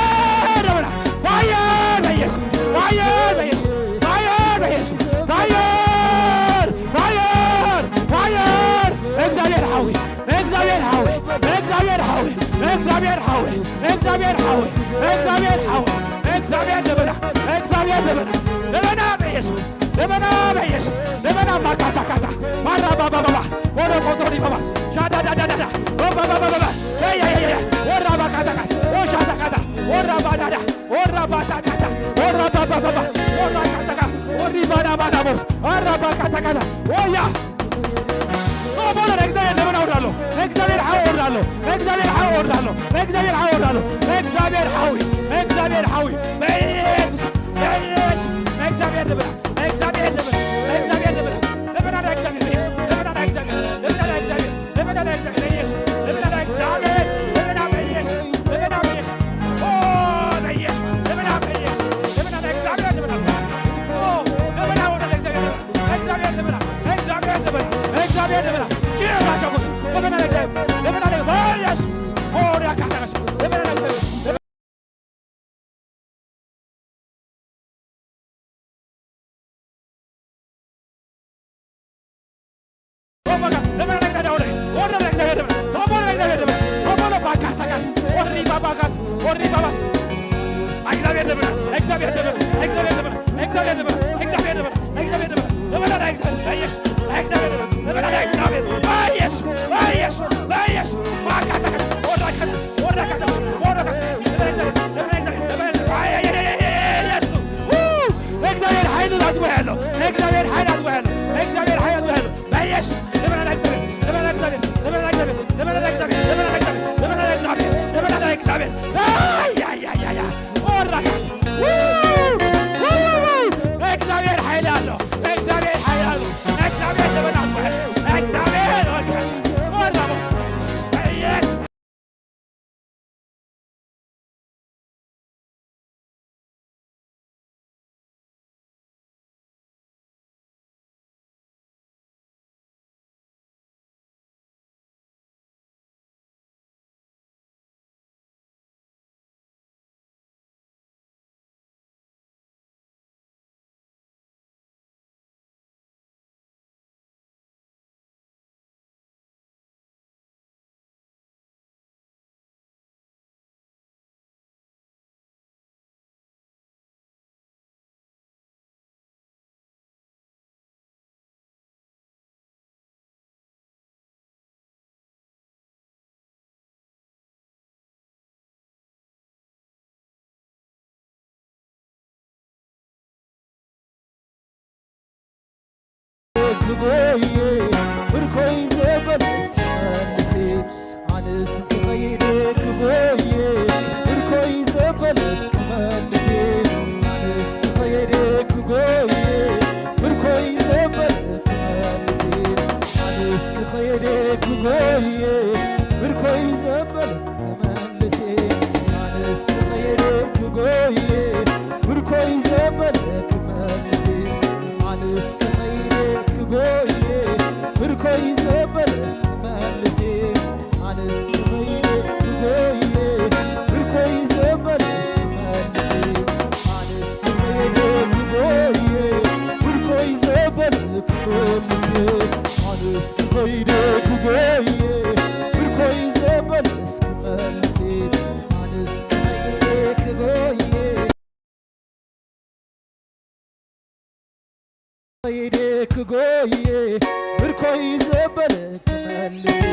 ደበና፣ ፋየር በኢየሱስ፣ ፋየር በኢየሱስ፣ ፋየር በኢየሱስ፣ ፋየር፣ ፋየር፣ ፋየር፣ እግዚአብሔር ሐዊ፣ እግዚአብሔር ሐዊ፣ እግዚአብሔር ሐዊ፣ እግዚአብሔር ሐዊ፣ እግዚአብሔር ሐዊ፣ እግዚአብሔር ሐዊ፣ እግዚአብሔር ደበና፣ እግዚአብሔር ደበና፣ ደበና በኢየሱስ፣ ደበና በኢየሱስ፣ ደበና ማካታካታ፣ ማራ ባባባባ፣ ወደ ቆቶሪ ባባስ፣ ሻዳዳዳዳዳ፣ ባባባባባ፣ ያ፣ ያ፣ ያ፣ ያ፣ ወራ ባካታካስ፣ ወሻታካታ፣ ወራ ባዳዳ፣ ወራ ባሳካታ፣ ወራ ባባባባ፣ ወራ ካታካ፣ ወሪ ባዳ ባዳ ቦስ፣ ወራ ባካታካታ፣ ወያ። ኦ፣ በሎ፣ ለእግዚአብሔር ደበና እወርዳለሁ። ለእግዚአብሔር ሐዊ እወርዳለሁ። ለእግዚአብሔር ሐዊ እወርዳለሁ። ለእግዚአብሔር ሐዊ እወርዳለሁ። ለእግዚአብሔር ሐዊ፣ ለእግዚአብሔር ሐዊ። በኢየሱስ፣ በኢየሱስ፣ ለእግዚአብሔር ደበና፣ ለእግዚአብሔር ደበና፣ ለእግዚአብሔር ደበና። ደበና ለእግዚአብሔር፣ ደበና ለእግዚአብሔር፣ ደበና ለእግዚአብሔር፣ ደበና ለእግዚአብሔር፣ በኢየሱስ፣ ደበና ለእግዚአብሔር፣ ደበና በኢየሱስ፣ ደበና በኢየሱስ። ኦ፣ በኢየሱስ፣ ደበና በኢየሱስ፣ ደበና ለእግዚአብሔር፣ ደበና። ኦ፣ ደበና ወደ ለእግዚአብሔር ደበና። እግዚአብሔር ልበላ፣ እግዚአብሔር ልበላ፣ እግዚአብሔር ልበላ። ጭራሽ አቦሽ፣ ልበላ፣ ልበላ፣ ልበላ፣ በኢየሱስ። ኦሪያ ካታረስ፣ ልበላ፣ ልበላ። ኦባጋስ፣ ልበላ፣ ልበላ፣ ወደ፣ ወደ እግዚአብሔር ልበላ፣ ወደ እግዚአብሔር ልበላ፣ ወደ ባካሳጋስ፣ ወደ ባባጋስ፣ ወደ ባባስ። እግዚአብሔር ልበላ፣ እግዚአብሔር ልበላ፣ እግዚአብሔር ልበላ፣ እግዚአብሔር ልበላ፣ እግዚአብሔር ልበላ፣ ልበላ፣ እግዚአብሔር፣ በኢየሱስ፣ እግዚአብሔር ልበላ፣ ልበላ፣ እግዚአብሔር፣ በኢየሱስ፣ በኢየሱስ፣ በኢየሱስ፣ ማካታካስ፣ ወራካታስ፣ ወራካታስ፣ ወራካስ፣ ልበላ፣ እግዚአብሔር፣ ልበላ፣ እግዚአብሔር፣ ልበላ፣ እግዚአብሔር፣ አይ፣ አይ፣ አይ፣ አይ፣ አይ፣ ኢየሱስ፣ ው፣ እግዚአብሔር ኃይል አድርጎ ያለው፣ እግዚአብሔር ኃይል አድርጎ ያለው፣ እግዚአብሔር ኃይል አድርጎ ያለው፣ በኢየሱስ፣ ልበላ፣ እግዚአብሔር፣ ልበላ፣ እግዚአብሔር፣ ልበላ፣ እግዚአብሔር፣ ልበላ፣ እግዚአብሔር፣ ልበላ፣ እግዚአብሔር፣ ልበላ፣ እግዚአብሔር፣ አይ፣ አይ፣ አይ፣ አይ፣ አይ። ኦራካስ። ው! ው! እግዚአብሔር ኃይል አለው። እግዚአብሔር ኃይል አለው። እግዚአብሔር ዘመን አልቋል። እግዚአብሔር ኦራካስ። ኦራካስ። ኢየሱስ። ክጎየ ብርኮይ ዘበለስ መልሲ ኣንስ ክኸይድ ክጎየ ብርኮይ ዘበለስ ክመልሲ ኣንስ ክኸይድ ክጎየ ብርኮይ ዘበለ ክመልሲ ኣንስ ክኸይድ ክጎየ ብርኮይ ዘበለ ክመልሲ ኣንስ ክኸይድ ክጎየ ብርኮይ ዘበለ ክመልሲ ኣንስ ክኸይድ ክጎየ ብርኮይ ዘበለስ ክመልሲ ኣንስ ክኸይድ ክጎየ ብርኮይ ዘበለስ ክመልሲ ኣንስ ክኸይድ ክጎየ ብርኮይ ዘበለ ክመልሲ ኣንስ ክኸይድ ክጎየ ብርኮይ ዘበለስ ክመልሲ ኣንስ ክኸይድ ክጎየ ከይደ ክጎየ ብርኮይ ዘበለ ክመልሲ